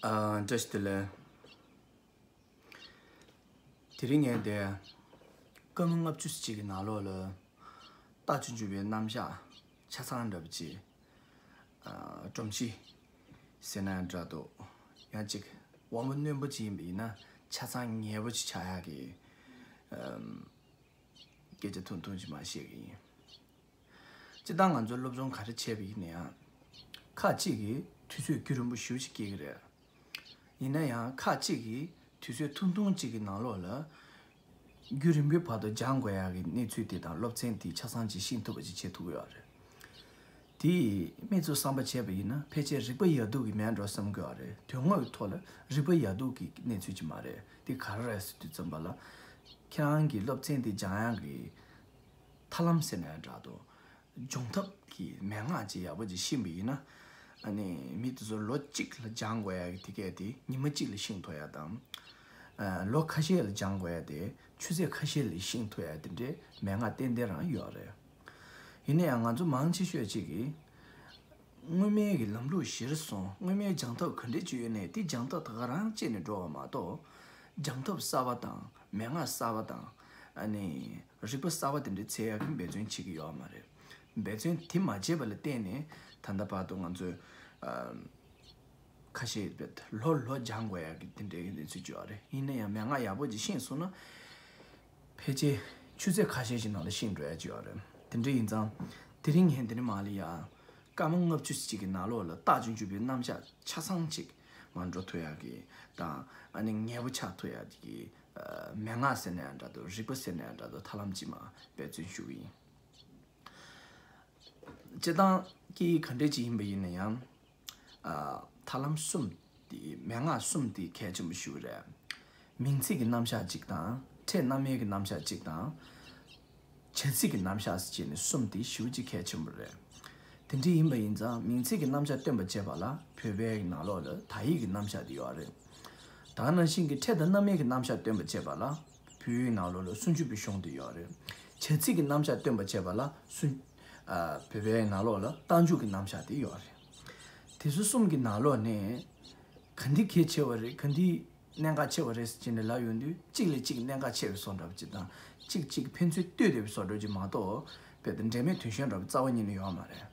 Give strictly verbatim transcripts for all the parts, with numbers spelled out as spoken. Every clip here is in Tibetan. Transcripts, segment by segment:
ཨ། བཀྲ་ཤིས་བདེ་ལེགས། དེ་རིང་ངས་འདི་སྐར་མ་ལྔ་བཅུ་ཙམ་ཅིག་གི་ནང་ལོགས་ལ་རྟ་མཆོག་འཇུག་པའི་རྣམ་གཞག་ཆ་ཚང་འདྲ་པོ་ཅིག་ཨ། སྒྲོམ་གཞི་ཟེར་ན་འདྲ་འདུག་ཡང་ཅིག་དབང་པོ་རྣོན་པོ་ཅིག་ཡིན་པ་ཡིན་ན་ཆ་ཚང་ངེས་པོ་ཅིག་ཆགས་ཡག་གི། ཨམ། སྐད་ཆ་ཐུང་ཐུང་ཅིག་མར་བཤད་ཀྱི་ཡིན། སྤྱིར་བཏང་ང་ཚོའི་སློབ་སྦྱོང་ག་རེ་བྱས་པ་ཡིན་ན་ཡང་། ཁག་ཅིག་གིས་དུས་ཚོད་རྒྱུན་རིང་པོ་ཞེ་པོ་ཅིག་སྐྱེལ་གྱི་རེད། ཡིན་ན་ཡང་ཁག་ཅིག་གིས་དུས་ཚོད་ཐུང་ཐུང་ཅིག་གི་ནང་ལོགས་ལ་རྒྱུན་རིང་པོའི་བར་དུ་སྦྱང་དགོས་ཡག་གི་གནས་ཚུལ་དེ་དང་སློབ་ཚན་དེ་ཆ་ཚང་ཅིག་ཤེས་ཐུབ་པ་ཅིག་བྱེད་ཐུབ་ཀྱི་ཡོད་རེད། དེས་མི་ཚོས་བསམ་པ་བྱས་པ་ཡིན་ན་ཕལ་ཆེར་རིག་པ་ཡག་སྡུག་གི་མེད་འགྲོ་བསམ་གྱི་ཡོད་རེད། དོན་དངོས་ཀྱི་ཐོག་ལ་རིག་པ་ཡག་སྡུག་གི་གནས་ཚུལ་ཅིག་མ་རེད། དེ་ག་རེ་རེད་ཟེར་དུས་ཙམ་པ་ལ། ཁྱེད་རང་གིས་སློབ་ཚན་དེ་སྦྱང་ཡག་གི་ཐབས་ལམ་ཟེར་ན་ཡང་འདྲ་འདུག་སྦྱོང་ཐབས་ཀྱི་མན་ངག་ཅིག་ཡག་པོ་ཅིག་ཤེས་པ་ཡིན་ན། ཨ་ནི་མི་དེ་ཚོ་ལོ་གཅིག་ལ་སྦྱང་དགོས་ཡག་གི་དེ་གས་དེ་ཉི་མ་གཅིག་ལ་ཤེས་ཐུབ་ཡག་དང་། ཨ། ལོ་ཁ་ཤས་ལ་སྦྱང་དགོས་ཡག་དེ་ཆུ་ཚོད་ཁ་ཤས་ལ་ཤེས་ཐུབ་ཡག་དེ་འདྲའི་མན་ངག་ཏན་ཏན་རང་ཡོད་རེད། ཡིན་ན་ཡང་ང་ཚོ་མང་ཆེ་ཤོས་ཅིག་གིས་སྔོན་མའི་གི་ལམ་ལུགས་གཞིར་བཟུང་སྔོན་མའི་སྦྱང་ཐབས་ག་འདྲས་ཅིག་ཡོད་ནའི་དེ་སྦྱང་ཐབས་ད་ག་རང་སྤྱད་ནས་འགྲོ་བ་མ་གཏོགས། སྦྱང་ཐབས་གསར་བ་དང་མན་ངག་གསར་བ་དང་། ཨ་ནི་རིག་པ་གསར་བ་དེ་འདྲ་འཚོལ་ཡག་གི་འབད་བརྩོན་བྱེད་ཀྱི་ཡོད་མ་རེད། འབད་བརྩོན་དེ་མ་བྱས་པ་ལ་བརྟེན་ནས་ད་ལྟ་བར་དུ་ང་ཚོས། ཨ། ཁ་ཤས་རེད། ལྷོད་ལྷོད་སྦྱང་དགོས་ཡག་གི་དེ་འདྲའི་གི་གནས་ཚུལ་ཅིག་ཡོད་རེད། ཡིན་ན་ཡང་མན་ངག་ཡག་པོ་ཅིག་ཤེས་སོང་ན། ཕལ་ཆེར་ཆུ་ཚོད་ཁ་ཤས་ཤིག་ནང་ལ་ཤེས་འགྲོ་ཡག་ཅིག་ཡོད་རེད། དེ་འདྲ་ཡིན་ཙང་། དེ་རིང་ངས་འདི་ནས་མར་ལ་ཡ། སྐར་མ་ལྔ་བཅུ་ཅིག་གི་ནང་ལོགས་ལ་རྟ་མཆོག་འཇུག་པའི་རྣམ་གཞག་ཆ་ཚང་ཅིག་མར་འགྲོ་ཐུབ་ཡག་གི་དང་། ཨ་ནི་ངེས་པོ་ཆགས་ཐུབ་ཡག་གི། ཨ། མན་ངག་ཟེར་ན་ཡང་འདྲ་འདུག་རིག་པ་ཟེར་ན་ཡང་འདྲ་འདུག་ཐབས་ལམ་ཅིག་མར་འབད་བརྩོན་ཞུ་གི་ཡིན། སྤྱིར་བཏང་གི་ག་འདྲས་ཅིག་ཡིན་པ་ཡིན་ན་ཡང་། ཨ། ཐབས་ལམ་གསུམ་དེ་མན་ངག་གསུམ་དེ་གལ་ཆེན་པོ་ཞེ་པོ་རེད། མིང་ཚིག་གི་རྣམ་གཞག་གཅིག་དང་ཕྲད་རྣམ་དབྱེ་གི་རྣམ་གཞག་གཅིག་དང་། བྱ་ཚིག་གི་རྣམ་གཞག་ཟེར་བྱས་ནས་གསུམ་དེ་ཞེ་པོ་ཅིག་གལ་ཆེན་པོ་རེད། དེ་འདྲ་ཡིན་པ་ཡིན་ཙང་མིང་ཚིག་གི་རྣམ་གཞག་སྟོན་པ་བྱེད་པ་ལ་བོད་པའི་ནང་ལོགས་ལ་དག་ཡིག་གི་རྣམ་གཞག་དེ་ཡོད་རེད། ད་ག་ནང་བཞིན་གྱི་ཕྲད་དང་རྣམ་དབྱེ་གི་རྣམ་གཞག་སྟོན་པ་བྱེད་པ་ལ་བོད་ཡིག་ནང་ལོགས་ལ་སུམ་ཅུ་པའི་གཞུང་དེ་ཡོད་རེད། བྱ་ཚིག་གི་རྣམ་གཞག་སྟོན་པ་བྱེད་པ་ལ་སུམ། ཨ། བོད་པའི་ནང་ལོགས་ལ་རྟགས་འཇུག་གི་རྣམ་གཞག་དེ་ཡོད་རེད། དེ་ཚོ་གསུམ་གྱི་ནང་ལོགས་ནས་ག་འདི་གལ་ཆེ་བ་རེད། ག་འདི་གནད་འགག་ཆེ་བ་རེད་ཟེར་བྱས་ནས་ལབ་ཡོང་དུས་གཅིག་ལས་གཅིག་གནད་འགག་ཆེ་བའི་བཟོ་འདྲ་པོ་ཅིག་དང་། གཅིག་གཅིག་ཕན་ཚུན་ལྟོས་བསྡད་པའི་བཟོ་འདྲ་ཅིག་མ་གཏོགས། དཔེ་དེ་འབྲེལ་མེད་དོན་གཞན་འདྲ་པོ་རྩ་བ་ཉིད་ནས་ཡོད་མ་རེད།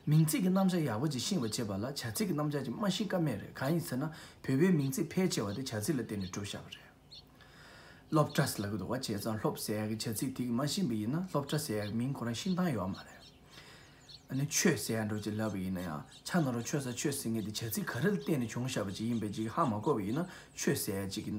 མིང་ཚིག་གི་རྣམ་གཞག་ཡག་པོ་ཅིག་ཤེས་པར་བྱེད་པ་ལ་བྱ་ཚིག་གི་རྣམ་གཞག་ཅིག་མ་ཤེས་ཀ་མེད་རེད། གང་ཡིན་ཟེར་ན་བོད་པའི་མིང་ཚིག་ཕལ་ཆེ་བ་དེ་བྱ་ཚིག་ལ་བརྟེན་ནས་གྲུབ་བཞག་པ་རེད། སློབ་གྲྭ་ཟེར་ལབ་ཀྱི་འདུག་བ། བྱས་ཙང་སློབ་ཟེར་ཡག་གི་བྱ་ཚིག་དེ་གི་མ་ཤེས་པ་ཡིན་ན་སློབ་གྲྭ་ཟེར་ཡག་གི་མིང་ཁོ་རང་ཤེས་སྟངས་ཡོད་མ་རེད། ཨ་ནི་ཆོས་ཟེར་ཡག་འདྲ་ཅིག་ལབ་པ་ཡིན་ན་ཡང་ཆ་ན་རོ་ཆོས་ས་ཆོས་ཟེར་མཁན་དེ་བྱ་ཚིག་ག་རེ་ལ་བརྟེན་ནས་བྱུང་བཞག་པ་ཅིག་ཡིན་པའི་ཅིག་ཧ་མ་གོ་བ་ཡིན་ན་ཆོས་ཟེར་ཡག་ཅིག་གི་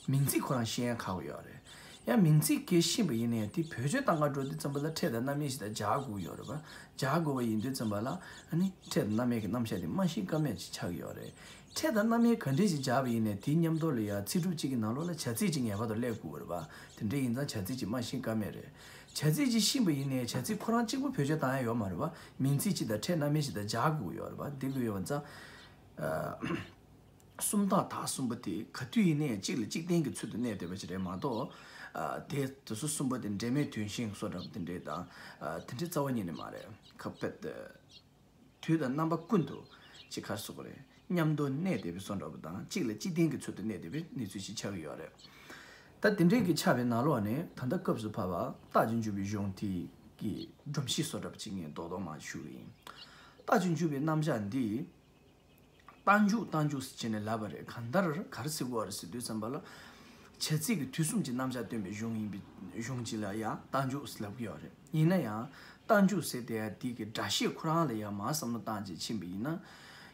མིང་ཚིག་ཁོ་རང་ཤེས་ཡག་ཁག་པོ་ཡོད་རེད། ཡང་མིང་ཚིག་གི་ཤེས་པ་ཡིན་ན་ཡང་དེ་བེད་སྤྱོད་གཏང་ག་འགྲོ་དུས་ཙམ་པ་ལ་ཕྲད་དང་རྣམ་དབྱེ་ཞིག་དང་སྦྱར་དགོས་ཀྱི་ཡོད་རེད་པ། སྦྱར་དགོས་པ་ཡིན་དུས་ཙམ་པ་ལ་ཨ་ནི་ཕྲད་དང་རྣམ་དབྱེ་གི་རྣམ་གཞག་དེ་མ་ཤེས་ཀ་མེད་ཅིག་ཆགས་ཀྱི་ཡོད་རེད། ཕྲད་དང་རྣམ་དབྱེ་ག་འདྲས་ཞིག་སྦྱར་བ་ཡིན་ནའི་དེའི་མཉམ་དུ་ལ་ཡང་ཚིག་གྲུབ་གཅིག་གི་ནང་ལོགས་ལ་བྱ་ཚིག་གཅིག་ངེས་པར་དུ་སླེབས་དགོས་རེད་པ། དེ་འདྲ་ཡིན་ཙང་བྱ་ཚིག་གཅིག་མ་ཤེས་ཀ་མེད་རེད། བྱ་ཚིག་གཅིག་ཤེས་པ་ཡིན་ནའི་བྱ་ཚིག་ཁོ་རང་གཅིག་པུ་བེད་སྤྱོད་བཏང་ཡ་ཡོད་མ་རེད་པ། མིང་ཚིག་གཅིག་དང་ཕྲད་རྣམ་དབྱེ་གཅིག་དང་སྦྱར་དགོས་ཡོད་རེད་པ། འདི་དགོས་ཡོད་པ་ཙང་། ཨ། སུམ་རྟགས་དག་གསུམ་པོ་དེ་ག་དུས་ཡིན་ནའི་གཅིག་ལ་གཅིག་བརྟེན་གྱི་ཚུལ་དུ་གནས་བསྡད་པ་ཞིག་རེད་མ་གཏོགས། ཨ། དེ་དེ་ཚོ་གསུམ་པོ་དེ་འབྲེལ་མེད་དོན་གཞན་བཟོ་འདྲ་པོ་དེ་འདྲས་དང་། ཨ། དེ་འདྲས་རྩ་བ་ཉིད་ནས་མ་རེད། ཁ་དཔེ། དུས་དང་རྣམ་པ་ཀུན་ཏུ་གཅིག་ག་རེ་ཟེར་དགོས་རེད། མཉམ་དུ་གནས་བསྡད་པའི་བཟོ་འདྲ་པོ་དང་གཅིག་ལ་གཅིག་བརྟེན་གྱི་ཚུལ་དུ་གནས་བསྡད་པའི་གནས་ཚུལ་ཞིག་ཆགས་ཀྱི་ཡོད་རེད། ད་དེ་འདྲས་ཀྱི་ཆགས་པའི་ནང་ལོགས་ནས་ད་ལྟ་སྐབས་སུ་བབས་པ་རྟགས་ཀྱི་འཇུག་པའི་གཞུང་དེ་གི་སྒྲོམ་གཞི་བཟོ་འདྲ་པོ་ཅིག་ངས་རྡོག་རྡོག་མར་ཞུ་གི་ཡིན། རྟགས་ཀྱི་འཇུག་པའི་རྣམ་གཞག་འདི། རྟགས་འཇུག་རྟགས་འཇུག་ཟེར་བྱས་ནས་ལབ་པ་རེད། གང་ལྟར་ག་རེ་ཟེར་དགོས་རེད་ཟེར་དུས་ཙམ་པ་ལ། བྱ་ཚིག་གི་དུས་གསུམ་གྱི་རྣམ་གཞག་སྟོན་པའི་གཞུང་ཡིན་པའི་གཞུང་གཅིག་ལ་ཡང་རྟགས་འཇུག་ཟེར་ལབ་ཀྱི་ཡོད་རེད། ཡིན་ན་ཡང་རྟགས་འཇུག་ཟེར་དེ་ཡང་དེ་གི་སྒྲ་བཤད་ཁོ་རང་ལ་ཡང་མར་བསམ་བློ་བཏང་བྱས་ཕྱིན་པ་ཡིན་ན།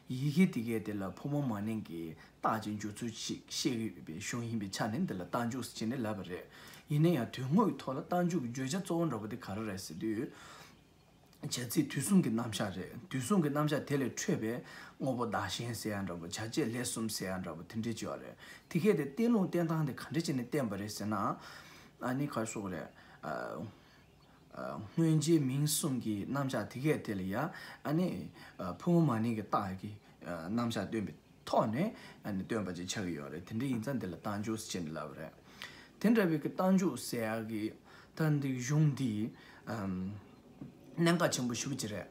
ཡི་གེ་དེ་གའི་དེ་ལ་ཕོ་མོ་མ་ནིང་གི་རྟགས་ཀྱི་འཇུག་ཚུལ་ཞིག་བཤད་ཀྱི་ཡོད་པའི་གཞུང་ཡིན་པའི་ཆ་ནས་འདི་ལ་རྟགས་འཇུག་ཟེར་བྱས་ནས་ལབ་པ་རེད། ཡིན་ན་ཡང་དོན་དངོས་ཀྱི་ཐོག་ལ་རྟགས་འཇུག་གི་བརྗོད་བྱ་གཙོ་བོ་འདྲ་པོ་དེ་ག་རེ་རེད་ཟེར་དུས། བྱ་ཚིག་དུས་གསུམ་གྱི་རྣམ་གཞག་རེད། དུས་གསུམ་གྱི་རྣམ་གཞག་དེ་ལས་འཕྲོས་པའི་དངོས་པོ་བདག་གཞན་ཟེར་ཡ་འདྲ་པོ། བྱ་བྱེད་ལས་གསུམ་ཟེར་ཡ་འདྲ་པོ་དེ་འདྲས་ཅིག་ཡོད་རེད། དེ་གས་དེ་བསྟན་ལུགས་བསྟན་སྟངས་དེ་ག་འདྲས་བྱས་ནས་བསྟན་པ་རེད་ཟེར་ན། ཨ་ནི་ག་རེ་ཟེར་དགོས་རེད། ཨ། ཨ། སྔོན་རྗེས་མིང་གསུམ་གྱི་རྣམ་གཞག་དེ་གས་དེ་ལ་ཡ། ཨ་ནི། ཨ། ཕོ་མོ་མ་ནིང་གི་རྟགས་ཀྱི། ཨ། རྣམ་གཞག་སྟོན་པའི་ཐོག་ནས་ཨ་ནི་སྟོན་པ་ཅིག་ཆགས་ཀྱི་ཡོད་རེད། དེ་འདྲ་ཡིན་ཙང་འདི་ལ་རྟགས་འཇུག་ཟེར་ནས་ལབ་པ་རེད། དེ་འདྲ་བའི་གི་རྟགས་འཇུག་ཟེར་ཡག་གི་ད་འདི་གཞུང་འདི་ཨམ་གནད་འགག་ཆེན་པོ་ཞེ་པོ་ཅིག་རེད།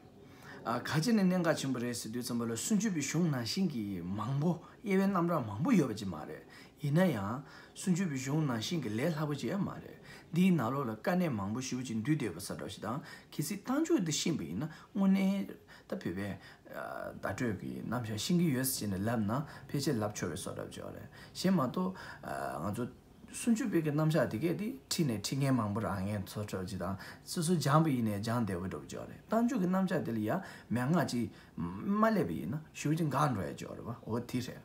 ཨ་ག་ཅི་ནས་གནད་འགག་ཆེན་པོ་རེད་ཟེར་དུས་ཙམ་པ་ལ་སུམ་ཅུ་པའི་གཞུང་ནང་བཞིན་གྱི་མང་པོ་དབྱེ་བའི་རྣམ་གྲངས་མང་པོ་ཡོད་པ་ཅིག་མ་རེད། ཡིན་ན་ཡང་སུམ་ཅུ་པའི་གཞུང་ནང་བཞིན་གྱི་ལས་སླ་པོ་ཅིག་ཡང་མ་རེད། འདིའི་ནང་ལོགས་ལ་དཀའ་གནད་མང་པོ་ཞེ་པོ་ཅིག་འདུས་བསྡད་པ་བཟོ་འདྲ་ཞིག་དང་། གལ་སྲིད་རྟགས་འཇུག་འདི་ཤེས་པ་ཡིན་ན་དངོས་གནས་ད་བོད་པའི་ཨ་བརྡ་སྤྲོད་ཀྱི་རྣམ་གཞག་ཤེས་ཀྱི་ཡོད་ཟེར་ནས་ལབ་ན་ཕལ་ཆེར་ལབ་ཆོག་པའི་བཟོ་འདྲ་ཅིག་ཡོད་རེད། གཞན་མ་གཏོགས་ཨ་ང་ཚོ་སུམ་ཅུ་པའི་གི་རྣམ་གཞག་དེ་གས་དེ་ཁྲིད་ནས་ཁྲིད་མཁན་མང་པོ་རག་མཁན་ཚོ་འདྲ་ཅིག་དང་། སོ་སོ་སྦྱངས་པ་ཡིན་ནའི་སྦྱང་བདེ་པོ་འདྲ་ཅིག་ཡོད་རེད། རྟགས་འཇུག་གི་རྣམ་གཞག་དེ་ལ་ཡང་མན་ངག་ཅིག་མ་སླེབས་པ་ཡིན་ན་ཞེ་པོ་ཅིག་འགག་འགྲོ་ཡ་ཅིག་ཡོད་རེད་པ། འོ་དེ་རེད།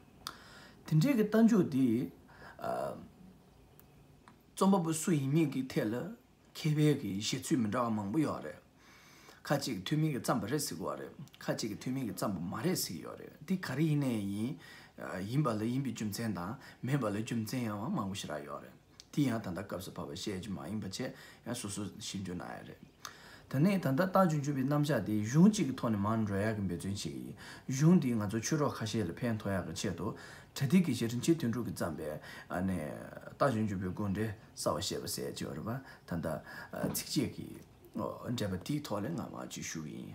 དེ་འདྲའི་གི་རྟགས་འཇུག་དེ་ཨ་རྩོམ་པ་པོ་སུ་ཡིན་མིན་གྱི་ཐད་ལ་མཁས་པའི་གི་བཞེད་ཚུལ་མི་འདྲ་བ་མང་པོ་ཡོད་རེད། ཁ་ཅིག་ཐུན་མིན་གྱིས་བརྩམས་པ་རེད་ཟེར་གྱི་ཡོད་རེད། ཁ་ཅིག་གིས་ཐུན་མིན་གྱིས་བརྩམས་པ་མ་རེད་ཟེར་གྱི་ཡོད་རེད། འདི་ག་རེ་ཡིན་ནའི་ཡིན། ཨ་ཡིན་པ་ལ་ཡིན་པའི་རྒྱུ་མཚན་དང་མིན་པ་ལ་རྒྱུ་མཚན་ཡང་མང་པོ་ཞེ་དྲག་ཡོད་རེད། དེ་ཡང་ད་ལྟ་སྐབས་སུ་བབས་པ་བཤད་རྒྱུ་མ་ཡིན་པ་བྱས། ཡང་སོ་སོ་ཞིབ་འཇུག་གནང་ཡ་རེད། ད་ནི་ད་ལྟ་རྟགས་འཇུག་འཇུག་པའི་རྣམ་གཞག་དེ་གཞུང་གཅིག་གི་ཐོག་ནས་མར་འགྲོ་ཡག་གི་འབད་བརྩོན་བྱེད་ཀྱི་ཡིན། གཞུང་འདིས་ང་ཚོ་ཆོས་གྲོགས་ཁ་ཤས་ལ་ཕན་ཐོགས་ཡག་གི་ཆེད་དུ་པྲ་ཏི་དགེ་བཤེས་རིན་ཆེན་དོན་གྲུབ་ཀྱིས་བརྩམས་པའི་ཨ་ནི་རྟགས་འཇུག་འཇུག་པའི་དགོངས་འགྲེལ་གསལ་བར་བཤད་པ་ཟེར་གྱི་ཡོད་རེད་པ། ད་ལྟ་ཚིགས་བཅད་ཀྱི་འགྲེལ་པ་དེའི་ཐོག་ལ་ང་མར་ཅིག་ཞུ་གི་ཡིན།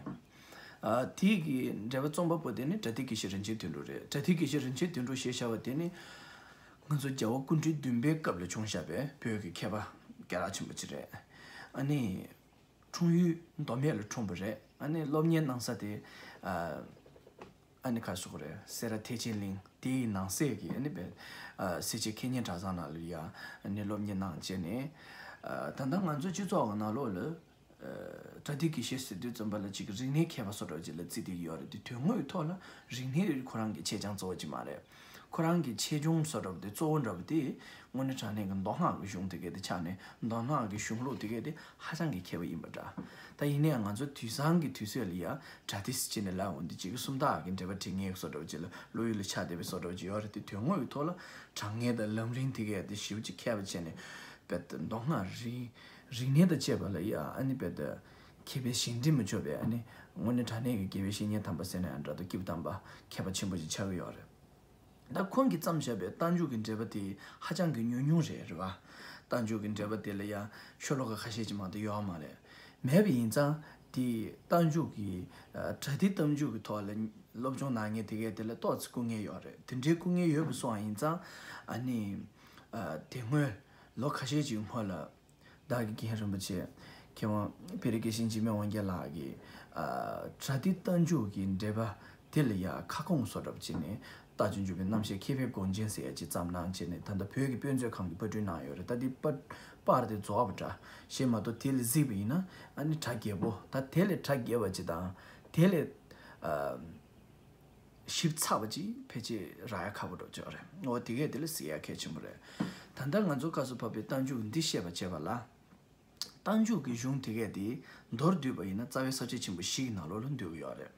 ཨ་དེའི་གི་འགྲེལ་པ་རྩོམ་པ་པོ་དེ་ནི་པྲ་ཏི་དགེ་བཤེས་རིན་ཆེན་དོན་གྲུབ་རེད། པྲ་ཏི་དགེ་བཤེས་རིན་ཆེན་དོན་གྲུབ་ཞེས་བྱ་བ་དེ་ནི་ང་ཚོ་རྒྱལ་བ་སྐུ་ཕྲེང་བདུན་པའི་སྐབས་ལ་བྱུང་བཞག་པའི་བོད་ཀྱི་མཁས་པ་སྐད་གྲགས་ཆེན་པོ་ཅིག་རེད། ཨ་ནི། འཁྲུངས་ཡུལ་མདོ་སྨད་ལ་འཁྲུངས་པ་རེད། ཨ་ནི་སློབ་གཉེར་གནང་ས་དེ་ཨ་ཨ་ནི་ག་རེ་ཟེར་དགོས་རེད། སེ་ར་ཐེག་ཆེན་གླིང་དེའི་ནང་གསེས་ཀྱི་ཨ་ནི་བོད་ཨ་སེར་བྱེས་མཁས་སྙན་གྲྭ་ཚང་ནང་ལ་ཡ་ཨ་ནི་སློབ་གཉེར་གནང་བྱས་ནས། ཨ་ད་ལྟ་ང་ཚོ་སྤྱི་ཚོགས་ཀྱི་ནང་ལོགས་ལ་ཨ་པྲ་ཏི་དགེ་བཤེས་ཟེར་དུས་ཙམ་པ་ལ་ཅིག་རིག་གནས་མཁས་པ་བཟོ་འདྲ་ཅིག་ལ་བརྩི་བསྡད་ཀྱི་ཡོད་རེད་དེ། དོན་དངོས་ཐོག་ལ་རིག་གནས་ཁོ་རང་གི་ཆེད་རྐྱང་གཙོ་བོ་ཅིག་མ་རེད། ཁོ་རང་གི་ཆེ་ཆུང་བཟོ་འདྲ་པོ་དེ་གཙོ་བོ་འདྲ་པོ་དེ་དངོས་གནས་དྲང་གནས་ཀྱི་མདོ་སྔགས་ཀྱི་གཞུང་དེ་གས་དེ་ཆགས་ནས། མདོ་སྔགས་ཀྱི་གཞུང་ལུགས་དེ་གས་དེ་ཧ་ཅང་གི་མཁས་པ་ཡིན་པ་འདྲ། ད་ཡིན་ནའང་ང་ཚོ་དུས་སང་གི་དུས་ཚོད་ལ་ཡ་པྲ་ཏི་ཟེར་བྱས་ནས་ལབ་འོང་དུས་ཅིག་སུམ་རྟགས་ཀྱི་འགྲེལ་པ་འབྲི་མཁན་བཟོ་འདྲ་པོ་ཅིག་ལ་བློ་ཡུལ་ལ་ཆགས་བསྡད་པའི་བཟོ་འདྲ་པོ་ཅིག་ཡོད་རེད་དེ། དོན་དངོས་ཀྱི་ཐོག་ལ་དྲང་ངེས་དང་ལམ་རིམ་དེ་གས་དེ་ཞེ་པོ་ཅིག་མཁས་པ་བྱས་ནས་དཔེ་མདོ་སྔགས་རིག་རིག་གནས་དང་བཅས་པ་ལ་ཡ་ཨ་ནི་དཔེ་དེ་མཁས་པའི་གཞན་དྲིང་མི་འཇོག་པའི་ཨ་ནི་དངོས་གནས་དྲང་གནས་ཀྱི་དགེ་བའི་བཤེས་གཉེན་དམ་པ་ཟེར་ན་ཡང་འདྲ་འདུག་སྐྱེས་བུ་དམ་པ་མཁས་པ་ཆེན་པོ་ཅིག་ཆགས་ཀྱི་ཡོད་རེད། ད་ཁོང་གིས་བརྩམས་བཞག་པའི་རྟགས་འཇུག་གི་འགྲེལ་པ་དེ་ཧ་ཅང་གི་ཉུང་ཉུང་རེད། རེད་པ། རྟགས་འཇུག་གི་འགྲེལ་པ་དེ་ལ་ཡང་ཤོ་ལོ་ཀ་ཁ་ཤས་ཅིག་མ་གཏོགས་ཡོད་མ་རེད། མེད་པ་ཡིན་ཙང་དེ་རྟགས་འཇུག་གི་ཨ་པྲ་ཏི་རྟགས་འཇུག་གི་ཐོག་ལ་སློབ་སྦྱོང་གནང་མཁན་དེ་གས་དེ་ལ་ཏོག་ཙམ་སྐུ་ངལ་ཡོད་རེད། དེ་འདྲའི་སྐུ་ངལ་ཡོད་པ་སོང་བ་ཡིན་ཙང་ཨ་ནི་ཨ་དེ་སྔོན་ལོ་ཁ་ཤས་ཅིག་སྔོན་ལ། བདག་གི་རྒན་རིན་པོ་ཆེ་མཁས་དབང་བེ་རི་དགེ་བཤེས་འཇིགས་མེད་དབང་རྒྱལ་ལགས་ཀྱིས་ཨ་པྲ་ཏི་རྟགས་འཇུག་གི་འགྲེལ་པ་དེ་ལ་ཡ་ཁ་སྐོང་བཟོ་འདྲ་པོ་བྱས་ནས་རྟགས་འཇུག་འཇུག་པའི་རྣམ་བཤད་མཁས་པའི་དགོངས་རྒྱན་ཟེར་ཡ་ཅིག་བརྩམས་གནང་བྱས་ནས་ད་ལྟ་བོད་ཀྱི་དཔེ་མཛོད་ཁང་གིས་པར་སྐྲུན་གནང་ཡོད་རེད། ད་འདི་པར་པར་དེ་རྫོགས་པ་འདྲ་ཞེས་མ་གཏོགས་དེ་ལ་གཟིགས་པ་ཡིན་ན་ཨ་ནི་གྲ་རྒྱས་པོ། ད་དེ་ལས་གྲ་རྒྱས་པ་ཅིག་དང་དེ་ལས་ཨ། ཞིབ་ཚགས་པ་ཅིག་ཕལ་ཆེར་རག་ཡ་ཁག་པོ་འདྲ་ཅིག་རེད། འོ་དེ་གས་དེ་ལ་གཟིགས་ཡ་གལ་ཆེན་པོ་རེད། ད་ལྟ་ང་ཚོ་སྐབས་སུ་བབས་པའི་རྟགས་འཇུག་འདི་བཤད་པ་བྱས་པ་ལ། རྟགས་འཇུག་གི་གཞུང་དེ་གས་དེ་མདོར་བསྡུས་པ་ཡིན་ན་རྩ་བའི་ས་བཅད་ཆེན་པོ་བཞི་གི་ནང་ལོགས་ལ་འདུས་ཀྱི་ཡོད་རེད།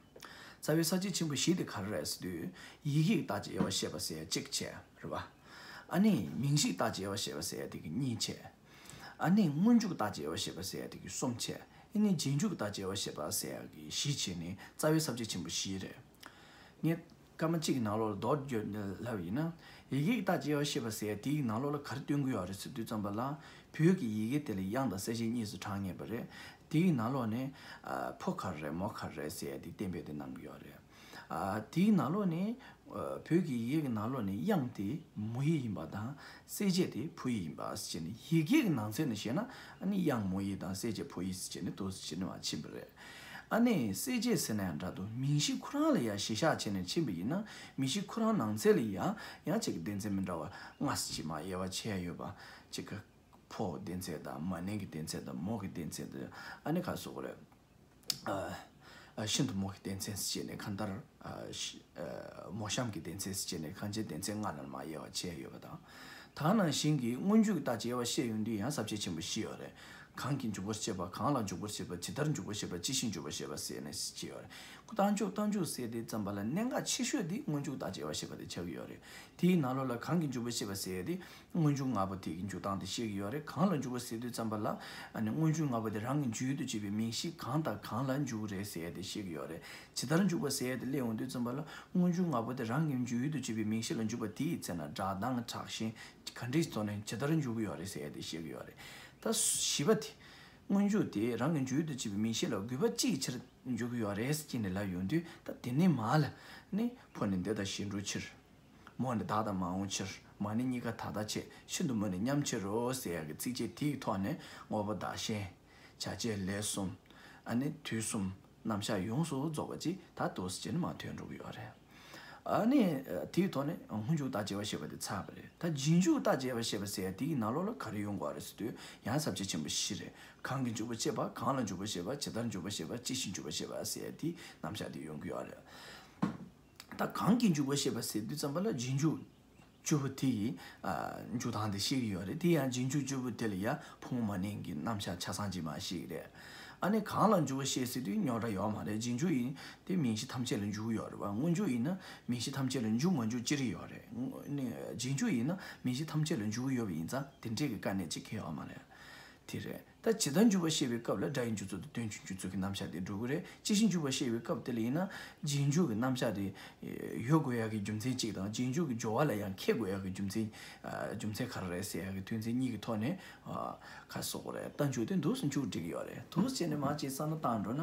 རྩ་བའི་ས་བཅད་ཆེན་པོ་བཞི་དེ་ག་རེ་རེད་ཟེར་དུས། ཡི་གེ་གི་རྟགས་ཀྱི་དབྱེ་བ་བཤད་པ་ཟེར་ཡ་གཅིག་བྱས། རེད་པ། ཨ་ནི་མིང་གཞིའི་རྟགས་ཀྱི་དབྱེ་བ་བཤད་པ་ཟེར་ཡ་དེ་གི་གཉིས་བྱས། ཨ་ནི་སྔོན་འཇུག་རྟགས་ཀྱི་དབྱེ་བ་བཤད་པ་ཟེར་ཡ་དེ་གི་གསུམ་བྱས། ཨ་ནི་རྗེས་འཇུག་རྟགས་ཀྱི་དབྱེ་བ་བཤད་པ་ཟེར་ཡ་གི་བཞི་བྱས་ནས་རྩ་བའི་ས་བཅད་ཆེན་པོ་བཞི་རེད། ངས་སྐར་མ་གཅིག་གི་ནང་ལོགས་ལ་མདོར་བསྡུས་ལབ་ཡིན་ན། ཡི་གེ་གི་རྟགས་ཀྱི་དབྱེ་བ་བཤད་པ་ཟེར་ཡ་དེའི་ནང་ལོགས་ལ་ག་རེ་སྟོན་གྱི་ཡོད་རེད་ཟེར་དུས་ཙམ་པ་ལ། བོད་ཀྱི་ཡི་གེ་དེ་ལ་དབྱངས་དང་གསལ་བྱེད་གཉིས་སུ་གྲངས་ངེས་པ་རེད། དེའི་ནང་ལོགས་ནས་ཨ་ཕོ་ག་རེ་རེད་མོ་ག་རེ་རེད་ཟེར་ཡ་དེ་གཏན་འབེབས་དེ་གནང་གི་ཡོད་རེད། ཨ་དེའི་ནང་ལོགས་ནས་ཨ་བོད་ཀྱི་ཡི་གེ་གི་ནང་ལོགས་ནས་དབྱངས་དེ་མོ་ཡི་ཡིན་པ་དང་གསལ་བྱེད་དེ་ཕོ་ཡི་ཡིན་པ་ཟེར་བྱས་ནས། ཡི་གེ་གི་ནང་ཚན་ནས་བཤད་ན་ཨ་ནི་དབྱངས་མོ་ཡི་དང་གསལ་བྱེད་ཕོ་ཡི་ཟེར་བྱས་ནས་འདུག་ཟེར་བྱས་ནས་མར་ཕྱིན་པ་རེད། ཨ་ནི་གསལ་བྱེད་ཟེར་ན་ཡང་འདྲ་འདུག་མིང་གཞི་ཁོ་རང་ལ་ཡང་གཞི་བཞག་བྱས་ནས་ཕྱིན་པ་ཡིན་ན། མིང་གཞི་ཁོ་རང་ནང་ཚན་ལ་ཡང་ཡང་ཅིག་གི་སྡེ་ཚན་མི་འདྲ་བ་ལྔ་ཙམ་ཅིག་མར་དབྱེ་བ་ཕྱེ་ཡ་ཡོད་པ། ཅིག་གི་ཕོ་སྡེ་ཚན་དང་། མ་ནིང་གི་སྡེ་ཚན་དང་། མོ་གི་སྡེ་ཚན་དང་། ཨ་ནི་ག་རེ་ཟེར་དགོས་རེད། ཨ་ཨ་ཤིན་ཏུ་མོ་གི་སྡེ་ཚན་ཟེར་བྱས་ནས་གང་ལྟར་ཨ་ཤི་ཨ་མོ་གཤམ་གྱི་སྡེ་ཚན་ཟེར་བྱས་ནས་གང་ཅིའི་སྡེ་ཚན་ལྔ་ནང་མར་དབྱེ་བ་ཕྱེ་ཡོད་པ་དང་། ད་ག་ནང་བཞིན་གྱི་སྔོན་འཇུག་གི་རྟགས་ཀྱི་དབྱེ་བ་བཤད་ཡོང་དུས་ཡང་ས་བཅད་ཆེན་པོ་བཞི་ཡོད་རེད། གང་གིས་འཇུག་པར་བྱེད་པ། གང་ལ་འཇུག་པར་བྱེད་པ། ཇི་ལྟར་འཇུག་པར་བྱེད་པ། ཅི་ཞིག་འཇུག་པར་བྱེད་པ་ཟེར་ནས་ཟེར་གྱི་ཡོད་རེད། རྟགས་འཇུག་རྟགས་འཇུག་ཟེར་དུས་ཙམ་པ་ལ་གནད་འགག་ཆེ་ཤོས་དེ་སྔོན་འཇུག་རྟགས་ཀྱི་དབྱེ་བ་བཤད་པ་དེ་ཆགས་ཀྱི་ཡོད་རེད། དེའི་ནང་ལོགས་ལ་གང་གིས་འཇུག་པར་བྱེད་པ་ཟེར་ཡ་དེ་སྔོན་འཇུག་ལྔ་པོ་དེ་གི་འཇུག་སྟངས་དེ་བཤད་ཀྱི་ཡོད་རེད། གང་ལ་འཇུག་པ་ཟེར་དུས་ཙམ་པ་ལ་ཨ་ནི་སྔོན་འཇུག་ལྔ་པོ་དེ་རང་གི་འཇུག་ཡུལ་དུ་བྱེད་པའི་མིང་གཞི་གང་དང་གང་ལ་འཇུག་རེད་ཟེར་ཡ་དེ་བཤད་ཀྱི་ཡོད་རེད། ཇི་ལྟར་འཇུག་པ་ཟེར་ཡ་དེ་སླེབས་ཡོང་དུས་ཙམ་པ་ལ་སྔོན་འཇུག་ལྔ་པོ་དེ་རང་གི་འཇུག་ཡུལ་དུ་བྱེད་པའི་མིང་གཞི་ལ་འཇུག་པ་དེའི་ཚེ་ན་སྒྲ་གདངས་དྲག་ཞན་ག་འདྲས་ཐོག་ནས་ཇི་ལྟར་འཇུག་གི་ཡོད་རེད་ཟེར་ཡ་དེ་བཤད་ཀྱི་ཡོད་རེད། ད་བཞི་པ་དེ། སྔོན་འཇུག་དེ་རང་གི་འཇུག་ཏུ་བྱེད་པའི་མིང་གཞི་ལ་དགོས་པ་གཅིག་ཕྱིར་འཇུག་གི་ཡོད་རེད་ཅེས་ནས་ལབ་ཡོང་དུས། ད་དེ་ནས་མར་ལ་ནི་ཕོ་ནི་འདི་དང་གཞན་འགྲོ་ཕྱིར། མོ་ནི་བདག་དང་མ་འོངས་ཕྱིར། མ་ནི་གཉིས་ཀ་ད་ལྟ་བྱེད། ཤིན་ཏུ་མོ་ནི་མཉམ་ཕྱིར་རོ་ཟེར་ཡག་གི་ཚིགས་བཅད་དེའི་ཐོག་ནས་དངོས་པོ་བདག་གཞན། བྱ་བྱེད་ལས་གསུམ། ཨ་ནི་དུས་གསུམ། རྣམ་གཞག་ཡོངས་སུ་རྫོགས་པ་ཅིག་ད་འདུག་སེ་བྱས་ནས་མར་ཐོན་འགྲོ་གི་ཡོད་རེད། ཨ་ནི་དེའི་ཐོག་ནས་སྔོན་འཇུག་རྟགས་དཔྱད་པ་ཞེས་པ་དེ་ཚར་བ་རེད། ད་རྗེས་འཇུག་རྟགས་དཔྱད་པ་ཞེས་པ་ཟེར་ཡ་དེའི་ནང་ལོགས་ལ་ག་རེ་ཡོང་དགོས་རེད་ཟེར་དུས། ཡང་ས་བཅད་ཆེན་པོ་བཞི་རེད། གང་གིས་འཇུག་པ་ཞེས་པ། གང་ལ་འཇུག་པ་ཞེས་པ། ཇི་ལྟར་འཇུག་པ་ཞེས་པ། ཅི་ཞིག་འཇུག་པ་ཞེས་པ་ཟེར་ཡ་དེའི་རྣམ་གཞག་དེ་ཡོང་གི་ཡོད་རེད། ད་གང་གིས་འཇུག་པ་ཞེས་པ་ཟེར་དུས་ཙམ་པ་ལ་རྗེས་འཇུག་བཅུ་པོ་དེ་ཡི་ཨ་འཇུག་སྟངས་དེ་ཤེས་ཀྱི་ཡོད་རེད། དེ་ཡང་རྗེས་འཇུག་བཅུ་པོ་དེ་ལ་ཡང་ཕོ་མོ་མ་ནིང་གི་རྣམ་གཞག་ཆ་ཚང་ཅིག་མར་ཤེས་ཀྱི་རེད། ཨ་ནི་གང་ལ་འཇུག་པ་ཞེས་ཟེར་དུས་རྙོག་དྲ་ཡོད་མ་རེད། རྗེས་འཇུག་ཡིན་དེ་མིང་གཞི་ཐམས་ཅད་ལ་འཇུག་ཡོད་རེད་པ། སྔོན་འཇུག་ཡིན་ན་མིང་གཞི་ཐམས་ཅད་ལ་འཇུག་མ་འཇུག་ཅི་རིགས་ཡོད་རེད། ནི་རྗེས་འཇུག་ཡིན་ན་མིང་གཞི་ཐམས་ཅད་ལ་འཇུག་གི་ཡོད་པ་ཡིན་ཙང་དེ་འདྲས་ཀྱི་དཀའ་གནད་ཅིག་གང་ཡང་ཡོད་མ་རེད། དེ་རེད། ད་ཇི་ལྟར་འཇུག་པ་བཤད་པའི་སྐབས་ལ་སྒྲ་ཡི་འཇུག་ཚུལ་དང་དོན་གྱི་འཇུག་ཚུལ་གྱི་རྣམ་གཞག་དེ་འགྲོ་གི་རེད། ཅི་ཞིག་འཇུག་པ་བཤད་པའི་སྐབས་དེ་ལ་ཡིན་ན་རྗེས་འཇུག་གི་རྣམ་གཞག་དེ་ཡོད་དགོས་ཡག་གི་རྒྱུ་མཚན་གཅིག་དང་། རྗེས་འཇུག་གི་སྦྱོར་བ་ལ་ཡང་འཁེལ་དགོས་ཡག་གི་རྒྱུ་མཚན། རྒྱུ་མཚན་ག་རེ་རེད་ཟེར་ཡག་གི་དོན་ཚན་གཉིས་ཀྱི་ཐོག་ནས་ག་རེ་ཟེར་དགོས་རེད། རྟགས་འཇུག་དེ་འདུག་སེ་འཇུག་འགྲིག་གི་ཡོད་རེད། འདུག་སེ་བྱས་ནས་མར་ཅིག་བསམ་བློ་བཏང་འགྲོ་ན།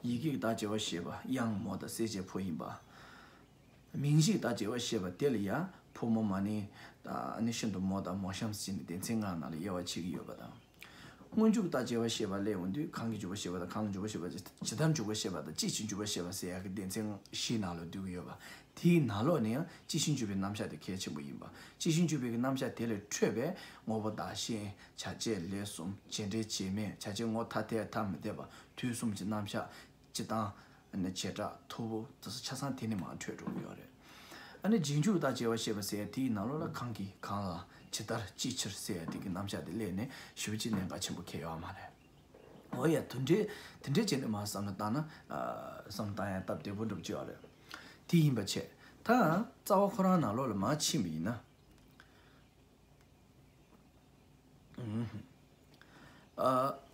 ཡི་གེ་གི་རྟགས་དཔྱད་པ་ཞེས་པ། དབྱངས་མོ་དང་གསལ་བྱེད་ཕོ་ཡིན་པ། མིང་གཞིའི་རྟགས་དཔྱད་པ་ཞེས་པ་དེ་ལ་ཡང་ཕོ་མོ་མ་ནིང་། ཨ་ནི་ཤིན་ཏུ་མོ་དང་མོ་གཤམ་ཟེར་ནས་སྡེ་ཚན་ལྔ་ནང་ལ་དབྱེ་བ་ཕྱེ་གི་ཡོད་པ་དང་། སྔོན་འཇུག་རྟགས་དཔྱད་པ་ཞེས་པ་ལས་འོང་དུས་གང་གིས་འཇུག་པ་ཞེས་པ་དང་། གང་ལ་འཇུག་པ་ཞེས་པ། ཇི་ལྟར་འཇུག་པ་ཞེས་པ་དང་། ཅི་ཞིག་འཇུག་པ་ཞེས་པ་ཟེར་ཡག་གི་སྡེ་ཚན་བཞིའི་ནང་ལ་འདུ་གི་ཡོད་པ། དེའི་ནང་ལོགས་ནས་ཡང་ཅི་ཞིག་འཇུག་པའི་རྣམ་གཞག་དེ་གལ་ཆེན་པོ་ཡིན་པ། ཅི་ཞིག་འཇུག་པའི་རྣམ་གཞག་དེ་ལས་འཕྲོས་པའི་དངོས་པོ་བདག་གཞན། བྱ་བྱེད་ལས་གསུམ། བྱེད་འབྲེལ་བྱེད་མེད། བྱ་བྱེད་ངོ་ཐ་དད་ཐ་མི་དད་པ། དུས་གསུམ་གྱི་རྣམ་གཞག་སྤྱི་དང་། ཨ་ནི་བྱེ་བྲག་ཐོར་བུ་དེ་ཚོ་ཆ་ཚང་དེ་ནས་མར་འཕྲོས་འགྲོ་གི་ཡོད་རེད། ཨ་ནི་རྗེས་འཇུག་རྟགས་དཔྱད་པ་ཞེས་པ་ཟེར་ཡ་དེའི་ནང་ལོགས་ལ་གང་གིས། གང་ལ། ཇི་ལྟར། ཅིའི་ཕྱིར་ཟེར་ཡ་དེ་གི་རྣམ་གཞག་དེ་སླེབས་ནས་ཞེ་པོ་ཅིག་གནད་འགག་ཆེན་པོ་གང་ཡང་ཡོད་མ་རེད། འོ་ཡ། དེ་འདྲས་དེ་འདྲས་བྱས་ནས་མར་བསམ་བློ་བཏང་ན། ཨ་བསམ་བློ་བཏང་ཡ་སྟབས་བདེ་པོ་འདྲ་པོ་ཅིག་ཡོད་རེད། དེ་ཡིན་པ་བྱས། ད་རྩ་བ་ཁོ་རང་ནང་ལོགས་ལ་མར་ཕྱིན་པ་ཡིན་ན། ཨ།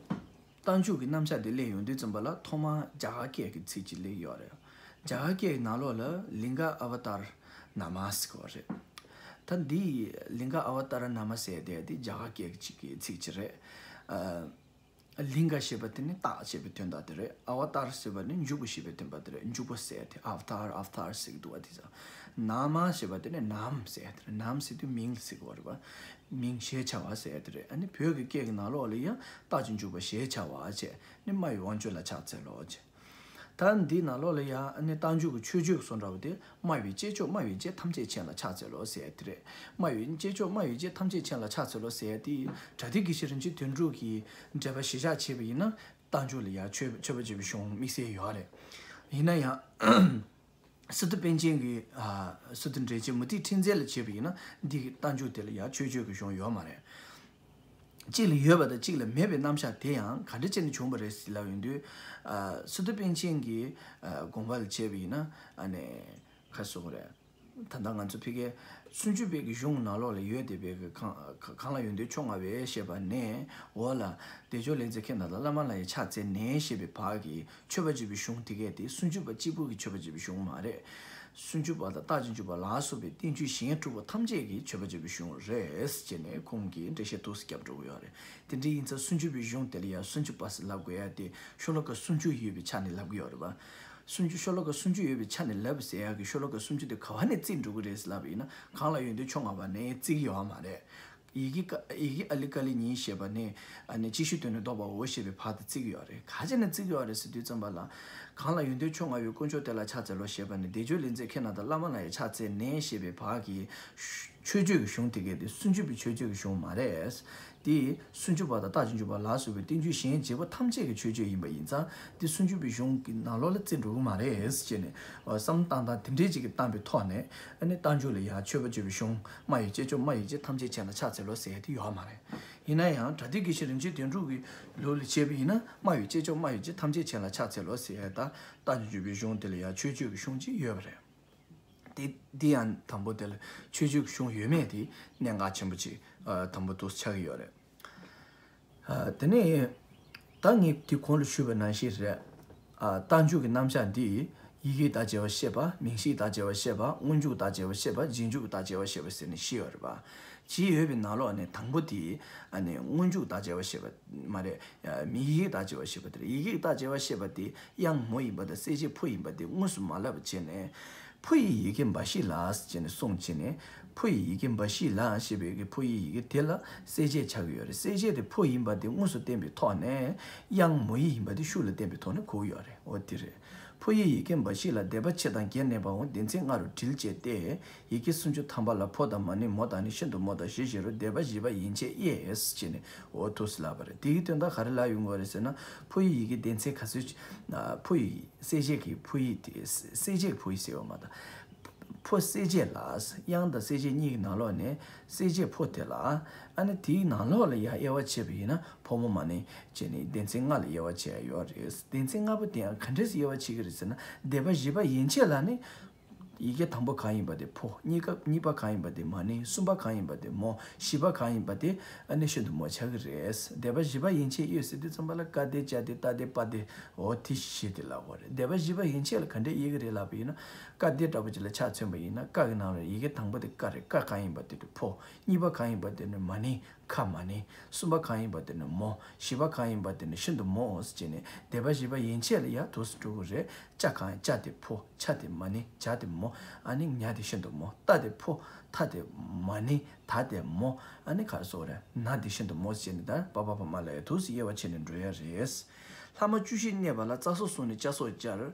རྟགས་འཇུག་གི་རྣམ་གཞག་དེ་སླེབས་ཡོང་དུས་ཙམ་པ་ལ་ཐོག་མར་རྒྱ་གར་སྐད་ཀྱི་ཚིག་ཅིག་སླེབས་ཡོད་རེད། རྒྱ་གར་སྐད་ཀྱི་ནང་ལོགས་ལ་ལིང་ག་ཨ་བ་ཏར་ན་མ་ཟེར་གྱི་ཡོད་རེད། ད་འདི་ལིང་ག་ཨ་བ་ཏར་ན་མ་ཟེར་དེ་དེ་རྒྱ་གར་སྐད་ཀྱི་ཚིག་ཅིག་རེད། ཨ། ལིང་ག་ཞེས་པ་དེ་ནི་རྟགས་ཞེས་པའི་དོན་དག་དེ་རེད། ཨ་བ་ཏར་ཟེར་བ་ནི་འཇུག་པ་ཞེས་པའི་དོན་དག་དེ་རེད། འཇུག་པ་ཟེར་དེ། ཨ་བ་ཏར། ཨ་བ་ཏར་ཟེར་གྱི་འདུག་པ། དེ་ཚོ། ན་མ་ཞེས་པ་དེ་ནི་ནཱམ་ཟེར་དེ་རེད། ནཱམ་ཟེར་དུས་མིང་ལ་ཟེར་གྱི་ཡོད་རེད་པ། མིང་ཞེས་བྱ་བ་ཟེར་དེ་རེད། ཨ་ནི་བོད་ཀྱི་སྐད་ཀྱི་ནང་ལོགས་ལ་ཡང་རྟགས་ཀྱི་འཇུག་པ་ཞེས་བྱ་བ་བྱས་ནི་སྨྲ་བའི་དབང་ཕྱུག་ལ་ཕྱག་འཚལ་ལོ་བྱས། ད་འདིའི་ནང་ལོགས་ལ་ཡང་ཨ་ནི་རྟགས་འཇུག་གི་མཆོད་བརྗོད་ཀྱི་བཟོ་འདྲ་བོ་དེ། སྨྲ་བའི་སྐྱེས་མཆོག་སྨྲ་བའི་རྗེ་ཐམས་ཅད་མཁྱེན་ལ་ཕྱག་འཚལ་ལོ་ཟེར་ཡ་དེ་རེད། སྨྲ་བའི་སྐྱེས་མཆོག་སྨྲ་བའི་རྗེ་ཐམས་ཅད་མཁྱེན་ལ་ཕྱག་འཚལ་ལོ་ཟེར་ཡ་དེ་སྒྲ་སྡེ་དགེ་བཤེས་རིན་ཆེན་དོན་གྲུབ་ཀྱིས་འགྲེལ་པ་གཞི་བཞག་བྱས་པ་ཡིན་ན་རྟགས་འཇུག་ལ་ཡང་མཆོད་མཆོད་པ་བརྗོད་པའི་གཞུང་དམིགས་བསལ་ཡོད་རེད། ཡིན་ན་ཡང་། སི་ཏུ་པཎ་ཆེན་གྱི་ཨ། སི་ཏུ་འགྲེལ་བྱེད་མུ་སྟེགས་ཕྲེང་མཛེས་ལ་བྱས་པ་ཡིན་ན་འདི་གི་རྟགས་འཇུག་དེ་ལ་ཡང་མཆོད་བརྗོད་ཀྱི་གཞུང་ཡོད་མ་རེད། གཅིག་ལ་ཡོད་པ་དང་གཅིག་ལ་མེད་པའི་རྣམ་གཞག་དེ་ཡང་ག་འདྲ་བྱས་ནས་བྱུང་བ་རེད་ཟེར་ལབ་ཡོང་དུས། ཨ། སི་ཏུ་པཎ་ཆེན་གྱི་ཨ། དགོངས་པ་ལ་བྱས་པ་ཡིན་ན་ཨ་ནི་ག་རེ་ཟེར་དགོས་རེད། ད་ལྟ་ང་ཚོ་ཕ་གིའི་སུམ་ཅུ་པའི་གི་གཞུང་ནང་ལོགས་ལ་ཡོད་བསྡད་པའི་གི་གང་གང་ལ་ཡོན་ཏན་མཆོག་མངའ་བས་ཞེས་པ་ནས་འོག་ལ། བདེ་མཆོག་ལེགས་མཛེས་མཁྱེན་རྣམས་དང་བླ་མ་ལ་ཡང་ཕྱག་འཚལ་ནས་ཞེས་པའི་བར་གྱི་མཆོད་པ་བརྗོད་པའི་གཞུང་དེ་གས་དེ་སུམ་ཅུ་པ་གཅིག་པུ་གི་མཆོད་པ་བརྗོད་པའི་གཞུང་མ་རེད། སུམ་ཅུ་པ་དང་རྟགས་ཀྱི་འཇུག་པ་ལ་སོགས་པའི་བསྟན་བཅོས་གཞན་དྲུག་པོ་ཐམས་ཅད་ཀྱི་མཆོད་པ་བརྗོད་པའི་གཞུང་རེད་ཅེས་ནས་ཁོང་གིས་འགྲེལ་བཤད་ཏོག་ཙམ་བརྒྱབ་འགྲོ་གི་ཡོད་རེད། དེ་འདྲ་ཡིན་ཙང་སུམ་ཅུ་པའི་གཞུང་དེ་ལ་ཡང་སུམ་ཅུ་པ་ཟེར་ལབ་དགོས་ཡ་དེ་ཤོ་ལོ་ཀ་སུམ་ཅུ་ཡོད་པའི་ཆ་ནས་ལབ་ཀྱི་ཡོད་རེད་པ། སུམ་ཅུ། ཤོ་ལོ་ཀ་སུམ་ཅུ་ཡོད་པའི་ཆ་ནས་ལབ་ཟེར་ཡག་གི་ཤོ་ལོ་ཀ་སུམ་ཅུ་དེ་ག་བ་ནས་བརྩིས་འགྲོ་གི་རེད་ཟེར་ལབ་པ་ཡིན་ན་གང་ལ་ཡོན་ཏན་མཆོག་མངའ་བ་ནས་བརྩི་གི་ཡོད་མ་རེད། ཡི་གེ་ཀ་ཡི་གེ་ཨ་ལི་ཀ་ལི་ཉིད་ཞེས་པ་ནས་ཨ་ནི་ཅིག་ཤོས་དོན་ནི་ལྡོག་པའོ་ཞེས་པའི་བར་དུ་བརྩི་གི་ཡོད་རེད། ག་བྱས་ནས་བརྩི་གི་ཡོད་རེད་ཟེར་དུས་ཙམ་པ་ལ། གང་ལ་ཡོན་ཏན་མཆོག་མངའ་བའི་དཀོན་མཆོག་དེ་ལ་ཕྱག་འཚལ་ལོ་ཞེས་པ་ནས་བདེ་མཆོག་ལེགས་མཛེས་མཁྱེན་རྣམས་དང་བླ་མ་ལ་ཡང་ཕྱག་འཚལ་ནས་ཞེས་པའི་བར་གྱི་མཆོད་བརྗོད་ཀྱི་གཞུང་དེ་གས་དེ་སུམ་ཅུ་པའི་མཆོད་བརྗོད་ཀྱི་གཞུང་མ་རེད། དེ་སུམ་ཅུ་པ་དང་རྟགས་ཀྱི་འཇུག་པ་ལ་སོགས་པའི་བསྟན་བཅོས་གཞན་བརྗེ་པོ་ཐམས་ཅད་ཀྱི་མཆོད་བརྗོད་ཡིན་པ་ཡིན་ཙང་དེ་སུམ་ཅུ་པའི་གཞུང་གི་ནང་ལོགས་ལ་བརྩི་འགྲོ་གི་མ་རེད་ཅེས་ནས་བསམ་བཏང་སྟངས་དེ་འདྲའི་ཅིག་གི་བཏང་པའི་ཐོག་ནས་ཨ་ནི་རྟགས་འཇུག་ལ་ཡང་མཆོད་པ་བརྗོད་པའི་གཞུང་། སྨྲ་བའི་སྐྱེས་མཆོག་སྨྲ་བའི་རྗེ་ཐམས་ཅད་མཁྱེན་ལ་ཕྱག་འཚལ་ལོ་ཟེར་ཡ་དེ་ཡོད་མ་རེད། ཡིན་ན་ཡང་སྒྲ་སྡེ་དགེ་བཤེས་རིན་ཆེན་དོན་གྲུབ་ཀྱི་ལུགས་ལ་བྱས་པ་ཡིན་ན་སྨྲ་བའི་སྐྱེས་མཆོག་སྨྲ་བའི་རྗེ་ཐམས་ཅད་མཁྱེན་ལ་ཕྱག་འཚལ་ལོ་ཟེར་ཡ་ད་རྟགས་འཇུག་པའི་གཞུང་དེ་ལ་ཡང་མཆོད་བརྗོད་ཀྱི་གཞུང་ཅིག་ཡོད་པ་རེད། དེ་དེ་ཡང་དང་པོ་དེ་ལ་མཆོད་བརྗོད་གཞུང་ཡོད་མེད་དེ་གནད་འགག་ཆེན་པོ་ཅིག་ཨ་དང་པོ་དེ་ཆགས་ཀྱི་ཡོད་རེད། ཨ་དེ་ནས་ད་ངས་དེ་གོང་ལ་ཞུས་པ་ནང་བཞིན་རེད། ཨ་རྟགས་འཇུག་གི་རྣམ་གཞག་འདི་ ཡི་གེ་དང་བཅས་པ་བཤད་པ། མིང་གཞི་དང་བཅས་པ་བཤད་པ། སྔོན་འཇུག་དང་བཅས་པ་བཤད་པ། རྗེས་འཇུག་དང་བཅས་པ་བཤད་པ་ཟེར་ནས་བཞི་ཡོད་རེད་པ། བཞི་ཡོད་པའི་ནང་ལོགས་ནས་དང་པོ་དེ་ཨ་ནི་སྔོན་འཇུག་དང་བཅས་པ་བཤད་པ་མ་རེད། མིང་ཡི་གེ་དང་བཅས་པ་བཤད་པ་དེ་རེད། ཡི་གེ་དང་བཅས་པ་བཤད་པ་དེ་དབྱངས་མོ་ཡིན་པ་དང་གསལ་བྱེད་ཕོ་ཡིན་པ་དེ་དངོས་སུ་མ་ལབ་པ་བྱས་ནས། ཕོ་ཡི་ཡི་གེ་འབའ་ཞིག་ལ་ཟེར་ནས་གསུངས་བྱས་ནས། ཕོ་ཡི་ཡི་གེ་འབའ་ཞིག་ལ་ཞེས་པའི་གི་ཕོ་ཡི་ཡི་གེ་དེ་ལ་གསལ་བྱེད་ཆགས་ཀྱི་ཡོད་རེད། གསལ་བྱེད་དེ་ཕོ་ཡིན་པ་དེ་དངོས་སུ་བསྟན་པའི་ཐོག་ནས། དབྱངས་མོ་ཡི་ཡིན་པ་དེ་ཤུགས་ལ་བསྟན་པའི་ཐོག་ནས་གོ་གི་ཡོད་རེད། འོ་དེ་རེད། ཕོ་ཡི་ཡི་གེ་འབའ་ཞིག་ལ་སྡེ་པ་ཕྱེད་དང་བརྒྱད་གནས་པའང་སྡེ་ཚན་ལྔ་རུ་དྲིལ་བཅས་ཏེ། ཡི་གེ་སུམ་ཅུ་ཐམ་པ་ལ་ཕོ་དང་མ་ནིང་མོ་དང་ནི་ཤིན་ཏུ་མོ་དང་ཞེས་བཞི་རུ་སྡེ་པ་བཞི་པ་ཡན་ཆད་དབྱེ་ཞེས་ནས་འོ་ཐུགས་སུ་ལབ་པ་རེད། དེ་གི་དོན་དག་ག་རེ་ལབ་ཡོང་གི་རེད་ཟེར་ན། ཕོ་ཡི་ཡི་གེ་སྡེ་ཚན་ག་ཚོད་ཅིག་ཕོ་ཡི་གསལ་བྱེད་ཀྱི་ཕོ་ཡི་དེ་གསལ་བྱེད་ཀྱི་ཕོ་ཡི་ཟེར་བ་མ་གཏོགས། ཕོ་གསལ་བྱེད་ལ། དབྱངས་དང་གསལ་བྱེད་གཉིས་ཀྱི་ནང་ལོགས་ནས་གསལ་བྱེད་ཕོ་དེ་ལ། ཨ་ནི་དེའི་ནང་ལོགས་ལ་ཡང་དབྱེ་བ་ཕྱེ་བ་ཡིན་ན་ཕོ་མོ་མ་ནིང་བྱས་ནས་སྡེ་ཚན་ལྔ་ལ་དབྱེ་བ་ཕྱེ་ཡ་ཡོད་རེད། སྡེ་ཚན་ལྔ་པོ་དེ་ཡང་ག་འདྲས་སེ་དབྱེ་བ་ཕྱེ་གི་རེད་ཟེར་ན། སྡེ་པ་བཞི་པ་ཡན་ཆད་ལ་ནི། ཡི་གེ་དང་པོ་གང་ཡིན་པ་དེ་ཕོ། གཉིས་ཀ་གཉིས་པ་གང་ཡིན་པ་དེ་མ་ནིང་། གསུམ་པ་གང་ཡིན་པ་དེ་མོ། བཞི་པ་གང་ཡིན་པ་དེ་ཨ་ནི་ཤིན་ཏུ་མོ་ཆགས་ཀྱི་རེད། སྡེ་པ་བཞི་པ་ཡན་ཆད་དབྱེ་ཟེར་དུས་ཙམ་པ་ལ་ཀ་སྡེ་ཅ་སྡེ་ཏ་སྡེ་པ་སྡེ་འོ་དེ་བཞི་དེ་ལབ་དགོས་རེད། སྡེ་པ་བཞི་པ་ཡན་ཆད་ལ་ག་འདྲས་དབྱེ་གི་རེད་ལབ་པ་ཡིན་ན། ཀ་སྡེ་འདྲ་པོ་ཅིག་ལ་ཆ་མཚོན་པ་ཡིན་ན། ཀ་གི་ནང་ལ་ཡི་གེ་དང་པོ་དེ་ཀ་རེད། ཀ་གང་ཡིན་པ་དེ་ནི་ཕོ། གཉིས་པ་གང་ཡིན་པ་དེ་ནི་མ་ནིང་། ཁ་མ་ནིང་། གསུམ་པ་གང་ཡིན་པ་དེ་ནི་མོ། བཞི་པ་གང་ཡིན་པ་དེ་ནི་ཤིན་ཏུ་མོ་ཟེར་བྱས་ནས་སྡེ་པ་བཞི་པ་ཡན་ཆད་ལ་ཡ་འདུག་སེ་འགྲོ་གི་རེད། ཅ་གང་ཅ་དེ་ཕོ། ཆ་དེ་མ་ནིང་། ཇ་དེ་མོ། ཨ་ནི་ཉ་དེ་ཤིན་ཏུ་མོ། ཏ་དེ་ཕོ། ཐ་དེ་མ་ནིང་། ད་དེ་མོ། ཨ་ནི་ག་རེ་ཟེར་དགོས་རེད། ན་དེ་ཤིན་ཏུ་མོ་ཟེར་བྱས་ནས་ད་པ་ཕ་བ་མ་ལ་ཡ་འདུག་སེ་དབྱེ་བ་ཕྱེ་ནས་འགྲོ་ཡ་རེད། ལྷག་མ་བཅུ་བཞི་གནས་པ་ལ་ཙ་སོགས་གསུམ་ནས་ཅ་སོགས་སྦྱར།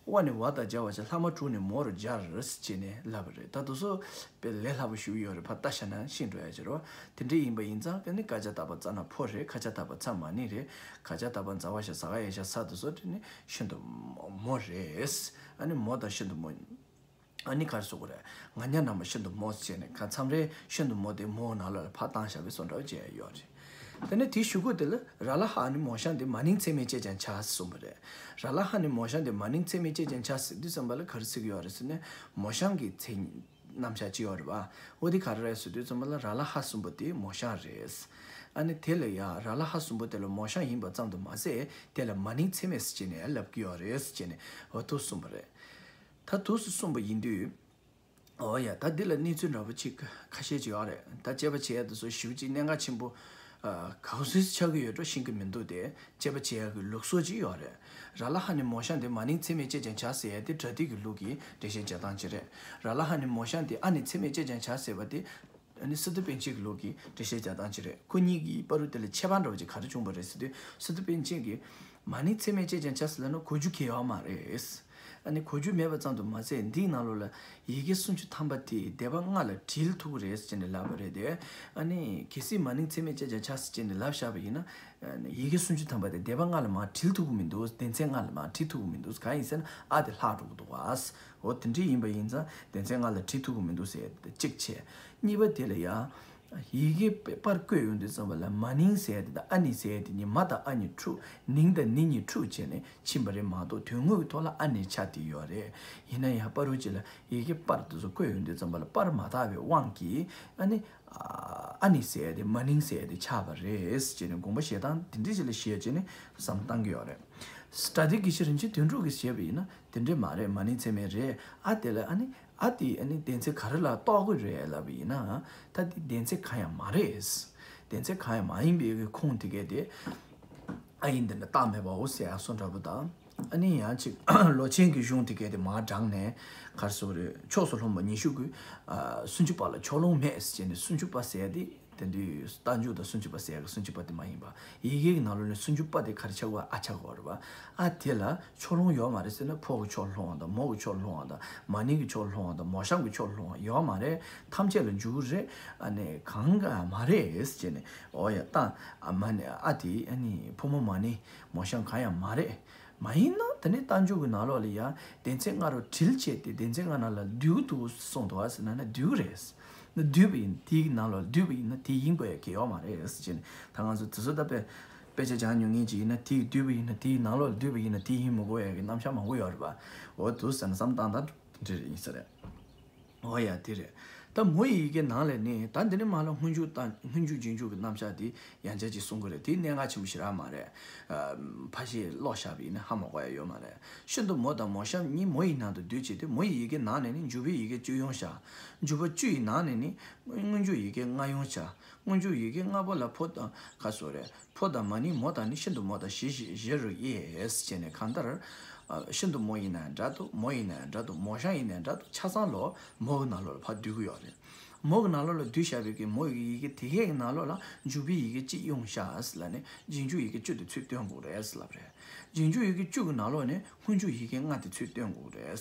དབ་ནས་བ་དང་སྦྱར་བ་བྱས། ལྷག་མ་དྲུག་ནས་མོ་རུ་སྦྱར་ཟེར་བྱས་ནས་ལབ་པ་རེད། ད་དེ་ཚོ་དཔེ་ལས་སླ་པོ་ཞིག་ཡོད་རེད། ཕར་ལྟ་བཞག་ན་ཤེས་འགྲོ་ཡ་ཅིག་རེད་བ། དེ་འདྲ་ཡིན་པ་ཡིན་ཙང་ཀ་ནི་ཀ་ཇ་བཏགས་པ་ཙ་ན་ཕོ་རེད། ཁ་ཇ་བཏགས་པ་ཚ་མ་ནིང་རེད། ག་ཇ་བཏགས་པ་ཛ་ཝ་ཞབས་ས་ག་ཡ་ཞབས་ས་དེ་ཚོ་དེ་ནི་ཤིན་ཏུ་མོ་རེད། ཨ་ནི་མོ་དང་ཤིན་ཏུ་མོ། ཨ་ནི་ག་རེ་ཟེར་དགོས་རེད། ང་ཉ་ན་མ་ཤིན་ཏུ་མོ་ཟེར་ནས་ཁ་མཚམས་རེ་ཤིན་ཏུ་མོ་དེ་མོ་ནང་ལོགས་ལ་ཕར་བཏང་བཞག་པའི་བཟོ་འདྲ་བྱས་ཡོད་རེད། དེ་ནས་དེའི་གཞུག་གུ་དེ་ལ་ར་ལ་ཧ་ནི་མོ་བྱང་དེ་མ་ནིང་ཚད་མས་བཅད་ཀྱང་བྱ་གསུངས་པ་རེད། ར་ལ་ཧ་ནི་མོ་བྱང་དེ་མ་ནིང་ཚད་མས་བཅད་ཀྱང་བྱ་ཟེར་དུས་ཙམ་པ་ལ་ག་རེ་ཟེར་གྱི་ཡོད་རེད་ཟེར་ན། མོ་བྱང་གི་མཚན་རྣམ་གཞག་ཅིག་ཡོད་རེད་བ། འོ་དེ་ག་རེ་རེད་ཟེར་དུས་ཙམ་པ་ལ་ར་ལ་ཧ་གསུམ་པོ་དེ་མོ་བྱང་རེད། ཨ་ནི་དེ་ལ་ཡ་ར་ལ་ཧ་གསུམ་པོ་དེ་ལ་མོ་བྱང་ཡིན་པ་ཙམ་དུ་མ་ཟད་དེ་ལ་མ་ནིང་ཚད་མས་ཟེར་བྱས་ནས་ལབ་ཀྱི་ཡོད་རེད་ཟེར་བྱས་ནས་འོ་དེ་གསུངས་པ་རེད། ད་འདུག་སེ་གསུངས་པ་ཡིན་དུས། འོ་ཡ། ད་འདི་ལ་གནས་ཚུལ་འདྲ་པོ་གཅིག་ཁ་ཤས་ཅིག་ཡོད་རེད། ད་དཔྱད་པ་བྱེད་ཡ་དེ་ཚོ་ཞེ་པོ་ཅིག་གནད་འགག་ཆེན་པོ། ཨ། ག་ཚོད་ཆགས་ཀྱི་ཡོད་འགྲོ་ཤེས་ཀྱི་མི་འདུག་སྟེ། དཔྱད་པ་བྱེད་ཡ་གི་ལུགས་སྲོལ་ཅིག་ཡོད་རེད། ར་ལ་ཧ་ནི་མོ་བྱང་དེ་མ་ནིང་ཚད་མས་བཅད་ཀྱང་བྱ་ཟེར་ཡ་དེ་སྒྲ་སྡུད་ཀྱི་ལུགས་ཀྱི་འགྲེལ་བཤད་རྒྱག་སྟངས་ཅིག་རེད། ར་ལ་ཧ་ནི་མོ་བྱང་དེ་ཨ་ནི་ཚད་མས་བཅད་ཀྱང་བྱ་ཟེར་བ་དེ། ཨ་ནི་སི་ཏུ་པཎ་ཆེན་གྱི་ལུགས་ཀྱི་འགྲེལ་བཤད་རྒྱག་སྟངས་ཅིག་རེད། ཁོ་གཉིས་ཀྱི་བར་དུ་དེ་ལ་ཁྱད་པར་འདྲ་བོ་ཅིག་ག་རེ་བྱུང་བ་རེད་ཟེར་དུས། སི་ཏུ་པཎ་ཆེན་གྱིས་མ་ནིང་ཚད་མས་བཅད་ཀྱང་བྱ་ཟེར་ལབ་ན་གོ་རྒྱུ་གང་ཡང་ཡོད་མ་རེད། ཨ་ནི་གོ་རྒྱུ་མེད་པ་ཙམ་དུ་མ་ཟད་འདིའི་ནང་ལོགས་ལ་ཡི་གེ་སུམ་ཅུ་ཐམ་པ་དེ་སྡེ་པ་ལྔ་ལ་དྲིལ་ཐུབ་ཀྱི་རེད་ཟེར་ནས་ལབ་པ་རེད་དེ། ཨ་ནི་གལ་སྲིད་མ་ནིང་ཚད་མས་བཅད་ཀྱང་བྱ་ཟེར་བྱས་ནས་ལབ་བཞག་པ་ཡིན་ན། ཡི་གེ་སུམ་ཅུ་ཐམ་པ་དེ་སྡེ་པ་ལྔ་ལ་མར་དྲིལ་ཐུབ་ཀྱི་མི་འདུག་སྡེ་ཚན་ལྔ་ལ་མར་དྲིལ་ཐུབ་ཀྱི་མི་འདུག་གང་ཡིན་ཟེར་ན་ཨ་དེ་ལྷག་འགྲོ་གི་འདུག་བ། འོ་དེ་འདྲ་ཡིན་པ་ཡིན་ཙང་སྡེ་ཚན་ལྔ་ལ་དྲིལ་ཐུབ་ཀྱི་མི་འདུག་ཟེར་ཏེ་གཅིག་བྱས། གཉིས་པ་དེ་ལ་ཡང་ཡི་གེ་པར་བཀོད་ཡོང་དུས་ཙམ་པ་ལ་མ་ནིང་ཟེར་ཡ་དེ་དང་ཨ་ནི་ཟེར་ཡ་དེ་གཉིས་མ་དང་ཨ་གཉིས་འཁྲུག་ནིང་དང་ནི་གཉིས་འཁྲུག་བྱས་ནས་ཕྱིན་པ་རེད་མ་གཏོགས་དོན་དངོས་ཀྱི་ཐོག་ལ་ཨ་ནི་ཆགས་བསྡད་ཡོད་རེད། ཡིན་ན་ཡང་པར་རིས་ཅིག་ལ་ཡི་གེ་པར་དེ་ཚོ་བཀོད་ཡོང་དུས་ཙམ་པ་ལ་པར་མ་དག་པའི་དབང་གིས་ཨ་ནི། ཨ་ནི་ཟེར་ཡ་དེ་མ་ནིང་ཟེར་ཡ་དེ་ཆགས་པ་རེད་ཅེས་ནས་དགོངས་པ་བཞེས་སྟངས་དེ་འདྲ་ཞིག་ལ་བཞེས་བྱས་ནས་བསམ་བློ་བཏང་གི་ཡོད་རེད། སྒྲ་སྡེ་དགེ་བཤེས་རིན་ཆེན་དོན་གྲུབ་ཀྱིས་བཞེས་པ་ཡིན་ན་དེ་འདྲ་མ་རེད། མ་ནིང་ཚད་མས་རེད། ཨ་དེ་ལ་ཨ་ནི་ཨ་དེ་ཨ་ནི་སྡེ་ཚན་ག་རེ་ལ་གཏོགས་ཀྱི་རེད་ལབ་པ་ཡིན་ན་ད་དེ་སྡེ་ཚན་གང་ཡང་མ་རེད། སྡེ་ཚན་གང་ཡང་མ་ཡིན་པའི་གི་ཁུངས་དེ་གས་དེ་ཨ་ཡིན་འདི་འདྲ་རྟགས་མེད་པའོ་ཟེར་ཡ་སོ་འདྲ་པོ་དང་། ཨ་ནི་ཡང་ཅིག་ལོ་ཆེན་གྱི་གཞུང་དེ་གས་དེ་མར་དྲངས་ནས་ག་རེ་ཟེར་དགོས་རེད། ཕྱོགས་སུ་ལྷུང་བ་ཉི་ཤུ་གི་ཨ་སུམ་ཅུ་པ་ལ་ཕྱོགས་ལྷུང་མེད་ཟེར་ནས་སུམ་ཅུ་པ་ཟེར་ཡ་དེ་དེ་དུས་རྟགས་འཇུག་དང་སུམ་ཅུ་པ་ཟེར་ཡ་གི་སུམ་ཅུ་པ་དེ་མ་ཡིན་པ། ཡི་གེ་གི་ནང་ལོགས་ནས་སུམ་ཅུ་པ་དེ་ག་རེ་ཆགས་པ་ཨ་ཆགས་པ་རེད་པ། ཨ་དེ་ལ་ཕྱོགས་ལྷུང་ཡོད་མ་རེད་ཟེར་ན་ཕོ་གི་ཕྱོགས་ལྷུང་བ་དང་མོ་གི་ཕྱོགས་ལྷུང་བ་དང་མ་ནིང་གི་ཕྱོགས་ལྷུང་བ་མོ་བྱང་གི་ཕྱོགས་ལྷུང་བ་ཡོད་མ་རེད། ཐམས་ཅད་ལ་འཇུག་གི་རེད། ཨ་ནི་གང་ག་མ་རེད་ཟེར་ནས་འོ་ཡ་ད་ཨ་མ་ནི་ཨ་དེ་ཨ་ནི་ཕོ་མོ་མ་ནིང་མོ་བྱང་གང་ཡང་མ་རེད། མ་ཡིན་ན་དེ་ནས་རྟགས་འཇུག་གི་ནང་ལོགས་ལ་ཡང་སྡེ་ཚན་ལྔ་རུ་དྲིལ་བྱས་ཏེ་སྡེ་ཚན་ལྔ་ནང་ལ་བསྡུས་འདུག་གསུངས་འདུག་ཟེར་ན་ན་བསྡུས་རེད། ན་བསྡུས་པ་ཡིན་དེའི་ནང་ལོགས་བསྡུས་པ་ཡིན་ན་དེ་ཡིན་དགོས་ཡ་གི་ཡོད་མ་རེད་ཟེར་ནས་ད་ང་ཚོ་དེ་ཚོ་ད་དཔེ་དཔེ་ཆ་སྦྱང་མྱོང་མཁན་ཅིག་ཡིན་ན་དེ་བསྡུས་པ་ཡིན་ན་དེའི་ནང་ལོགས་བསྡུས་པ་ཡིན་ན་དེ་ཡིན་མི་དགོས་ཡ་གི་རྣམ་གཞག་མང་པོ་ཡོད་རེད་པ། འོ་འདུག་ཟེར་ན་བསམ་བཏང་དང་འདྲ་རེད་ཡིན་ས་རེད། འོ་ཡ་དེ་རེད། ད་མོ་ཡི་ཡི་གེ་ནང་ལས་ནི་ད་འདི་ནི་མ་ལ་སྔོན་འཇུག་དང་སྔོན་འཇུག་རྗེས་འཇུག་གི་རྣམ་གཞག་དེ་ཡང་བསྐྱར་ཅིག་གསུང་གི་རེད། དེ་གནད་འགག་ཆེན་པོ་ཞེ་དྲག་མ་རེད། ཨ། ཕལ་ཆེར་ཀློག་བཞག་པ་ཡིན་ན་ཧ་མ་གོ་ཡ་ཡོད་མ་རེད། ཤིན་ཏུ་མོ་དང་མོ་གཤམ་གཉིས་མོ་ཡི་ནང་དུ་འདུས་བྱས་ཏེ། མོ་ཡི་ཡི་གེ་ནང་ནས་ནི་འཇུག་པའི་ཡི་གེ་བཅུ་ཡོང་བཞག་འཇུག་པ་བཅུ་ཡི་ནང་ནས་ནི་སྔོན་འཇུག་ཡི་གེ་ལྔ་ཡོང་བཞག་སྔོན་འཇུག་ཡི་གེ་ལྔ་པོ་ལ་ཕོ་དང་ཁ་སོ་རེད། ཕོ་དང་མ་ནིང་མོ་དང་ནི་ཤིན་ཏུ་མོ་དང་བཞི་བཞི་བཞི་རུ་དབྱེ་ཟེར་ནས། གང་ལྟར། ཨ། ཤིན་ཏུ་མོ་ཡིན་ན་འདྲ་འདུག་མོ་ཡིན་ན་འདྲ་འདུག་མོ་གཤམ་ཡིན་ན་འདྲ་འདུག་ཆ་ཚང་ལོ་མོ་གི་ནང་ལོགས་ལ་ཕར་བསྡུ་གི་ཡོད་རེད། མོ་གི་ནང་ལོགས་ལ་བསྡུས་བཞག་པའི་གི་མོ་ཡི་ཡི་གེ་དེ་གའི་གི་ནང་ལོགས་ལ་འཇུག་པའི་ཡི་གེ་གཅིག་ཡོང་བཞག་ཟེར་ལབ་ནས་རྗེས་འཇུག་ཡི་གེ་བཅུ་དེ་ཚུར་བཏོན་དགོས་རེད་ཟེར་ལབ་རེད། རྗེས་འཇུག་ཡི་གེ་བཅུ་གི་ནང་ལོགས་ནས་སྔོན་འཇུག་ཡི་གེ་ལྔ་དེ་ཚུར་བཏོན་དགོས་རེད།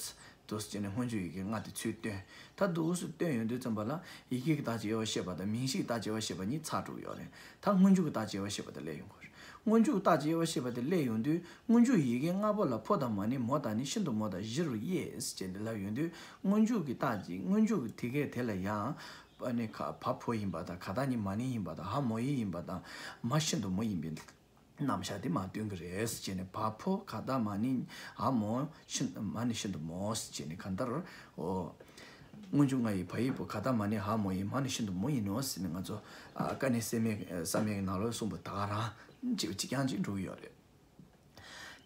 འདུག་སེ་བྱས་ནས་སྔོན་འཇུག་ཡི་གེ་ལྔ་དེ་ཚུར་བཏོན། ད་འདུག་སེ་བཏོན་ཡོང་དུས་ཙམ་པ་ལ་ཡི་གེ་གི་རྟགས་ཀྱི་དབྱེ་བ་བཤད་པ་དང་མིང་གཞི་གི་རྟགས་ཀྱི་དབྱེ་བ་བཤད་པ་གཉིས་ཚར་འགྲོ་གི་ཡོད་རེད། ད་སྔོན་འཇུག་གི་རྟགས་ཀྱི་དབྱེ་བ་བཤད་པ་དེ་སླེབས་ཡོང་གི་རེད། སྔོན་འཇུག་གི་རྟགས་ཀྱི་དབྱེ་བ་བཤད་པ་དེ་སླེབས་ཡོང་དུས་སྔོན་འཇུག་ཡི་གེ་ལྔ་པོ་ལ་ཕོ་དང་མ་ནིང་མོ་དང་ནི་ཤིན་ཏུ་མོ་དང་བཞི་རུ་དབྱེ་ཟེར་བྱས་ནས་ལབ་ཡོང་དུས། སྔོན་འཇུག་གི་རྟགས་ཀྱི་སྔོན་འཇུག་གི་དེ་གའི་དེ་ལ་ཡང་ཨ་ནི་ག་བ་ཕོ་ཡིན་པ་དང་། ག་ད་ནི་མ་ནིང་ཡིན་པ་དང་། འ་མོ་ཡི་ཡིན་པ་དང་། མ་ཤིན་ཏུ་མོ་ཡིན་པའི་རྣམ་གཞག་དེ་མར་སྟོན་གྱི་རེད་ཟེར་བྱས་ནས། བ་ཕོ་ག་ད་མ་ནིང་འ་མོ་ཤིན་མ་ནི་ཤིན་ཏུ་མོ་ཟེར་བྱས་ནས། གང་ལྟར། འོ། སྔོན་འཇུག་ལྔ་ཡི་བ་ཡི་བུ་ག་ད་མ་ནིང་འ་མོ་ཡི་མ་ནི་ཤིན་ཏུ་མོ་ཡིན་ནོ་ཟེར་ནས་ང་ཚོ། ཨ། དཀའ་གནད་གསལ་མེད་གསར་མའི་ནང་ལོགས་གསུངས་པ་ད་ག་རང་གཅིག་གཅིག་རྐྱང་གཅིག་འགྲོ་གི་ཡོད་རེད།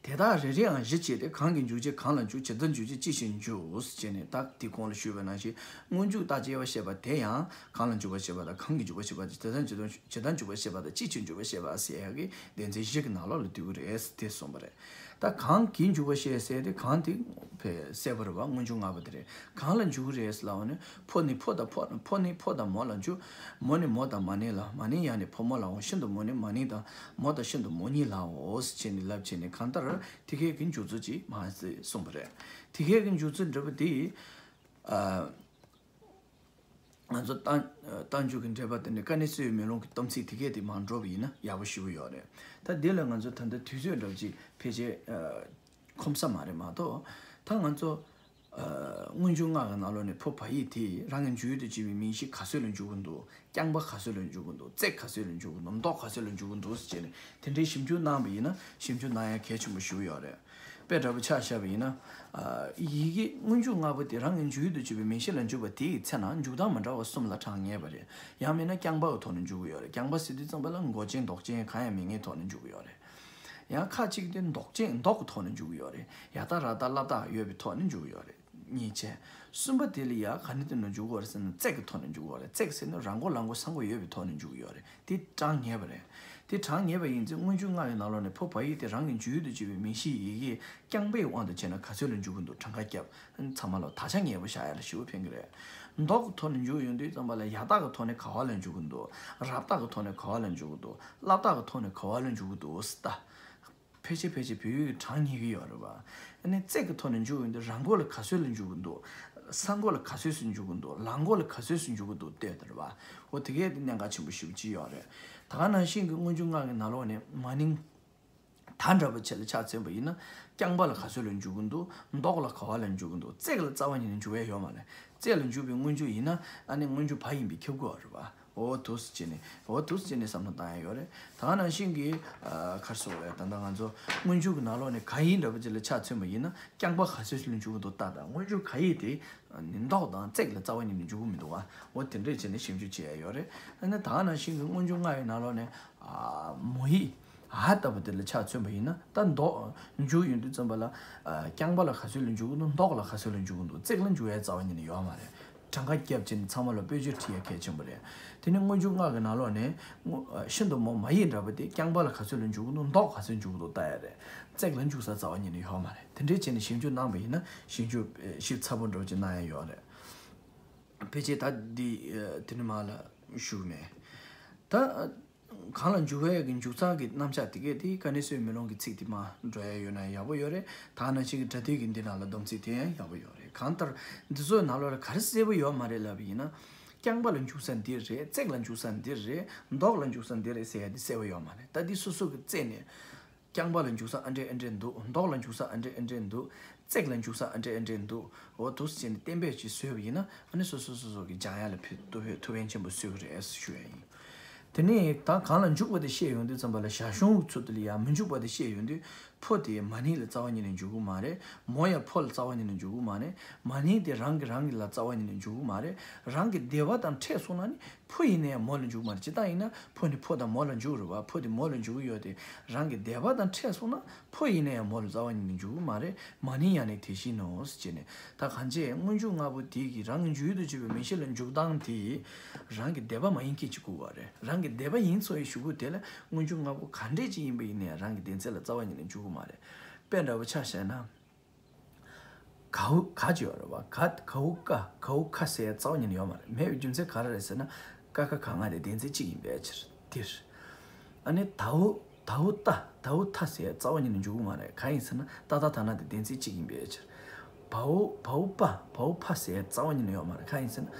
དེ་དག་རེ་རེའང་གཞི་བྱས་ཏེ། གང་གི་འཇུག་བྱེད་གང་ལ་འཇུག་ཇི་ལྟར་འཇུག་བྱེད་ཅི་ཕྱིར་འཇུག་ཟེར་བྱས་ནས། ད་དེ་གོང་ལ་ཞུས་པ་ནང་བཞིན་སྔོན་འཇུག་རྟགས་ཀྱི་དབྱེ་བ་བཤད་པ་དེ་ཡང་གང་ལ་འཇུག་པ་བཤད་པ་དང་། གང་གིས་འཇུག་པ་བཤད་པ་དང་། ཇི་ལྟར་འཇུག་པ་ཇི་ལྟར་འཇུག་པ་བཤད་པ་དང་། ཅི་ཕྱིར་འཇུག་པ་བཤད་པ་ཟེར་ཡག་གི་སྡེ་ཚན་བཞི་གི་ནང་ལོགས་ལ་འདུས་ཀྱི་རེད་དེ་གསུངས་པ་རེད། ད་གང་གིས་འཇུག་པ་བཤད་ཟེར་ཏེ་གང་དེ་ཕར་གསལ་པོ་རེད་པ། སྔོན་འཇུག་ལྔ་པོ་དེ་རེད། གང་ལ་འཇུག་གི་རེད་ལབ་པ་ནི་ཕོ་ནི་ཕོ་དང་ཕོ་ཕོ་ནི་ཕོ་དང་མོ་ལ་འཇུག་མོ་ནི་མོ་དང་མ་ནིང་ལ། མ་ནིང་ཡང་ནི་ཕོ་མོ་ལའོ། ཤིན་ཏུ་མོ་ནི་མ་ནིང་དང་མོ་དང་ཤིན་ཏུ་མོ་གཉིས་ལའོ་ཟེར་བྱས་ནས་ལབ་བྱས་ནས། གང་ལྟར་དེ་གའི་གི་འཇུག་ཚུལ་ཅིག་མར་གསུངས་པ་རེད། དེ་གའི་གི་འཇུག་ཚུལ་འདྲ་པོ་དེ། ཨ། ང་ཚོ་རྟགས་རྟགས་འཇུག་གི་འགྲེལ་པ་དེ་ནས་དཀའ་གནད་གསལ་བའི་མེ་ལོང་གི་སྟོབས་ཚིག་དེ་གས་དེ་མར་འགྲོ་བ་ཡིན་ན་ཡག་པོ་ཞེ་པོ་ཡོད་རེད། ད་འདི་ལ་ང་ཚོ་ད་ལྟ་དུས་ཚོད་འདྲ་པོ་ཅིག་ཕལ་ཆེར་ཨ་ཁོམ་ས་མ་རེད་མ་གཏོགས། ད་ང་ཚོ་ཨ་སྔོན་འཇུག་ལྔ་གི་ནང་ལོགས་ནས་ཕོ་བ་ཡིག་དེ་རང་གི་འཇུག་ཡུལ་དུ་བྱེད་པའི་མིང་གཞི་ག་ཚོད་ལ་འཇུག་གི་འདུག་རྐྱང་པ་ག་ཚོད་ལ་འཇུག་གི་འདུག་བརྩེགས་ག་ཚོད་ལ་འཇུག་གི་འདུག་མདོག་ག་ཚོད་ལ་འཇུག་གི་འདུག་ཟེར་བྱས་ནས་དེ་འདྲའི་ཞིབ་འཇུག་གནང་བ་ཡིན་ན། ཞིབ་འཇུག་གནང་ཡ་གལ་ཆེན་པོ་ཞེ་པོ་ཡོད་རེད། དཔེ་འདྲ་པོ་ཆ་བཞག་པ་ཡིན་ན། ཨ། ཡི་གེ་སྔོན་འཇུག་ལྔ་པོ་དེ་རང་གི་འཇུག་ཡུལ་དུ་བྱེད་པའི་མིང་གཞི་ལ་འཇུག་པ་དེའི་ཚེ་ན་འཇུག་སྟངས་མི་འདྲ་བ་གསུམ་ལ་གྲངས་ངེས་པ་རེད། ཡང་མིན་ན་རྐྱང་པ་གི་ཐོག་ནས་འཇུག་གི་ཡོད་རེད། རྐྱང་པ་ཟེར་དུས་ཙམ་པ་ལ་མགོ་ཅན་འདོགས་ཅན་གང་ཡང་མེད་མཁན་ཐོག་ནས་འཇུག་གི་ཡོད་རེད། ཡང་ཁ་ཅིག་དེ་འདོགས་ཅན་མདོག་གི་ཐོག་ནས་འཇུག་གི་ཡོད་རེད། ཡ་རྟགས་ར་རྟགས་སླ་རྟགས་ཡོད་པའི་ཐོག་ནས་འཇུག་གི་ཡོད་རེད། གཉིས་བྱས། གསུམ་པ་དེ་ལ་ཡ་ག་ནས་བཏོན་ནས་འཇུག་གི་ཡོད་རེད་ཟེར་ན། བརྩེགས་ཀྱི་ཐོག་ནས་འཇུག་གི་ཡོད་རེད། བརྩེགས་ཟེར་ན་ར་མགོ་ལ་མགོ་ས་མགོ་ཡོད་པའི་ཐོག་ནས་འཇུག་གི་ཡོད་རེད། དེ་གྲངས་ངེས་པ་རེད། དེ་གྲངས་ངེས་པ་ཡིན་ཚེ་སྔོན་འཇུག་ལྔ་ཡི་ནང་ལོགས་ནས་ཕོ་བ་ཡིག་དེ་རང་གི་འཇུག་ཡུལ་དུ་བྱེད་པའི་མིང་གཞིའི་ཡི་གེ་རྐྱང་པའི་དབང་དུ་བྱས་ན་ག་ཚོད་ལ་འཇུག་གི་འདུག་གྲངས་ཀ་བརྒྱབ། ཚང་མ་ལ་དག་ཆ་ངེས་པོ་བཞག་ཡ་ལ་ཞེ་པོ་ཕན་གི་རེད། མདོག་གི་ཐོག་ནས་འཇུག་ཡོང་དུས་ཙམ་པ་ལ་ཡ་རྟགས་ཀྱི་ཐོག་ནས་ག་པ་ལ་འཇུག་གི་འདུག་ར་རྟགས་ཀྱི་ཐོག་ནས་ག་པ་ལ་འཇུག་གི་འདུག་སླ་རྟགས་ཀྱི་ཐོག་ནས་ག་པ་ལ་འཇུག་གི་འདུག་ཟེར་ད། ཕལ་ཆེར་ཕལ་ཆེར་བོད་ཡིག་གི་གྲངས་ངེས་ཀྱི་ཡོད་རེད་པ། ཨ་ནི་བརྩེགས་ཀྱི་ཐོག་ནས་འཇུག་ཡོང་དུས་ར་མགོ་ལ་ག་ཚོད་ལ་འཇུག་གི་འདུག་ས་མགོ་ལ་ག་ཚོད་སུ་འཇུག་གི་འདུག་ལ་མགོ་ལ་ག་ཚོད་སུ་འཇུག་གི་འདུག་ལྟོས་དེ་རེད་པ། འོ་དེ་གས་དེ་གནད་འགག་ཆེན་པོ་ཞེ་པོ་ཅིག་ཡོད་རེད། ད་ག་ནང་བཞིན་གྱི་སྔོན་འཇུག་ལྔ་གི་ནང་ལོགས་ནས་མ་ནིང་ད་འདྲ་པོ་ཆེ་ལ་ཆ་མཚོན་པ་ཡིན་ན། རྐྱང་པ་ལ་ག་ཚོད་ལ་འཇུག་གི་འདུག་མདོག་ལ་ག་པ་ལ་འཇུག་གི་འདུག་བརྩེགས་ལ་རྩ་བ་ཉིད་ནས་འཇུག་ཡ་ཡོད་མ་རེད། བརྩེགས་ལ་འཇུག་པའི་སྔོན་འཇུག་ཡིན་ན་ཨ་ནི་སྔོན་འཇུག་བ་ཡིན་པས་ཁྱབ་ཀྱི་ཡོད་རེད་པ། འོ་འདུག་སེ་བྱས་ནས། འོ་འདུག་སེ་བྱས་ནས་བསམ་བློ་བཏང་ཡ་ཡོད་རེད། ད་ག་ནང་བཞིན་གྱི་ཨ་ག་རེ་ཟེར་དགོས་རེད། ད་ལྟ་ང་ཚོ་སྔོན་འཇུག་གི་ནང་ལོགས་ནས་ག་ཡིག་འདྲ་པོ་ཅིག་ལ་ཆ་མཚོན་པ་ཡིན་ན་རྐྱང་པ་ག་ཚོད་ལ་འཇུག་གི་འདུག་ལྟ་དང་། སྔོན་འཇུག་ག་ཡིག་དེ་མདོག་དང་བརྩེགས་ལ་རྩ་བ་ཉིད་ནས་འཇུག་གི་མི་འདུག་ག་འོ་དེ་འདྲས་བྱས་ནས་ཞིབ་འཇུག་བྱེད་ཡ་ཡོད་རེད། ཨ་ནི་ད་ག་ནང་བཞིན་གྱི་སྔོན་འཇུག་ལྔ་ཡི་ནང་ལོགས་ནས་ཨ་མོ་ཡིག་འ་ལྟ་བུ་དེ་ལ་ཆ་མཚོན་པ་ཡིན་ན། ད་མདོག་འཇུག་ཡོང་དུས་ཙམ་པ་ལ་ཨ་རྐྱང་པ་ལ་ག་ཚོད་ལ་འཇུག་གི་འདུག་མདོག་ལ་ག་ཚོད་ལ་འཇུག་གི་འདུག་བརྩེགས་ལ་འཇུག་ཡ་རྩ་བ་ཉིད་ནས་ཡོད་མ་རེད། གྲངས་ཀ་བརྒྱབ་བྱས་ནས་ཚང་མ་ལ་དཔེ་བརྗོད་བྲི་ཡ་གལ་ཆེན་པོ་རེད། དེ་ནས་སྔོན་འཇུག་ལྔ་གི་ནང་ལོགས་ནས་སྔོ་ཨ་ཤིན་ཏུ་མོ་མ་ཡིག་འདྲ་པོ་དེ་རྐྱང་པ་ལ་ག་ཚོད་ལ་འཇུག་གི་འདུག་མདོག་ག་ཚོད་འཇུག་གི་འདུག་ལྟ་ཡ་རེད། བརྩེགས་ལ་འཇུག་ས་རྩ་བ་ཉིད་ནས་ཡོད་མ་རེད། དེ་འདྲས་བྱས་ནས་ཞིབ་འཇུག་གནང་བ་ཡིན་ན་ཞིབ་འཇུག་ཞིབ་ཚགས་པོ་འདྲ་པོ་ཅིག་གནང་ཡ་ཡོད་རེད། ཕལ་ཆེར་ད་འདི་ཨ་དེ་ནས་མར་ལ་ཞུ་གི་མེད། ད་ཨ་གང་ལ་འཇུག་པའི་གི་འཇུག་ཚུལ་གྱི་རྣམ་གཞག་དེ་གས་དེ་དཀའ་གནད་གསལ་བའི་མེ་ལོང་གི་ཚིག་དེ་མར་འགྲོ་ཡ་ཡོད་ན་ཡག་པོ་ཡོད་རེད། ད་ག་ནང་བཞིན་གྱི་སྒྲ་སྡུད་ཀྱི་འདི་ནང་ལ་སྡོམ་ཚིག་དེ་ཡང་ཡག་པོ་ཡོད་རེད། གང་ལྟར་འདི་ཚོའི་ནང་ལོགས་ལ་ག་རེ་གསལ་པོ་ཡོད་མ་རེད་ལབ་པ་ཡིན་ན། རྐྱང་པ་ལ་འཇུག་ས་འདི་རེད། བརྩེགས་ལ་འཇུག་ས་འདི་རེད། མདོག་ལ་འཇུག་ས་འདི་རེད་ཟེར་ཡ་འདི་གསལ་པོ་ཡོད་མ་རེད། ད་འདི་སོ་སོ་གི་རྩལ་ནས། རྐྱང་པ་ལ་འཇུག་ས་ཨ་འདྲས་ཨ་འདྲས་འདུག་མདོག་ལ་འཇུག་ས་ཨ་འདྲས་ཨ་འདྲས་འདུག་བརྩེགས་ལ་འཇུག་ས་ཨ་འདྲས་ཨ་འདྲས་འདུག་འོ་འདུག་སེ་བྱས་ནས་གཏན་འབེབས་ཅིག་བཟོས་པ་ཡིན་ན། ཨ་ནི་སོ་སོ་སོ་སོ་གི་སྦྱང་ཡ་ལ་ཕན་ཐོགས་ཕན་ཐོགས་ཕན་ཆེན་པོ་བཟོ་གི་རེད་ཞུ་ཡ་ཡིན། དེ་ནས་ད་གང་ལ་འཇུག་པ་དེ་བཤད་ཡོང་དུས་ཙམ་པ་ལ་ཞར་བྱུང་གི་ཚུལ་དེ་ལ་ཡང་མི་འཇུག་པ་དེ་བཤད་ཡོང་དུས། ཕོ་དེ་མ་ནིང་ལ་རྩ་བ་ཉིད་ནས་འཇུག་གི་མ་རེད། མོ་ཡང་ཕོ་ལ་རྩ་བ་ཉིད་ནས་འཇུག་གི་མ་རེད། མ་ནིང་དེ་རང་གི་རང་གི་ལ་རྩ་བ་ཉིད་ནས་འཇུག་གི་མ་རེད། རང་གི་སྡེ་པ་དང་འཕྲད་སོང་ན་ནི་ཕོ་ཡིན་ན་ཡང་མོ་ལ་འཇུག་གི་མ་རེད། ཇི་ལྟར་ཡིན་ན་ཕོ་ནི་ཕོ་དང་མོ་ལ་འཇུག་རེད་བ། ཕོ་དེ་མོ་ལ་འཇུག་གི་ཡོད་དེ། རང་གི་སྡེ་པ་དང་འཕྲད་སོང་ན་ཕོ་ཡིན་ན་ཡང་མོ་ལ་རྩ་བ་ཉིད་ནས་འཇུག་གི་མ་རེད། མ་ནིང་ཡང་ནི་དེ་བཞིན་ནོ་ཟེར་བྱས་ནས། ད་གང་བྱས་སྔོན་འཇུག་ལྔ་པོ་དེ་གིས་རང་གི་འཇུག་ཡུལ་དུ་གྱུར་པའི་མིང་གཞི་ལ་འཇུག་སྟངས་དེ་རང་གི་སྡེ་པ་མ་ཡིན་མཁན་ཅིག་དགོས་པ་རེད། རང་གི་སྡེ་པ་ཡིན་ཚོ་ཡི་གཞུག་གུ་དེ་ལ་སྔོན་འཇུག་ལྔ་པོ་ག་འདྲས་ཅིག་ཡིན་པ་ཡིན་ན་ཡང་རང་གི་སྡེ་ཚན་ལ་རྩ་བ་ཉིད་ནས་འཇུག་གི་མ་རེད། དཔེ་འདྲ་པོ་ཆ་བཞག་ན། གའུ་ག་ཅིག་ཡོད་རེད་བ། ག་གའུ་ཀ་གའུ་ཁ་ཟེར་ཡ་རྩ་བ་ཉིད་ནས་ཡོད་མ་རེད། མེད་པའི་རྒྱུ་མཚན་ག་རེ་རེད་ཟེར་ན། ཀ་ཁ་ག་ང་དེ་སྡེ་ཚན་གཅིག་ཡིན་པའི་ཕྱིར་དེར། ཨ་ནི་དའུ་དའུ་ཏ་དའུ་ཐ་ཟེར་ཡ་རྩ་བ་ཉིད་ནས་འཇུག་གི་མ་རེད། གང་ཡིན་ཟེར་ན་ཏ་ད་ད་ན་དེ་སྡེ་ཚན་གཅིག་ཡིན་པའི་ཕྱིར། བའོ་བའོ་པ་བའོ་ཕ་ཟེར་ཡ་རྩ་བ་ཉིད་ནས་ཡོད་མ་རེད། གང་ཡིན་ཟེར་ན།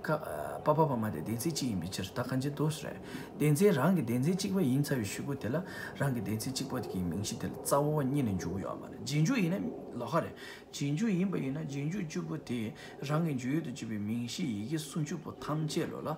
ཀ་པ་པ་བ་མ་དེ་སྡེ་ཚན་གཅིག་ཡིན་པའི་ཕྱིར། ད་གང་ཅི་འདུག་ཟེར་རེད། སྡེ་ཚན་རང་གི་སྡེ་ཚན་གཅིག་པ་ཡིན་ཚར་བའི་གཞུག་གུ་དེ་ལ་རང་གི་སྡེ་ཚན་གཅིག་པ་དེ་གི་མིང་གཞི་དེ་ལ་རྩ་བ་ཉིད་ནས་འཇུག་གི་ཡོད་མ་རེད། རྗེས་འཇུག་ཡིན་ན་ལོགས་ཀ་རེད། རྗེས་འཇུག་ཡིན་པ་ཡིན་ན་རྗེས་འཇུག་བཅུ་པོ་དེ་རང་གི་འཇུག་ཡུལ་དུ་གྱུར་པའི་མིང་གཞི་ཡི་གེ་སུམ་ཅུ་པོ་ཐམས་ཅད་ལོ་ལ་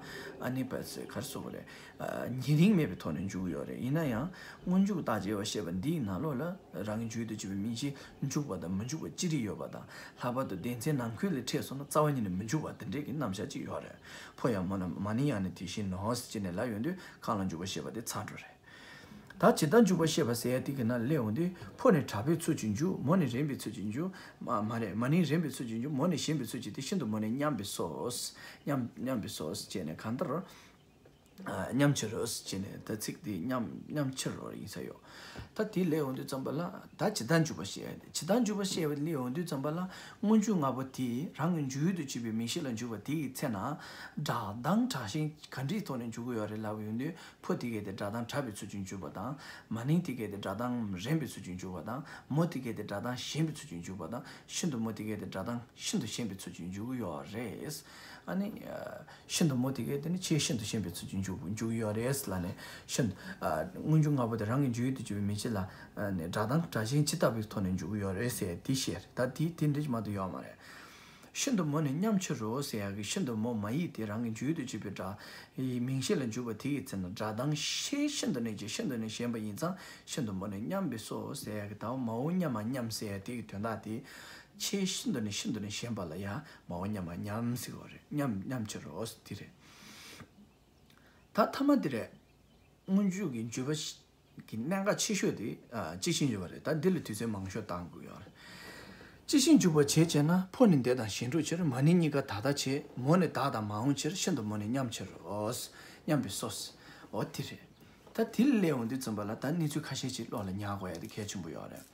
ཨ་ནི་པ་ཟེར་ག་རེ་ཟེར་དགོས་རེད། ཉེ་རིང་མེད་པའི་ཐོག་ནས་འཇུག་ཡོད་རེད། ཡིན་ན་ཡང་སྔོན་འཇུག་རྟགས་འཇལ་བ་ཞེས་པ་འདིའི་ནང་ལོགས་ལ་རང་གི་འཇུག་ཡུལ་དུ་གྱུར་པའི་མིང་གཞི་འཇུག་པ་དང་མི་འཇུག་པ་ཅི་རིགས་ཡོད་པ་དང་། ལྷག་པར་དུ་སྡེ་ཚན་ནང་ཁུལ་ལ་འཕྲད་སོང་ན་རྩ་བ་ཉིད་ནས་མི་འཇུག་པ་དེ་འདྲས་ཀྱི་རྣམ་གཞག་ཅིག་ཡོད་རེད། ཕོ་ཡང་མོ་ན་མ་ནིང་ཡང་ནི་དེ་བཞིན་ནོ་ཟེར་ནས་ལབ་ཡོང་དུས་གང་ལ་འཇུག་པ་ཞེས་པ་དེ་ཚར་འགྲོ་རེད། ད་ཇི་ལྟར་འཇུག་པ་ཞེས་པ་ཟེར་ཡ་དེ་གི་ནང་སླེབས་ཡོང་དུས་ཕོ་ནི་དྲག་པོའི་ཚུལ་གྱིས་འཇུག་མོ་ནི་རན་པའི་ཚུལ་གྱིས་འཇུག་མ་མ་རེད། མ་ནིང་རན་པའི་ཚུལ་གྱིས་འཇུག་མོ་ནི་ཞན་པའི་ཚུལ་གྱིས། དེ་ཤིན་ཏུ་མོ་ནི་མཉམ་པའི་སོ། མཉམ་མཉམ་པའི་སོ་ཟེར་ནས་གང་ལྟར། ཨ། མཉམ་ཕྱིར་རོ་ཟེར་བྱས་ནས་ད་ཚིག་དེ་མཉམ་མཉམ་ཕྱིར་རོ་ཡིན་ས་ཡོད། ད་དེ་ལས་འོང་དུས་ཙམ་པ་ལ་ད་ཇི་ལྟར་འཇུག་པ་ཞེས་ཡ་དེ། ཇི་ལྟར་འཇུག་པ་ཞེས་པ་ལས་འོང་དུས་ཙམ་པ་ལ་སྔོན་འཇུག་ལྔ་པོ་དེས་རང་གི་འཇུག་ཡུལ་དུ་གྱུར་པའི་མིང་གཞི་ལ་འཇུག་པ་དེ་ཡི་ཚེ་ན་སྒྲ་གདངས་དྲག་ཞན་ག་འདྲའི་ཐོག་ནས་འཇུག་གི་ཡོད་རེད་ལབ་ཡོང་དུས། ཕོ་དེ་གས་དེ་སྒྲ་གདངས་དྲག་པའི་ཚུལ་གྱིས་འཇུག་པ་དང་། མ་ནིང་དེ་གས་དེ་སྒྲ་གདངས་རན་པའི་ཚུལ་གྱིས་འཇུག་པ་དང་། མོ་དེ་གས་དེ་སྒྲ་གདངས་ཞན་པའི་ཚུལ་གྱིས་འཇུག་པ་དང་། ཤིན་ཏུ་མོ་དེ་གས་དེ་སྒྲ་གདངས་ཤིན་ཏུ་ཞན་པའི་ཚུལ་གྱིས་འཇུག་གི་ཡོད་རེད། ཨ་ནི། ཤིན་ཏུ་མོ་དེ་གས་དེ་ནི་ཆེས་ཤིན་ཏུ་ཞན་པའི་ཚུལ་གྱིས་འཇུག་འཇུག་གི་ཡོད་རེད་ལབ་ནས་ཤིན། ཨ། སྔོན་འཇུག་ལྔ་པོ་དེ་རང་གི་འཇུག་ཡུལ་དུ་གྱུར་པའི་མིང་གཞི་ལ། ཨ་ནི་སྒྲ་གདངས་དྲག་ཞན་ཇི་ལྟ་བུའི་ཐོག་ནས་འཇུག་གི་ཡོད་རེད་ཟེར་དེ་བཤད་རེད། ད་དེ་དེ་འདྲ་ཅིག་མ་གཏོགས་ཡོད་མ་རེད། ཤིན་ཏུ་མོ་ནི་མཉམ་ཕྱིར་རོ་ཟེར་ཡག་གི་ཤིན་ཏུ་མོ་མ་ཡིག་དེ་རང་གི་འཇུག་ཡུལ་དུ་གྱུར་པའི་སྒྲ་ཡི་མིང་གཞི་ལ་འཇུག་པ་དེ་ཡི་ཚེ་ན་སྒྲ་གདངས་ཆེས་ཤིན་ཏུ་ནས་ཆེས་ཤིན་ཏུ་ནས་ཞན་པ་ཡིན་ཙང་ཤིན་ཏུ་མོ་ནི་མཉམ་པའི་སོ་ཟེར་ཡག་གི་ད་མའོ་མཉམ་མ་མཉམ་ཟེར་ཡག་དེ་གི་དོན་དག་དེ། ཆེས་ཤིན་ཏུ་ནས་ཤིན་ཏུ་ནས་ཞན་པ་ལ་ཡང་མའོ་མཉམ་མ་མཉམ་ཟེར་བ་རེད། མཉམ་མཉམ་ཕྱིར་རོ་ཟེར་དེ་རེད། ད་ཐ་མ་དེ་རེད། སྔོན་འཇུག་གི་འཇུག་པ་ཞིག་གི་གནད་འགག་ཆེ་ཤོས་དེ། ཨ། སྤྱི་ཆིངས་འཇུག་པ་རེད། ད་འདི་ལ་དུས་ཚོད་མང་ཤོས་བཏང་དགོས་ཡོད་རེད། སྤྱི་ཆིངས་འཇུག་པ་བྱེད་བྱས་ན་ཕོ་ནི་འདས་དང་གཞན་དྲུག་ཕྱིར། མ་ནིང་གཉིས་ཀ་ད་ལྟ་བྱེད། མོ་ནི་བདག་དང་མ་འོངས་ཕྱིར། ཤིན་ཏུ་མོ་ནི་མཉམ་ཕྱིར་རོ། མཉམ་པའི་སོ། འོ་དེ་རེད། ད་དེ་ལ་སླེབས་འོང་དུས་ཙམ་པ་ལ་ད་གནས་ཚུལ་ཁ་ཤས་ཅིག་བློ་ལ་ཉར་དགོས་ཡ་དེ་གལ་ཆེན་པོ་ཡོད་རེད།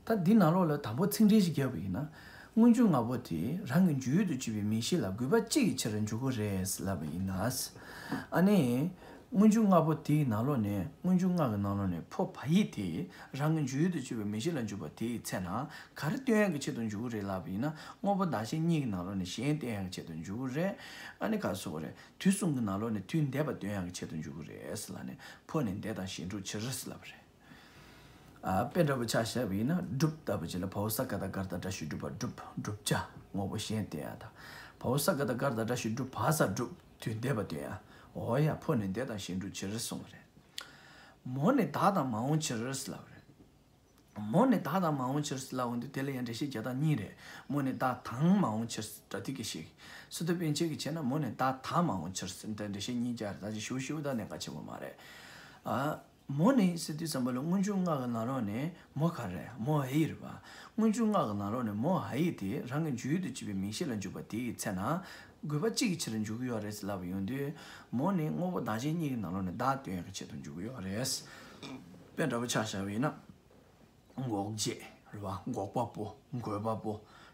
ད་འདི་ནང་ལོགས་ལ་དང་པོ་ཚིག་འགྲེལ་ཞིག་བརྒྱབ་པ་ཡིན་ན། སྔོན་འཇུག་ལྔ་པོ་དེ་རང་གི་འཇུག་ཡུལ་དུ་གྱུར་པའི་མིང་གཞི་ལ་དགོས་པ་གཅིག་གི་ཕྱིར་འཇུག་གི་རེད་ལབ་པ་ཡིན་ན། ཨ་ནི། སྔོན་འཇུག་ལྔ་པོ་དེའི་ནང་ལོགས་ནས་སྔོན་འཇུག་ལྔ་གི་ནང་ལོགས་ནས་ཕོ་བ་ཡིག་དེ་རང་གི་འཇུག་ཡུལ་དུ་གྱུར་པའི་མིང་གཞི་ལ་འཇུག་པ་དེའི་ཚེ་ན་ག་རེ་སྟོན་ཡག་གི་ཆེད་དུ་འཇུག་གི་རེད་ལབ་པ་ཡིན་ན། དངོས་པོ་བདག་གཞན་གཉིས་ཀྱི་ནང་ལོགས་ནས་གཞན་སྟོན་ཡག་གི་ཆེད་དུ་འཇུག་གི་རེད། ཨ་ནི་ག་རེ་ཟེར་དགོས་རེད། དུས་གསུམ་གྱི་ནང་ལོགས་ནས་དུས་འདས་པ་སྟོན་ཡག་གི་ཆེད་དུ་འཇུག་གི་རེད་ཟེར་ལབ་ནས་ཕོ་ནི་འདས་དང་གཞན་དྲུག་ཕྱིར་ཟེར་ལབ་པ་རེད། ཨ། དཔེ་འདྲ་པོ་ཆ་བཞག་པ་ཡིན་ན་སྒྲུབ་ལྟ་བུ་ཅིག་ལ་བའོ་ས་ག་བཏགས་སྒ་ར་བཏགས་སྒྲ་ཞབས་ཀྱུ་སྒྲུབ་པ་སྒྲུབ། བསྒྲུབ་བྱ་དངོས་པོ་གཞན་སྟོན་ཡག་དང་། བའོ་ས་ག་བཏགས་སྒ་ར་བཏགས་སྒྲ་ཞབས་ཀྱུ་སྒྲུབ་བ་ས་སྒྲུབ་དུས་འདས་པ་སྟོན་ཡག་འོ་ཡ། ཕོ་ནི་འདས་དང་གཞན་དྲུག་ཕྱིར་གསུངས་པ་རེད། མོ་ནི་བདག་དང་མ་འོངས་ཕྱིར་ལབ་པ་རེད། མོ་ནི་བདག་དང་མ་འོངས་ཕྱིར་ལབ་འོང་དུས་དེ་ལ་ཡང་འགྲེལ་བཤད་རྒྱག་སྟངས་གཉིས་རེད། མོ་ནི་བདག་དང་མ་འོངས་ཕྱིར་སྒྲ་དེ་གི་ཞིག་སི་ཏུ་པཎ་ཆེན་གྱིས་བྱས་ན་མོ་ནི་བདག་དང་མ་འོངས་ཕྱིར་འདི་འགྲེལ་བཤད་གཉིས་རྒྱག་རེད། ད་ཅི་ཞུ་ཞུ་ད་གནད་འགག་ཆེན་པོ་མ་རེད། ཨ། མོ་ནི་ཟེར་དུས་ཙམ་པ་ལ་སྔོན་འཇུག་ལྔ་གི་ནང་ལོགས་ནས་མོ་ག་རེ་རེད། མོ་ཨ་ཡིག་རེད་པ། སྔོན་འཇུག་ལྔ་གི་ནང་ལོགས་ནས་མོ་ཨ་ཡིག་དེ་རང་གི་འཇུག་ཡུལ་དུ་གྱུར་པའི་མིང་གཞི་ལ་འཇུག་པ་དེ་ཡི་ཚེ་ན་དགོས་པ་གཅིག་གི་ཕྱིར་འཇུག་གི་ཡོད་རེད་ཟེར་ལབ་པ་ཡོང་དུས། མོ་ནི་དངོས་པོ་བདག་གཞན་གཉིས་ཀྱི་ནང་ལོགས་ནས་བདག་སྟོན་ཡག་གི་ཆེད་དུ་འཇུག་གི་ཡོད་རེད། དཔེ་འདྲ་པོ་ཆ་བཞག་པ་ཡིན་ན། འགོག་བྱེད་རེད་པ། འགོག་པ་པོ། འགོག་པ་པོ་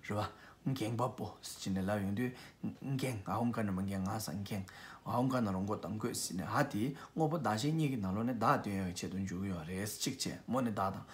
རེད་པ། འགེངས་པ་པོ་ཟེར་ནས་ལབ་ཡོང་དུས། འགེངས། འ་འོག་ག་ན་མ་འགེངས། ང་ས་འགེངས། འ་འོག་ག་ན་རོ་མགོ་ད་འགོད་ཟེར་ནས་འ་དེ་དངོས་པོ་བདག་གཞན་གཉིས་ཀྱི་ནང་ལོགས་ནས་བདག་སྟོན་ཡག་གི་ཆེད་དུ་འཇུག་གི་ཡོད་རེད། གཅིག་བྱས། མོ་ནི་བདག་དང་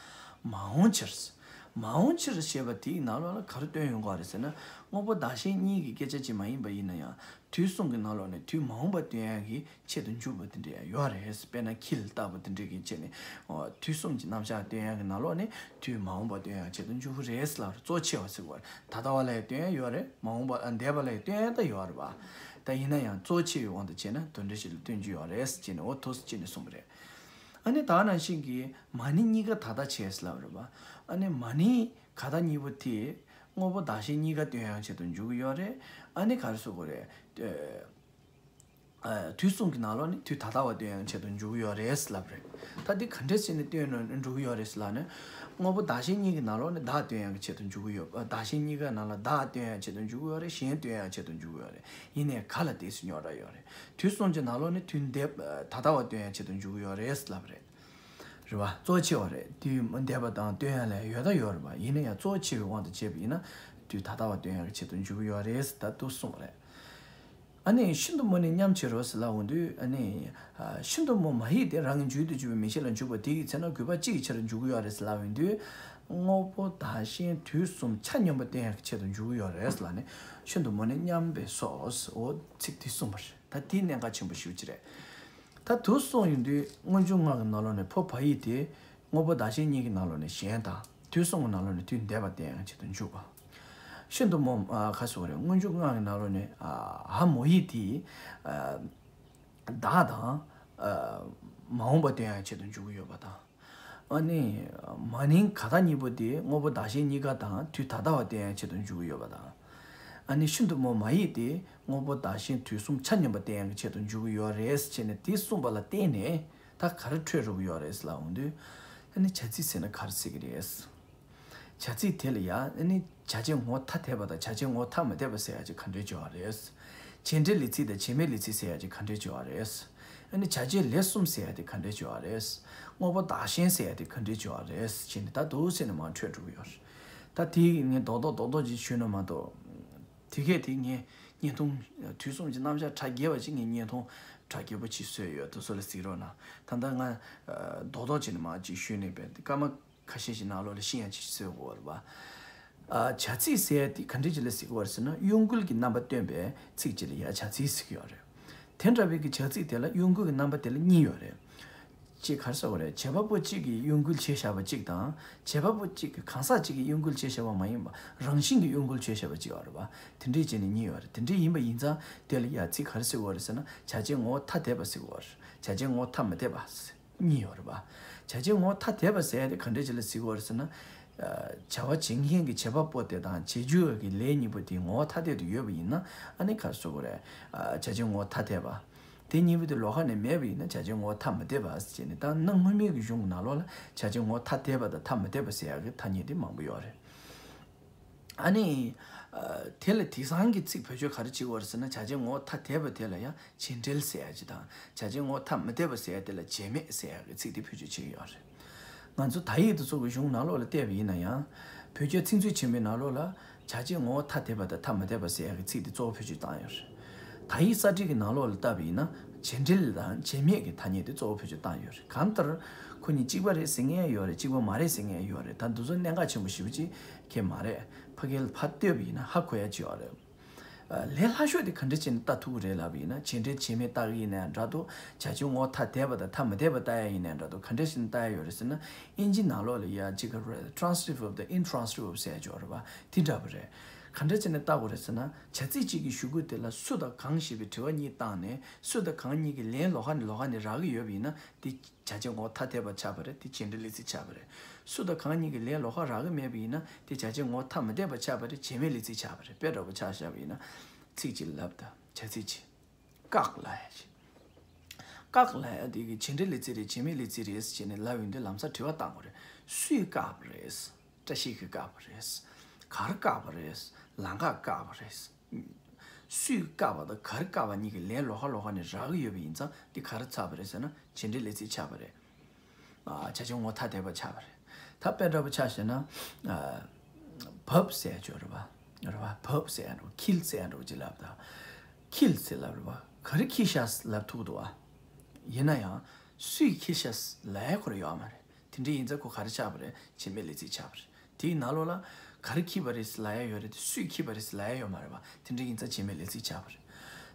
མ་འོངས་ཕྱིར། མ་འོངས་ཕྱིར་ཞེས་པ་དེའི་ནང་ལོགས་ལ་ག་རེ་སྟོན་ཡོང་གི་རེད་ཟེར་ན། དངོས་པོ་བདག་གཞན་གཉིས་ཀྱི་སྐད་ཆ་ཅིག་མ་ཡིན་པ་ཡིན་ན་ཡང་། དུས་གསུམ་གྱི་ནང་ལོགས་ནས་དུས་མ་འོངས་པ་སྟོན་ཡག་གི་ཆེད་དུ་འཇུག་པ་དེ་འདྲ་ཡང་ཡོད་རེད། དཔེར་ན་འཁྱིལ་ལྟ་བུ་དེ་འདྲ་གི་བྱས་ནས། ཨོ། དུས་གསུམ་གྱི་རྣམ་གཞག་སྟོན་ཡག་གི་ནང་ལོགས་ནས་དུས་མ་འོངས་པ་སྟོན་ཡག་ཆེད་དུ་འཇུག་གི་རེད་ལབ་རེད། གཙོ་ཆེ་བ་ཟེར་བ་རེད། ད་ལྟ་བ་ལ་ཡང་སྟོན་ཡག་ཡོད་རེད། མ་འོངས་པ། ཨ། འདས་པ་ལ་ཡང་སྟོན་ཡག་ད་ཡོད་རེད་པ། ད་ཡིན་ན་ཡང་གཙོ་ཆེ་བའི་དབང་དུ་བྱས་ན་དོན་འགྲེལ་ཞིག་ལ་སྟོན་རྒྱུ་ཡོད་རེད་ཟེར་བྱས་ནས། འོ་ཐོག་སུ་བྱས་ནས་གསུངས་པ་རེད། ཨ་ནི་ད་ག་ནང་བཞིན་གྱི་མ་ཎི་གཉིས་ཀ་ད་ལྟ་བྱས་ལབ་རེད་པ། ཨ་ནི་མ་ཎི་ག་ད་གཉིས་པོ་དེ་དངོས་པོ་བདག་གཞན་གཉིས་ཀ་སྟོན་ཡག་ཆེད་དུ་འཇུག་གི་ཡོད་རེད། ཨ་ནི་ག་རེ་ཟེར་དགོས་རེད། ཨ། དུས་གསུམ་གྱི་ནང་ལོགས་ནས་དུས་ད་ལྟ་བ་སྟོན་ཡག་ཆེད་དུ་འཇུག་གི་ཡོད་རེད་ལབ་རེད། ད་འདི་ག་འདྲས་བྱས་ནས་སྟོན་ནས་འགྲོ་གི་ཡོད་རེད་ལབ་ན། དངོས་པོ་བདག་གཞན་གཉིས་ཀྱི་ནང་ལོགས་ནས་བདག་སྟོན་ཡག་གི་ཆེད་དུ་འཇུག་གི་ཡོད། བདག་གཞན་གཉིས་ཀ་ནང་ལ་བདག་སྟོན་ཡག་ཆེད་དུ་འཇུག་གི་ཡོད་རེད། གཞན་སྟོན་ཡག་ཆེད་དུ་འཇུག་གི་ཡོད་རེད། ཡིན་ནའི་ག་ལ་དེ་སུ་རྙོག་དྲ་ཡོད་རེད། དུས་གསུམ་གྱི་ནང་ལོགས་ནས་དུས་འདས་ད་ལྟ་བ་སྟོན་ཡག་ཆེད་དུ་འཇུག་གི་ཡོད་རེད་ལབ་རེད། རེད་བ། གཙོ་ཆེ་བ་རེད། དུས་འདས་པ་དང་སྟོན་ཡག་ལ་ཡོད་ད་ཡོད་རེད་བ། ཡིན་ན་ཡང་གཙོ་ཆེ་བའི་དབང་དུ་བྱས་པ་ཡིན་ན་དུས་ད་ལྟ་བ་སྟོན་ཡག་གི་ཆེད་དུ་འཇུག་གི་ཡོད་རེད། ད་དུ་གསུངས་རེད། ཨ་ནི་ཤིན་ཏུ་མོ་ནི་མཉམ་བྱེད་རོ་ཟེར་ལབ་འོང་དུས། ཨ་ནི་ཤིན་ཏུ་མོ་མ་ཡིག་དེ་རང་གི་རྒྱུད་དུ་གྱུར་པའི་མིག་ཤེས་ལ་འཇུག་པ་དེ་ཡི་ཚེ་ན་དགོས་པ་གཅིག་གི་ཕྱིར་འཇུག་གི་ཡོད་རེད་ཟེར་ལབ་འོང་དུས། དངོས་པོ་བདག་གཞན་དུས་གསུམ་ཆ་མཉམ་པ་བསྟན་ཡག་གི་ཆེད་དུ་འཇུག་གི་ཡོད་རེད་ཟེར་ལབ་ནས། ཤིན་ཏུ་མོ་ནི་མཉམ་པའི་སོ། འོ་ཚིག་དེ་གསུངས་པ་རེད། ད་དེ་གནད་འགག་ཆེན་པོ་ཞེ་པོ་ཅིག་རེད། ད་དུ་གསུངས་ཡོང་དུས་སྔོན་འཇུག་ལྔ་གི་ནང་ལོགས་ནས་ཕོ་བ་ཡིག་དེ། དངོས་པོ་བདག་གཞན་གཉིས་ཀྱི་ནང་ལོགས་ནས་གཞན་དང་། དུས་གསུམ་གྱི་ནང་ལོགས་ནས་དུས་འདས་པ་བསྟན་ཡག་ཆེད་དུ་འཇུག་པ། ཤིན་ཏུ་མོ། ཨ། ཁ་སོ་རེ། སྔོན་འཇུག་ལྔ་གི་ནང་ལོགས་ནས། ཨ། ཧ་མོ་ཡིག་དེ། ཨ། བདག་དང་། ཨ། མ་འོངས་པ་སྟོན་ཡག་ཆེད་དུ་འཇུག་གི་ཡོད་པ་དང་། ཨ་ནི་མ་ནིང་ག་ད་གཉིས་པོ་དེ་དངོས་པོ་བདག་གཞན་གཉིས་ཀ་དང་དུས་ད་ལྟ་བ་བསྟན་ཡག་ཆེད་དུ་འཇུག་གི་ཡོད་པ་དང་། ཨ་ནི་ཤིན་ཏུ་མོ་མ་ཡིག་དེ་དངོས་པོ་བདག་གཞན་དུས་གསུམ་ཆ་མཉམ་པ་བསྟན་ཡག་གི་ཆེད་དུ་འཇུག་གི་ཡོད་རེད་ཟེར་ནས་དེ་གསུངས་པ་ལ་བརྟེན་ནས། ད་ག་རེ་འཕྲོད་འགྲོ་གི་ཡོད་རེད་ལབ་འོང་དུས། ཨ་ནི་བྱ་ཚིག་ཟེར་ན་ག་རེ་ཟེར་གི་རེད། བྱ་ཚིག་དེ་ལ་ཡང་ཨ་ནི་བྱ་བྱེད་ངོ་ཐ་དད་པ་དང་བྱ་བྱེད་ངོ་ཐ་མི་དད་པ་ཟེར་ཡག་ཅིག་ག་འདྲས་བྱེད་པ་རེད། བྱེད་འབྲེལ་ལས་ཚིག་དང་བྱེད་མེད་ལས་ཚིག་ཟེར་ཡག་ཅིག་ག་འདྲས་བྱེད་པ་རེད། ཨ་ནི་བྱ་བྱེད་ལས་གསུམ་ཟེར་ཡག་དེ་ག་འདྲས་བྱེད་པ་རེད། དངོས་པོ་བདག་གཞན་ཟེར་ཡག་དེ་ག་འདྲས་བྱེད་པ་རེད་ཟེར་ནས་ད་འདུག་ཟེར་ནས་མར་འཕྲོད་འགྲོ་གི་ཡོད་རེད། ད་དེ་ངས་རྡོག་རྡོག་རྡོག་རྡོག་ཅིག་ཞུས་ན་མ་གཏོགས། དེ་གས་དེ་ངས་བརྙན་ཐུང་དུས་གསུམ་གྱི་རྣམ་གཞག་གྲ་རྒྱས་པ་ཅིག་ངས་བརྙན་ཐུང་གྲ་རྒྱས་པོ་ཅིག་བཟོས་ཡོད། དེ་ཚོ་ལ་གཟིགས་རོགས་གནང་། ད་ལྟ་ང་རྡོག་རྡོག་ཅིག་ནས་མར་ཅིག་ཞུས་ནས་པས་སྐར་མ་ཁ་ཤས་ཤིག་ནང་ལོགས་ལ་ཤེས་ཡག་ཅིག་བཟོས་དགོས་པ་རེད་པ། ཨ། བྱ་ཚིག་ཟེར་ཡག་དེ་ག་འདྲས་ཅིག་ལ་ཟེར་གི་ཡོད་རེད་ཟེར་ན། གཡོ་འགུལ་གྱི་རྣམ་པ་སྟོན་པའི་ཚིག་ཅིག་ལ་ཡ་བྱ་ཚིག་ཟེར་གི་ཡོད་རེད། དེ་འདྲ་བའི་གི་བྱ་ཚིག་དེ་ལ་གཡོ་འགུལ་གྱི་རྣམ་པ་དེ་ལ་གཉིས་ཡོད་རེད། ཅིག་ག་རེ་ཟེར་དགོས་རེད། བྱེད་པ་པོ་གཅིག་གིས་གཡོ་འགུལ་བྱས་བཞག་པ་གཅིག་དང་། བྱེད་པ་པོ་གཅིག་གིས་གང་ཟག་གཅིག་གིས་གཡོ་འགུལ་བྱས་བཞག་པ་མ་ཡིན་པ། རང་བཞིན་གྱིས་གཡོ་འགུལ་བྱས་བཞག་པ་གཅིག་ཡོད་རེད་པ། དེ་འདྲས་བྱས་ནས་གཉིས་ཡོད་རེད། དེ་འདྲས་ཡིན་པ་ཡིན་ཙང་དེ་ལ་ཡ་ཚིག་ག་རེ་ཟེར་དགོས་རེད་ཟེར་ན། བྱ་བྱེད་ངོ་བོ་ཐ་དད་པ་ཟེར་དགོས་རེད། བྱ་བྱེད་ངོ་བོ་ཐ་མི་དད་པ་ཟེར། གཉིས་ཡོད་རེད་པ། བྱ་བྱེད་ངོ་བོ་ཐ་དད་པ་ཟེར་ཡ་དེ་ག་འདྲས་ཅིག་ལ་ཟེར་གི་ཡོད་རེད་ཟེར་ན། བྱ་བ་བྱེད་མཁན་གྱི་བྱེད་པ་པོ་དེ་དང་བྱེད་འགྱུར་བ་གི་ལས་གཉིས་པོ་དེ་ངོ་བོ་ཐ་དད་དུ་ཡོད་པ་ཡིན་ན། ཨ་ནི་ག་རེ་ཟེར་དགོས་རེད། བྱ་བྱེད་ངོ་བོ་ཐ་དད་པ། དེ་གཉིས་པོ་དེ་ལོགས་ཀ་ནས་མེད་པ་ཡིན་ན་བྱ་བྱེད་ངོ་བོ་ཐ་མི་དད་པ་ཟེར་ནས། ད་གནའ་སྔོན་མའི་གི་གཞུང་ནང་ལོགས་ལ་བྱ་བྱེད་ངོ་བོ་ཐ་དད་པ་དང་ཐ་མི་དད་པ་ཟེར་ཡག་གི་ཐ་སྙད་དེ་མང་པོ་ཡོད་རེད། ཨ་ནི། ཨ། དེ་ལ་དེང་སང་གི་ཚིག་བེད་སྤྱོད་ག་རེ་བྱེད་ཀྱི་ཡོད་རེད་ཟེར་ན། བྱ་བྱེད་ངོ་བོ་ཐ་དད་པ་དེ་ལ་ཡང་བྱེད་འབྲེལ་ཟེར་ཡག་ཅིག་དང་། བྱ་བྱེད་ངོ་བོ་ཐ་མི་དད་པ་ཟེར་ཡག་དེ་ལ་བྱེད་མེད་ཟེར་ཡག་གི་ཚིག་དེ་བེད་སྤྱོད་བྱེད་ཀྱི་ཡོད་རེད། ང་ཚོ་དག་ཡིག་དེ་ཚོ་གི་གཞུང་ནང་ལོགས་ལ་བལྟས་པ་ཡིན་ན་ཡང་། བོད་རྒྱ་ཚིག་མཛོད་ཆེན་མོའི་ནང་ལོགས་ལ་བྱ་བྱེད་ངོ་བོ་ཐ་དད་པ་དང་ཐ་མི་དད་པ་ཟེར་ཡག་གི་ཚིག་དེ་གཙོ་བོ་བེད་སྤྱོད་བཏང་ཡོད་རེད། དག་ཡིག་གསར་བསྒྲིགས་ཀྱི་ནང་ལོགས་ལ་བལྟས་པ་ཡིན་ན། བྱེད་འབྲེལ་དང་བྱེད་མེད་ཀྱི་ཐ་སྙད་དེ་གཙོ་བོ་བེད་སྤྱོད་བཏང་ཡོད་རེད། གང་ལྟར་ཁོ་གཉིས་གཅིག་པ་རེད་ཟེར་མཁན་ཡང་ཡོད་རེད། གཅིག་པ་མ་རེད་ཟེར་མཁན་ཡང་ཡོད་རེད། ད་འདི་ཚོ་གནད་འགག་ཆེན་པོ་ཞེ་པོ་ཅིག་གང་ཡང་མ་རེད། ཕ་གིར་ཕར་ལྟོས་པ་ཡིན་ན་ཧ་གོ་ཡག་ཅིག་ཡོད་རེད། ཨ། ལས་སླ་ཤོས་དེ་ག་འདྲ་བྱས་ནས་ལྟ་ཐུབ་ཀྱི་རེད་ལབ་པ་ཡིན་ན། བྱེད་འབྲེལ་བྱེད་མེད་ལྟ་གི་ཡིན་ན་ཡང་འདྲ་འདུག་བྱ་བྱེད་ངོ་བོ་ཐ་དད་པ་དང་ཐ་མི་དད་པ་ལྟ་ཡག་ཡིན་ན་ཡང་འདྲ་འདུག་ག་འདྲ་བྱས་ནས་ལྟ་ཡག་ཡོད་རེད་ཟེར་ན། ཨིན་ཇི་ནང་ལོགས་ལ་ཡ་གཅིག་ག་རེ། transitive དང་intransitive ཟེར་ཡག་ཅིག་ཡོད་རེད་པ། དེ་འདྲ་པོ་རེད། ག་འདྲ་བྱས་ནས་ལྟ་དགོས་རེད་ཟེར་ན། བྱ་ཚིག་གཅིག་གི་གཞུག་གུ་དེ་ལ་སུ་དང་གང་ཞེས་པའི་དྲི་བ་གཉིས་བཏང་ནས། སུ་དང་གང་གཉིས་ཀྱི་ལན་ལོགས་ཀ་ནས་ལོགས་ཀ་ནས་རག་གི་ཡོད་པ་ཡིན་ན། དེ་བྱ་བྱེད་ངོ་བོ་ཐ་དད་པ་ཆགས་པ་རེད། དེ་བྱེད་འབྲེལ་ལས་ཚིག་ཆགས་པ་རེད། སུ་དང་གང་གཉིས་ཀྱི་ལན་ལོགས་ཀ་རག་གི་མེད་པ་ཡིན་ན། དེ་བྱ་བྱེད་ངོ་བོ་ཐ་མི་དད་པ་ཆགས་པ་རེད། བྱེད་མེད་ལས་ཚིག་ཆགས་པ་རེད། དཔེ་འདྲ་པོ་ཆ་བཞག་པ་ཡིན་ན། ཚིག་གཅིག་ལབ་དང་། བྱ་ཚིག་གཅིག་བཀག་ལབ་ཡག་ཅིག་བཀག་ལབ་ཡག་དེ་གི་བྱེད་འབྲེལ་ལས་ཚིག་རེད། བྱེད་མེད་ལས་ཚིག་རེད་ཟེར་ནས་ལབ་ཡོང་དུས་ལམ་སང་དྲི་བ་བཏང་དགོས་རེད། སུས་བཀག་པ་རེད། བཀྲ་ཤིས་ཀྱིས་བཀག་པ་རེད། གར་བཀག་པ་རེད། ལམ་ཁར་བཀག་པ་རེད། སུས་བཀག་པ་དང་གར་བཀག་པ་གཉིས་ཀྱི་ལན་ལོགས་ཀ་ལོགས་ཀ་ནས་རག་གི་ཡོད་པ་ཡིན་ཙང་། དེ་ག་རེ་ཆགས་པ་རེད་ཟེར་ན། བྱེད་འབྲེལ་ལས་ཚིག་ཆགས་པ་རེད། ཨ། བྱ་བྱེད་ངོ་བོ་ཐ་དད་པ་ཆགས་པ་རེད། ད་དཔེ་འདྲ་པོ་ཆ་བཞག་ན། ཨ། བབས་ཟེར་ཡག་ཅིག་ཡོད་རེད་པ། རེད་པ། བབས་ཟེར་ཡག་འདྲ་པོ། འཁྱིལ་ཟེར་ཡག་འདྲ་པོ་ཅིག་ལབ་དང་། འཁྱིལ་ཟེར་ལབ་རེད་པ། ག་རེ་འཁྱིལ་ཤག་ལབ་ཐུབ་ཀྱི་འདུག་པ། ཡིན་ན་ཡང་སུས་འཁྱིལ་ཤག་ལབ་ཡག་ཁོ་རང་ཡོད་མ་རེད། དེ་འདྲ་ཡིན་ཙང་ཁོ་ག་རེ་ཆགས་པ་རེད། བྱེད་མེད་ལས་ཚིག་ཆགས་པ་རེད། དེའི་ནང་ལོགས་ལ་ག་རེ་འཁྱིལ་པ་རེད་ལབ་ཡག་ཡོད་རེད་དེ། སུས་འཁྱིལ་པ་རེད་ལབ་ཡག་ཡོད་མ་རེད་པ། དེ་འདྲ་ཡིན་ཙང་བྱེད་མེད་ལས་ཚིག་ཆགས་པ་རེད།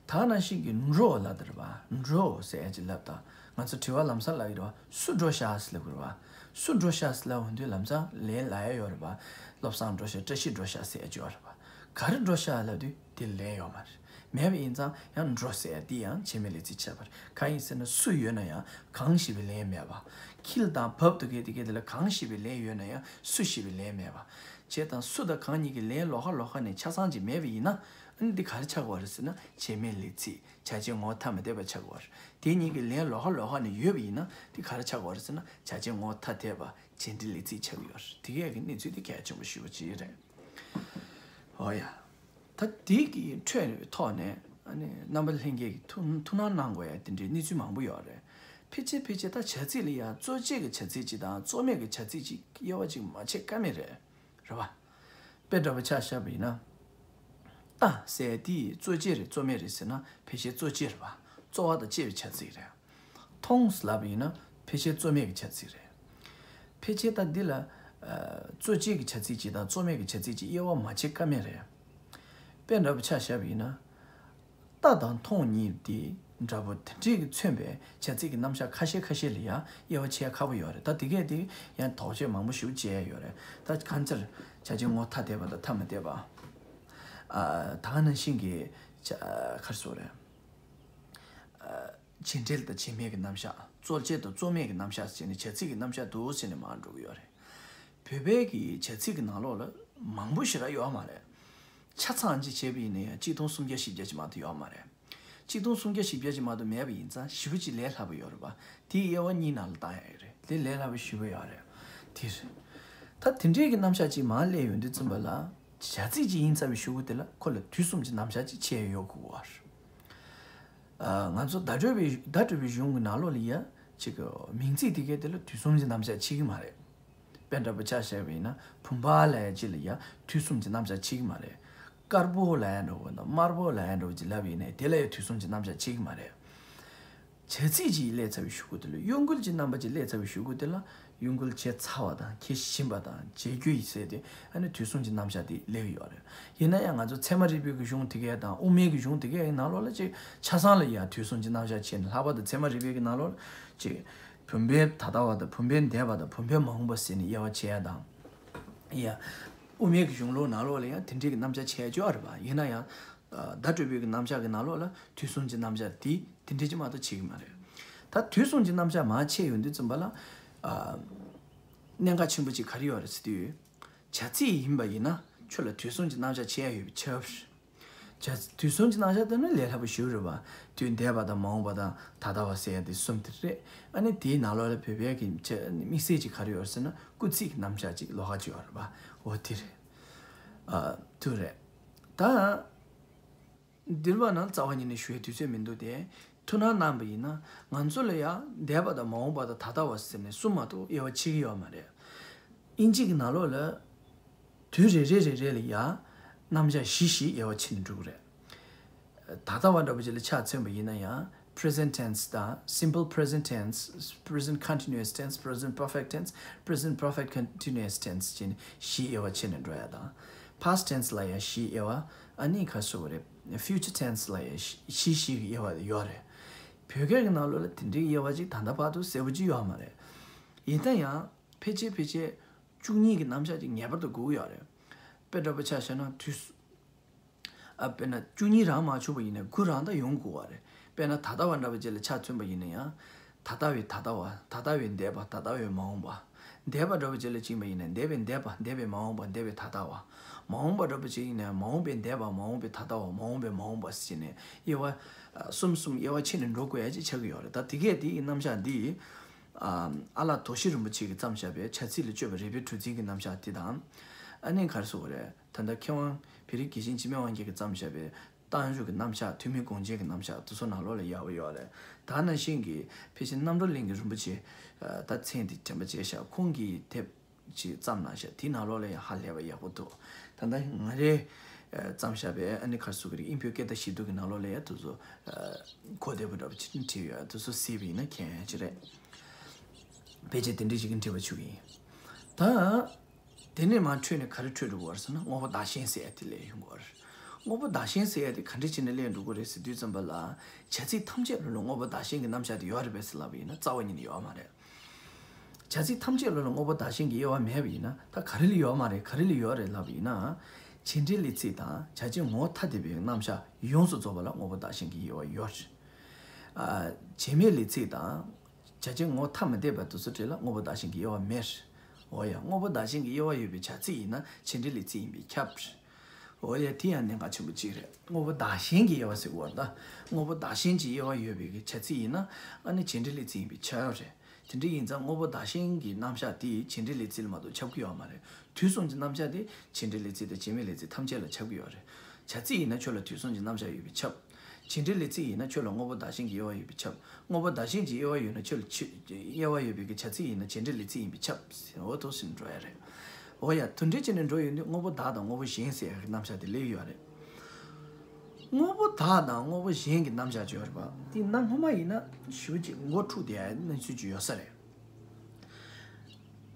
ད་ནང་བཞིན་གྱི་འགྲོ་ལབ་དེ་རེད་པ། འགྲོ་ཟེར་ཡག་ཅིག་ལབ་དང་། ང་ཚོ་དྲི་བ་ལམ་སང་ལབ་ཀྱི་རེད་པ། སུ་འགྲོ་ཤག་ལབ་ཀྱི་རེད་པ། སུ་འགྲོ་ཤག་ལབ་འོང་དུས་ལམ་སང་ལན་ལབ་ཡག་ཡོད་རེད་པ། བློ་བཟང་འགྲོ་ཤག་བཀྲ་ཤིས་འགྲོ་ཤག་ཟེར་ཡག་ཅིག་ཡོད་རེད་པ། ག་རེ་འགྲོ་ཤག་ལབ་དུས་དེ་ལན་ཡོད་མ་རེད། མེད་པ་ཡིན་ཙང་ཡང་འགྲོ་ཟེར་ཡ་དེ་ཡང་བྱེད་མེད་ལས་ཚིག་ཆགས་པ་རེད། གང་ཡིན་ཟེར་ན་སུ་ཡོད་ན་ཡང་གང་ཞེས་པའི་ལན་མེད་པ། ཁྱི་ལ་དང་བབ་འདུག་གས་དེ་གས་དེ་ལ་གང་ཞེས་པའི་ལན་ཡོད་ན་ཡང་སུ་ཞེས་པའི་ལན་མེད་པ། བྱས་ཙང་སུ་དང་གང་གཉིས་ཀྱི་ལན་ལོགས་ཀ་ལོགས་ཀ་ནས་ཆ་ཚང་ཅིག་མེད་པ་ཡིན་ན། ཨ་ནི་འདི་ག་རེ་ཆགས་ཀྱི་ཡོད་རེད་ཟེར་ན་བྱེད་མེད་ལས་ཚིག་བྱ་བྱེད་ངོ་བོ་ཐ་མི་དད་པ་ཆགས་ཀྱི་ཡོད་རེད། དེ་གཉིས་ཀྱི་ལན་ལོགས་ཀ་ལོགས་ཀ་ནས་ཡོད་པ་ཡིན་ན་འདི་ག་རེ་ཆགས་ཀྱི་ཡོད་རེད་ཟེར་ན་བྱ་བྱེད་ངོ་བོ་ཐ་དད་པ་བྱེད་འབྲེལ་ལས་ཚིག་ཆགས་ཀྱི་ཡོད་རེད། དེ་གས་ཀྱི་གནས་ཚུལ་དེ་གལ་ཆེན་པོ་ཞེ་པོ་ཅིག་རེད། འོ་ཡ། ད་དེ་གི་ཁྲོད་ནས་ཐོག་ནས་ཨ་ནི་རྣམ་པ་ལྷན་རྒྱས་ཀྱི་ཐུགས་ཐུགས་སྣང་གནང་དགོས་ཡ་དེ་འདྲའི་གནས་ཚུལ་མང་པོ་ཡོད་རེད། ཕལ་ཆེར་ཕལ་ཆེར་ད་བྱ་ཚིག་ལ་ཡ་གཙོ་བྱས་ཀྱི་བྱ་ཚིག་ཅིག་དང་གཙོ་མེད་ཀྱི་བྱ་ཚིག་ཅིག་དབྱེ་བ་ཅིག་མ་ཕྱེ་ཀ་མེད་རེད། རེད་བ། དཔེ་འདྲ་པོ་ཆ་བཞག་པ་ཡིན་ན། ལྟ་ཟེར་དེ་གཙོ་བྱས་རེད་གཙོ་མེད་རེད་ཟེར་ན་ཕལ་ཆེར་གཙོ་བྱས་རེད་བ། གཙོ་བོ་དང་བཅས་པའི་བྱ་ཚིག་རེད། མཐོང་ལབ་པ་ཡིན་ན་ཕལ་ཆེར་གཙོ་མེད་ཀྱི་བྱ་ཚིག་རེད། ཕལ་ཆེར་ད་འདི་ལ། ཨ། གཙོ་བྱས་ཀྱི་བྱ་ཚིག་ཅིག་དང་གཙོ་མེད་ཀྱི་བྱ་ཚིག་ཅིག་དབྱེ་བ་མ་ཕྱེ་ཀ་མེད་རེད། དཔེ་འདྲ་པོ་ཆ་བཞག་པ་ཡིན་ན། ལྟ་དང་མཐོང་གཉིས་དེ་འདྲ་པོ་དེ་འདྲས་ཀྱིས་མཚོན་པའི་བྱ་ཚིག་གི་རྣམ་གཞག་ཁ་ཤས་ཁ་ཤས་ལ་ཡང་དབྱེ་བ་ཕྱེ་ཡ་ཁག་པོ་ཡོད་རེད། ད་དེ་གས་དེ་ཡང་དོགས་གཅོད་མང་པོ་ཞིག་བྱེད་ཡ་ཡོད་རེད། ད་གང་ལྟར་བྱ་བྱེད་ངོ་བོ་ཐ་དད་པ་དང་ཐ་མི་དད་པ། ཨ། ད་ག་ནང་བཞིན་གྱི་བྱ། ག་རེ་ཟེར་དགོས་རེད། ཨ། བྱེད་འབྲེལ་དང་བྱེད་མེད་ཀྱི་རྣམ་གཞག་གཙོ་བྱས་དང་གཙོ་མེད་ཀྱི་རྣམ་གཞག་ཟེར་ནས་བྱ་ཚིག་གི་རྣམ་གཞག་འདུག་ཟེར་ནས་མར་འགྲོ་གི་ཡོད་རེད། བོད་པའི་གི་བྱ་ཚིག་གི་ནང་ལོགས་ལ་མང་པོ་ཞེ་དྲག་ཡོད་མ་རེད། ཆ་ཚང་ཅིག་བྱས་པ་ཡིན་ན་ཡང་གཅིག་སྟོང་སུམ་བརྒྱ་བཞི་བརྒྱ་ཅིག་མ་གཏོགས་ཡོད་མ་རེད། གཅིག་སྟོང་སུམ་བརྒྱ་བཞི་བརྒྱ་ཅིག་མ་གཏོགས་མེད་པ་ཡིན་ཙང་བཞི་པོ་ཅིག་ལས་སླ་པོ་ཡོད་རེད་པ། དེའི་དབྱེ་བ་གཉིས་ནང་ལ་བཏང་ཡ་ཡོད་རེད། དེ་ལས་སླ་པོ་བཞི་པོ་ཡོད་རེད། དེ་རེད། ད་དེ་འདྲའི་གི་རྣམ་གཞག་ཅིག་མར་སླེབས་ཡོང་དུས་ཙམ་པ་ལ་བྱ་ཚིག་ཅིག་ཡིན་ཚར་བའི་གཞུག་གུ་དེ་ལ་ཁོ་ལ་དུས་གསུམ་གྱི་རྣམ་གཞག་ཅིག་ཕྱེ་ཡ་ཡོད་དགོས་པ་རེད། ཨ། ང་ཚོ་བརྡ་སྤྲོད་པའི་བརྡ་སྤྲོད་པའི་གཞུང་གི་ནང་ལོགས་ལ་ཡ་ཅིག་གི་མིང་ཚིག་དེ་གའི་དེ་ལ་དུས་གསུམ་གྱི་རྣམ་གཞག་ཕྱེ་གི་མ་རེད། དཔེ་འདྲ་པོ་ཆ་བཞག་པ་ཡིན་ན་བུམ་པ་ལབ་ཡ་ཅིག་ལ་ཡ་དུས་གསུམ་གྱི་རྣམ་གཞག་ཕྱེ་གི་མ་རེད། དཀར་པོ་ལབ་ཡ་འདྲ་པོ་དང་དམར་པོ་ལབ་ཡ་འདྲ་པོ་ཅིག་ལབ་པ་ཡིན་ན་དེ་ལ་ཡ་དུས་གསུམ་གྱི་རྣམ་གཞག་ཕྱེ་གི་མ་རེད། བྱ་ཚིག་ཅིག་སླེབས་ཚར་བའི་གཞུག་གུ་དེ་ལ་གཡོ་འགུལ་གྱི་རྣམ་པ་ཅིག་སླེབས་ཚར་བའི་གཞུག་གུ་དེ་ལ་གཡོ་འགུལ་བྱས་ཚར་བ་དང་འཁྱེར་བཞིན་པ་དང་བྱེད་རྒྱུ་ཡིན་ཟེར་ཏེ་ཨ་ནི་དུས་གསུམ་གྱི་རྣམ་གཞག་དེ་སླེབས་ཡོད་རེད། ཡིན་ན་ཡང་ང་ཚོ་ཚད་མ་རིག་པའི་གི་གཞུང་དེ་གའི་དང་དབུ་མའི་གི་གཞུང་དེ་གའི་ནང་ལོགས་ལ་ཅིག་ཆ་ཚང་ལ་ཡང་དུས་གསུམ་གྱི་རྣམ་གཞག་ཕྱེ་ནས་ལྷག་པར་དུ་ཚད་མ་རིག་པའི་གི་ནང་ལོགས་ལ་ཅིག་བུམ་པའི་ད་ལྟ་བ་དང་བུམ་པའི་འདས་པ་དང་བུམ་པའི་མ་འོངས་པ་ཟེར་ནས་དབྱེ་བ་ཕྱེ་ཡ་དང་། ཡ། དབུ་མའི་གི་གཞུང་ལུགས་ནང་ལོགས་ལ་ཡང་དེ་འདྲའི་གི་རྣམ་གཞག་ཕྱེ་ཡ་ཅིག་ཡོད་རེད་པ། ཡིན་ན་ཡང་། ཨ། བརྡ་སྤྲོད་པའི་གི་རྣམ་གཞག་གི་ནང་ལོགས་ལ་དུས་གསུམ་གྱི་རྣམ་གཞག་དེ་དེ་འདྲའི་ཅིག་མ་གཏོགས་ཕྱེ་གི་མ་རེད། ད་དུས་གསུམ་གྱི་རྣམ་གཞག་མར་ཕྱེ་ཡོང་དུས་ཙམ་པ་ལ། ཨ། གནད་འགག་ཆེན་པོ་ཅིག་ག་རེ་ཡོད་རེད་ཟེར་དུས། བྱ་ཚིག་ཡིན་པ་ཡིན་ན་ཁྱོད་ལ་དུས་གསུམ་གྱི་རྣམ་གཞག་ཕྱེ་ཡ་ཡོད་པས་ཁྱབ། བྱ། དུས་གསུམ་གྱི་རྣམ་གཞག་དེ་ནི་ལས་སླ་པོ་ཞེ་པོ་རེད་པ། དུས་འདས་པ་དང་མ་འོངས་པ་དང་ད་ལྟ་བ་ཟེར་ཡ་དེ་གསུམ་དེ་རེད། ཨ་ནི་དེའི་ནང་ལོགས་ལ་བོད་པའི་གི་ཆ། དམིགས་བསལ་ཅིག་ག་རེ་ཡོད་རེད་ཟེར་ན་སྐུལ་ཚིག་གི་རྣམ་གཞག་ཅིག་ལོགས་ཀ་ཅིག་ཡོད་རེད་པ། འོ་དེ་རེད། ཨ། དེ་རེད། ད། འདིར་བ་ན་རྩ་བ་ཉིད་ནས་ཞུ་བའི་དུས་ཚོད་མི་འདུག་སྟེ། ཐུགས་སྣང་གནང་བ་ཡིན་ན་ང་ཚོ་ལ་ཡང་འདས་པ་དང་མ་འོངས་པ་དང་ད་ལྟ་བ་ཟེར་ནས་གསུམ་མ་གཏོགས་དབྱེ་བ་ཕྱེ་གི་ཡོད་མ་རེད། དབྱིན་ཇི་གི་ནང་ལོགས་ལ་དུས་རེ་རེ་རེ་རེ་ལ་ཡང་རྣམ་གཞག་བཞི་བཞི་དབྱེ་བ་ཕྱེ་ནས་འགྲོ་གི་རེད། ད་ལྟ་བ་འདྲ་པོ་ཅིག་ལ་ཆ་མཚོན་པ་ཡིན་ན་ཡང་present tense དང་simple present tense, present continuous tense, present perfect tense, present perfect continuous tense ཅེས་བཞི་དབྱེ་བ་ཕྱེ་ནས་འགྲོ་ཡ་དང་། past tense ལ་ཡང་བཞི་དབྱེ་བ། ཨ་ནི་ག་རེ་ཟེར་དགོས་རེད། future tense ལ་ཡང་བཞི་བཞི་ཞིག་དབྱེ་བ་ཡོད་རེད། བོད་སྐད་ཀྱི་ནང་ལོགས་ལ་དེ་འདྲའི་དབྱེ་བ་ཅིག་ད་ལྟ་བར་དུ་གསལ་པོ་ཅིག་ཡོད་མ་རེད། ཡིན་ན་ཡང་ཕལ་ཆེར་ཕལ་ཆེར་བཅུ་གཉིས་ཀྱི་རྣམ་གཞག་ཅིག་ངེས་པར་དུ་དགོས་ཀྱི་ཡོད་རེད། དཔེ་འདྲ་པོ་ཆ་བཞག་ན་དུས་སུ། ཨ། དཔེར་ན་བཅུ་གཉིས་རང་མ་ཆུག་པ་ཡིན་ན་དགུ་རང་ད་ཡོང་དགོས་པ་རེད། དཔེར་ན་ད་ལྟ་བ་འདྲ་པོ་ཅིག་ལ་ཆ་མཚོན་པ་ཡིན་ན་ཡང་། ད་ལྟ་བའི་ད་ལྟ་བ། ད་ལྟ་བའི་འདས་པ། ད་ལྟ་བའི་མ་འོངས་པ། འདས་པ་འདྲ་པོ་ཅིག་ལ་བྱས་པ་ཡིན་ན་འདས་པའི་འདས་པ། འདས་པའི་མ་འོངས་པ། འདས་པའི་ད་ལྟ་བ། མ་འོངས་པ་འདྲ་པོ་ཅིག་ཡིན་ན་མ་འོངས་པའི་འདས་པ། མ་འོངས་པའི་ད་ལྟ་བ། མ་འོངས་པའི་མ་འོངས་པ་ཟེར་ནས་དབྱེ་བ། ཨ། གསུམ་གསུམ་དབྱེ་བ་ཕྱེ་ནས་འགྲོ་དགོས་ཡ་ཅིག་ཆགས་ཀྱི་ཡོད་རེད། ད་དེ་གས་དེའི་རྣམ་གཞག་འདི། ཨ། ཨ་ལགས་དོ་ཤི་རིན་པོ་ཆེ་གིས་བརྩམས་བཞག་པའི་བྱ་ཚིག་ལ་དཔྱོད་པ་རིག་པའི་གྲུ་གཟིངས་ཀྱི་རྣམ་གཞག་དེ་དང་། ཨ་ནི་ག་རེ་ཟེར་དགོས་རེད། ད་ལྟ་མཁས་དབང་བོད་རིགས་དགེ་ཞིང་འཇིགས་མེད་དབང་རྒྱལ་གྱིས་བརྩམས་བཞག་པའི་རྟགས་འཇུག་གི་རྣམ་གཞག་ཐོན་མིའི་དགོངས་རྒྱན་གྱི་རྣམ་གཞག་དེ་ཚོ་ནང་ལོགས་ལ་ཡོད་པ་ཡོད་རེད། ད་ནང་བཞིན་གྱི་ཕལ་ཆེར་རྣམ་གྲོལ་གླིང་གི་རིན་པོ་ཆེ། ཨ། ད་མཚན་དེ་དྲན་པ་བརྗེད་ཤག་ཁོང་གིས་དེབ་ཅིག་བརྩམས་གནང་ཤག་དེའི་ནང་ལོགས་ལ་ཡང་ཧ་ལས་པ་ཡག་པོ་འདུག་ད་ལྟ་ང་རའི་བརྩམས་བཞག་པའི་ཨ་ནི་ག་རེ་ཟེར་དགོས་རེད། དབྱིན་བོད་སྐད་བརྡ་ཞིབ་འཇུག་གི་ནང་ལོགས་ལ་ཡང་དེ་ཚོ། ཨ། གོ་བདེ་པོ་འདྲ་པོ་ཅིག་བྲིས་ཡོད། དེ་ཚོ་གཟིགས་པ་ཡིན་ན་མཁྱེན་ཡ་ཅིག་རེད། ཕལ་ཆེར་དེ་འདྲ་ཞིག་གི་འབྲེལ་བ་ཆགས་ཡིན། ད། དེ་ནས་མར་འཕྲོས་ནས་ག་རེ་འཕྲོས་འགྲོ་གི་ཡོད་རེད་ཟེར་ན་དངོས་པོ་བདག་གཞན་ཟེར་ཡ་དེ་སླེབས་ཡོང་གི་ཡོད་རེད། དངོས་པོ་བདག་གཞན་ཟེར་ཡ་དེ་ག་འདྲ་བྱས་ནས་སླེབས་འགྲོ་གི་རེད་ཟེར་དུས་ཙམ་པ་ལ། བྱ་ཚིག་ཐམས་ཅད་ལ་ལ་དངོས་པོ་བདག་གཞན་གྱི་རྣམ་གཞག་དེ་ཡོད་རེད་པས་ཟེར་ལབ་པ་ཡིན་ན་རྩ་བ་ཉིད་ནས་ཡོད་མ་རེད། བྱ་ཚིག་ཐམས་ཅད་ལ་ལ་དངོས་པོ་བདག་གཞན་གྱི་དབྱེ་བ་མེད་པ་ཡིན་ན་ད་ག་རེ་ལ་ཡོད་མ་རེད། ག་རེ་ལ་ཡོད་རེད་ལབ་པ་ཡིན་ན། བྱེད་འབྲེལ་ལས་ཚིག་དང་བྱ་བྱེད་ངོ་བོ་ཐ་དད་པའི་རྣམ་གཞག་ཡོངས་སུ་རྫོགས་པ་ལ་དངོས་པོ་བདག་གཞན་གྱི་དབྱེ་བ་ཡོད། ཨ། བྱེད་མེད་ལས་ཚིག་དང་བྱ་བྱེད་ངོ་བོ་ཐ་མི་དད་པ་དེ་ཚོ་གྲས་ལ་དངོས་པོ་བདག་གཞན་གྱི་དབྱེ་བ་མེད། འོ་ཡ། དངོས་པོ་བདག་གཞན་གྱི་དབྱེ་བ་ཡོད་པའི་བྱ་ཚིག་ཡིན་ན་བྱེད་འབྲེལ་ལས་ཚིག་ཡིན་པས་ཁྱབ། འོ་ཡ། དེ་ཡང་གནད་འགག་ཆེན་པོ་གཅིག་རེད། དངོས་པོ་བདག་གཞན་གྱི་དབྱེ་བ་ཟེར་དགོས་པ་རེད་ད། དངོས་པོ་བདག་གཞན་གྱི་དབྱེ་བ་ཡོད་པའི་གི་བྱ་ཚིག་ཡིན་ན་ཨ་ནི་བྱེད་འབྲེལ་ལས་ཚིག་ཡིན་པས་ཁྱབ་རེད། དེ་འདྲ་ཡིན་ཙང་དངོས་པོ་བདག་གཞན་གྱི་རྣམ་གཞག་དེ་བྱེད་འབྲེལ་ལས་ཚིག་ལ་མ་གཏོགས་ཁྱབ་ཀྱི་ཡོད་མ་རེད། དུས་གསུམ་གྱི་རྣམ་གཞག་དེ་བྱེད་འབྲེལ་ལས་ཚིག་དང་བྱེད་མེད་ལས་ཚིག་ཐམས་ཅད་ལ་ཁྱབ་ཀྱི་ཡོད་རེད། བྱ་ཚིག་ཡིན་ན་ཁྱོད་ལ་དུས་གསུམ་གྱི་རྣམ་གཞག་ཡོད་པས་ཁྱབ། བྱེད་འབྲེལ་ལས་ཚིག་ཡིན་ན་ཁྱོད་ལ་དངོས་པོ་བདག་གཞན་གྱི་དབྱེ་བ་ཡོད་པས་ཁྱབ། དངོས་པོ་བདག་གཞན་གྱི་དབྱེ་བ་ཡོད་ན་ཁྱོད་ལ་ཆོས་དབྱེ་བ་ཡོད་པའི་གི་བྱ་ཚིག་ཡིན་ན་བྱེད་འབྲེལ་ལས་ཚིག་ཡིན་པས་ཁྱབ། འོ་ཐུགས་སུ་འགྲོ་ཡ་རེད། འོ་ཡ། དེ་འདྲ་བྱས་ནས་འགྲོ་ཡོང་དུས་དངོས་པོ་བདག་དང་དངོས་པོ་གཞན་ཟེར་ཡ་གི་རྣམ་གཞག་དེ་སླེབས་ཡོད་རེད། དངོས་པོ་བདག་དང་དངོས་པོ་གཞན་གྱི་རྣམ་གཞག་ཅིག་ཡོད་རེད་པ། དེ་གནའ་སྔོན་མ་ཡིན་ན་ཞེ་པོ་ཅིག་མགོ་འཁྲུགས་བསྡད་ཡ་གནས་ཚུལ་ཅིག་ཡོད་ས་རེད།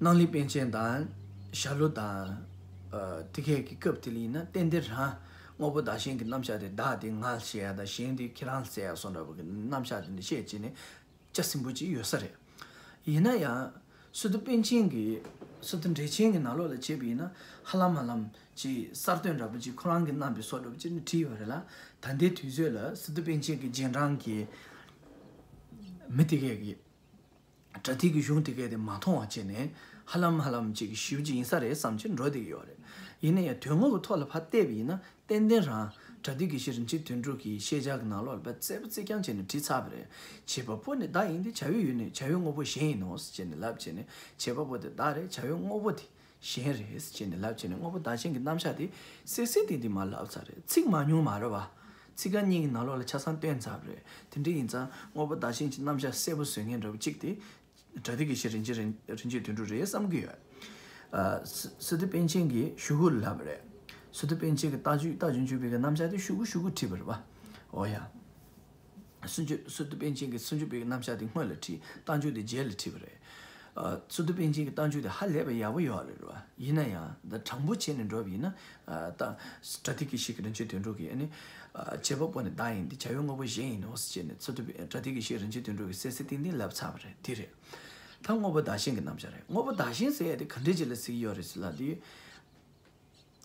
གནང་ལུགས་པཎ་ཆེན་དང་ཞྭ་ལུ་དང་། ཨ། དེ་གས་ཀྱི་སྐབས་དེ་ལ་ཡིན་ན་ཏན་ཏན་རང་དངོས་པོ་བདག་གཞན་གྱི་རྣམ་གཞག་དེ་བདག་དེ་ང་ཟེར་ཡ་དང་གཞན་དེ་ཁྱེད་རང་ཟེར་ཡ་སོགས་འདྲ་བོ་གི་རྣམ་གཞག་དེ་འདྲ་བཤད་བྱས་ནས་ལྕགས་སྲིན་པོ་ཅིག་ཡོད་ས་རེད། ཡིན་ན་ཡང་སི་ཏུ་པཎ་ཆེན་གྱི་སི་ཏུ་འགྲེལ་ཆེན་གྱི་ནང་ལོགས་ལ་བྱས་པ་ཡིན་ན་ཧ་ལམ་ཧ་ལམ་ཅིག་གསར་གཏོད་འདྲ་པོ་ཅིག་ཁོ་རང་གིས་གནང་པའི་བཟོ་འདྲ་པོ་ཅིག་ནི་བྲིས་ཡོད་རེད་ལ། ད་ལྟའི་དུས་ཚོད་ལ་སི་ཏུ་པཎ་ཆེན་གྱི་རྗེས་འབྲང་གི་མི་དེ་གས་ཀྱིས་པྲ་ཏི་གི་གཞུང་དེ་གས་དེ་མ་མཐོང་བ་བྱས་ནས་ཧ་ལམ་ཧ་ལམ་ཅིག་ཞིབ་ཅིག་ཡིན་ས་རེད་བསམ་གྱི་འགྲོ་བསྡད་ཀྱི་ཡོད་རེད། ཡིན་ན་ཡང་དོན་དངོས་ཀྱི་ཐོག་ལ་ཕར་བལྟས་པ་ཡིན་ན་ཏན་ཏན་རང་པྲ་ཏི་དགེ་བཤེས་རིན་ཆེན་དོན་གྲུབ་ཀྱི་ཤེས་བྱ་གི་ནང་ལོགས་ལ་ཕར་རྩེ་པོ་རྩེ་རྐྱང་བྱས་ནས་བྲིས་ཚར་བ་རེད། བྱེད་པ་པོ་ནི་བདག་ཡིན་ཏེ། བྱ་བའི་ཡུལ་ནི་བྱ་བའི་དངོས་པོ་གཞན་ཡིན་ནོ་ཟེར་བྱས་ནས་ལབ་བྱས་ནས་བྱེད་པ་པོ་དེ་བདག་རེད། བྱ་བའི་དངོས་པོ་དེ་གཞན་རེད་ཟེར་བྱས་ནས་ལབ་བྱས་ནས་དངོས་པོ་བདག་གཞན་གྱི་རྣམ་གཞག་དེ་གསལ་གསལ་ཏན་ཏན་མར་ལབ་ཚར་རེད། ཚིག་མང་ཉུང་མ་རེད་བ། ཚིག་རྐང་གཉིས་ཀྱི་ནང་ལོགས་ལ་ཆ་ཚང་བཏོན་ཚར་བ་རེད། དེ་འདྲ་ཡིན་ཙང་དངོས་པོ་བདག་གཞན་གྱི་རྣམ་གཞག་གསལ་པོ་བཟོ་མཁན་འདྲ་བོ་གཅིག་དེ་པྲ་ཏི་དགེ་བཤེས་རིན་ཆེན་རིན་རིན་ཆེན་དོན་གྲུབ་རེད་བསམ་གྱི་ཡོད། ཨ། སི་སི་ཏུ་པཎ་ཆེན་གྱི་ཞུ་སྒོ་ལ་ལབ་པ་རེད། སི་ཏུ་པཎ་ཆེན་གྱི་རྟགས་འཇུག་རྟགས་འཇུག་འཇུག་པའི་གི་རྣམ་གཞག་དེ་ཞུ་སྒོ་ཞུ་སྒོ་བྲིས་པ་རེད་བ། འོ་ཡ། སུམ་ཅུ། སི་ཏུ་པཎ་ཆེན་གྱི་སུམ་ཅུ་པའི་གི་རྣམ་གཞག་དེ་སྔོན་ལ་བྲིས། རྟགས་འཇུག་དེ་རྗེས་ལ་བྲིས་པ་རེད། ཨ། སི་ཏུ་པཎ་ཆེན་གྱི་རྟགས་འཇུག་དེ་ཧ་ལས་པའི་ཡག་པོ་ཡོད་རེད་བ། ཡིན་ན་ཡང་ད་དྲང་པོ་བྱས་ནས་འགྲོ་བ་ཡིན་ན། ཨ། ད་པྲ་ཏི་དགེ་བཤེས་ཀྱི་རིན་ཆེན་དོན་གྲུབ་ཀྱིས་ཨ་ནི། ཨ། བྱེད་པ་པོ་ནི་བདག་ཡིན་ཏེ། བྱ་བའི་དངོས་པོ་གཞན་ཡིན་ནོ་ཟེར་བྱས་ནས་སི་ཏུ་པཎ་པྲ་ཏི་དགེ་བཤེས་རིན་ཆེན་དོན་གྲུབ་ཀྱིས་གསལ་གསལ་ཏན་ཏན་ལབ་ཚར་བ་རེད། དེ་རེད། ད་དངོས་པོ་བདག་གཞན་གྱི་རྣམ་གཞག་རེད། དངོས་པོ་བདག་གཞན་ཟེར་ཡ་དེ་ག་འདྲས་ཅིག་ལ་ཟེར་གྱི་ཡོད་རེད་ཟེར་ལབ་དུས།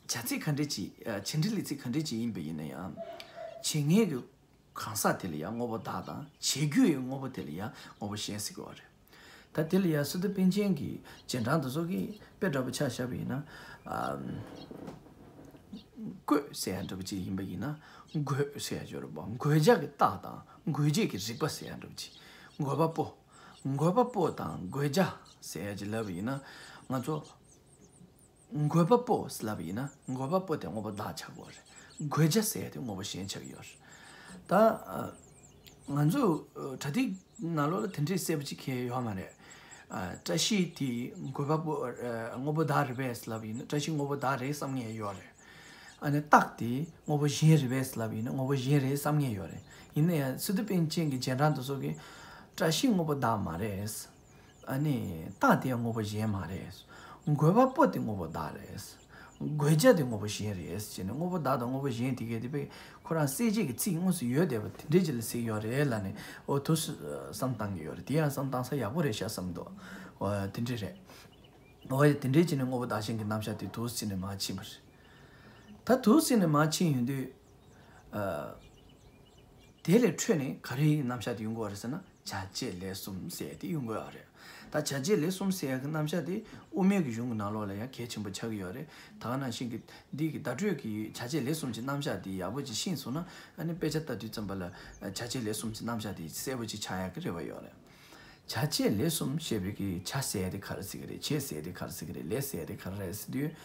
བྱ་ཚིག་ག་འདྲས་ཅིག་ཨ། བྱེད་འབྲེལ་ལས་ཚིག་ག་འདྲས་ཅིག་ཡིན་པ་ཡིན་ན་ཡང་། བྱེད་མཁན་གྱི་གང་ཟག་དེ་ལ་ཡང་དངོས་པོ་བདག་དང་། བྱེད་རྒྱུ་ཡི་དངོས་པོ་དེ་ལ་ཡང་དངོས་པོ་གཞན་ཟེར་གྱི་ཡོད་རེད། ད་དེ་ལ་ཡང་སི་ཏུ་པཎ་ཆེན་གྱི་རྗེས་འབྲང་དེ་ཚོ་གིས་དཔེ་འདྲ་པོ་ཆ་བཞག་པ་ཡིན་ན། ཨ། བཀོད་ཟེར་ཡ་འདྲ་པོ་ཅིག་ཡིན་པ་ཡིན་ན། འགོད་ཟེར་ཡ་ཅིག་ཡོད་རེད་པ། འགོད་བྱ་གི་རྟགས་དང་འགོད་བྱེད་ཀྱི་རིགས་པ་ཟེར་ཡ་འདྲ་པོ་ཅིག་འགོད་པ་པོ། འགོད་པ་པོ་དང་འགོད་བྱ་ཟེར་ཡ་ཅིག་ལབ་པ་ཡིན་ན། ང་ཚོ་འགོད་པ་པོ་ཟེར་ལབ་པ་ཡིན་ན། འགོད་པ་པོ་དེ་དངོས་པོ་བདག་ཆགས་ཀྱི་ཡོད་རེད། འགོད་བྱ་ཟེར་ཡ་དེ་དངོས་པོ་གཞན་ཆགས་ཀྱི་ཡོད་རེད། ད་ཨ། ང་ཚོ་ཨ། པྲ་ཏི་ནང་ལོགས་ལ་དེ་འདྲའི་གསལ་པོ་ཅིག་གང་ཡང་ཡོད་མ་རེད། ཨ། བཀྲ་ཤིས་དེ་འགོད་པ་པོ། ཨ། དངོས་པོ་བདག་རེད་པས་ལབ་ཡིན་ན། བཀྲ་ཤིས་དངོས་པོ་བདག་རེད་བསམ་མཁན་ཡོད་རེད། ཨ་ནི་རྟགས་དེ་དངོས་པོ་གཞན་རེད་པས་ལབ་ཡིན་ན། དངོས་པོ་གཞན་རེད་བསམ་མཁན་ཡོད་རེད། ཡིན་ན་ཡང་སི་ཏུ་པཎ་ཆེན་གྱི་རྗེས་འབྲང་དེ་ཚོ་གིས་བཀྲ་ཤིས་དངོས་པོ་བདག་མ་རེད། ཨ་ནི་རྟགས་དེ་ཡང་དངོས་པོ་གཞན་མ་རེད། འགོད་པ་པོ་དེ་དངོས་པོ་བདག་རེད། འགོད་བྱ་དེ་དངོས་པོ་གཞན་རེད་ཟེར་ནས། དངོས་པོ་བདག་དང་དངོས་པོ་གཞན་དེ་གས་དེ་དཔེ་ཁོ་རང་གསལ་བྱེད་ཀྱི་ཚིག་དངོས་སུ་ཡོད་བསྡད་པ་དེ་འདྲས་ཅིག་ལ་ཟེར་གྱི་ཡོད་རེད་ལབ་ནས། འོ་དེ་ཚོ་བསམ་བཏང་གི་ཡོད་རེད། དེ་ཡང་བསམ་བཏང་ས་ཡག་པོ་རེད་ཤག་བསམ་འདུག་འོ་དེ་འདྲས་རེད། འོ་ཡ། དེ་འདྲས་བྱས་ནས་དངོས་པོ་བདག་གཞན་གྱི་རྣམ་གཞག་དེ་འདུག་སེ་བྱས་ནས་མར་ཕྱིན་པ་རེད། ད་འདུག་སེ་བྱས་ནས་མར་ཕྱིན་ཡོང་དུས། ཨ། དེ་ལས་འཕྲོས་ནས་ག་རེའི་རྣམ་གཞག་དེ་ཡོང་གི་ཡོད་རེད་ཟེར་ན། བྱ་བྱེད་ལས་གསུམ་ཟེར་ཡ་དེ་ཡོང་གི་ཡོད་རེད། ད་བྱ་བྱེད་ལས་གསུམ་ཟེར་ཡ་གི་རྣམ་གཞག་དེ་དབུ་མའི་གི་གཞུང་གི་ནང་ལོགས་ལ་ཡང་གལ་ཆེན་པོ་ཆགས་ཀྱི་ཡོད་རེད། ད་ག་ནང་བཞིན་གྱི་འདི་གི་བརྡ་སྤྲོད་ཀྱི་བྱ་བྱེད་ལས་གསུམ་གྱི་རྣམ་གཞག་དེ་ཡག་པོ་ཅིག་ཤེས་སོང་ན། ཨ་ནི་དཔེ་ཆ་ལྟ་དུས་ཙམ་པ་ལ་བྱ་བྱེད་ལས་གསུམ་གྱི་རྣམ་གཞག་དེ་གསལ་པོ་ཅིག་ཆགས་ཡག་གི་རེ་བ་ཡོད་རེད། བྱ་བྱེད་ལས་གསུམ་ཞེས་པའི་གི་བྱ་ཟེར་ཡ་དེ་ག་རེ་ཟེར་གི་རེད། བྱེད་ཟེར་ཡ་དེ་ག་རེ་ཟེར་གི་རེད། ལས་ཟེར་ཡ་དེ་ག་རེ་རེད་ཟེར་དུས།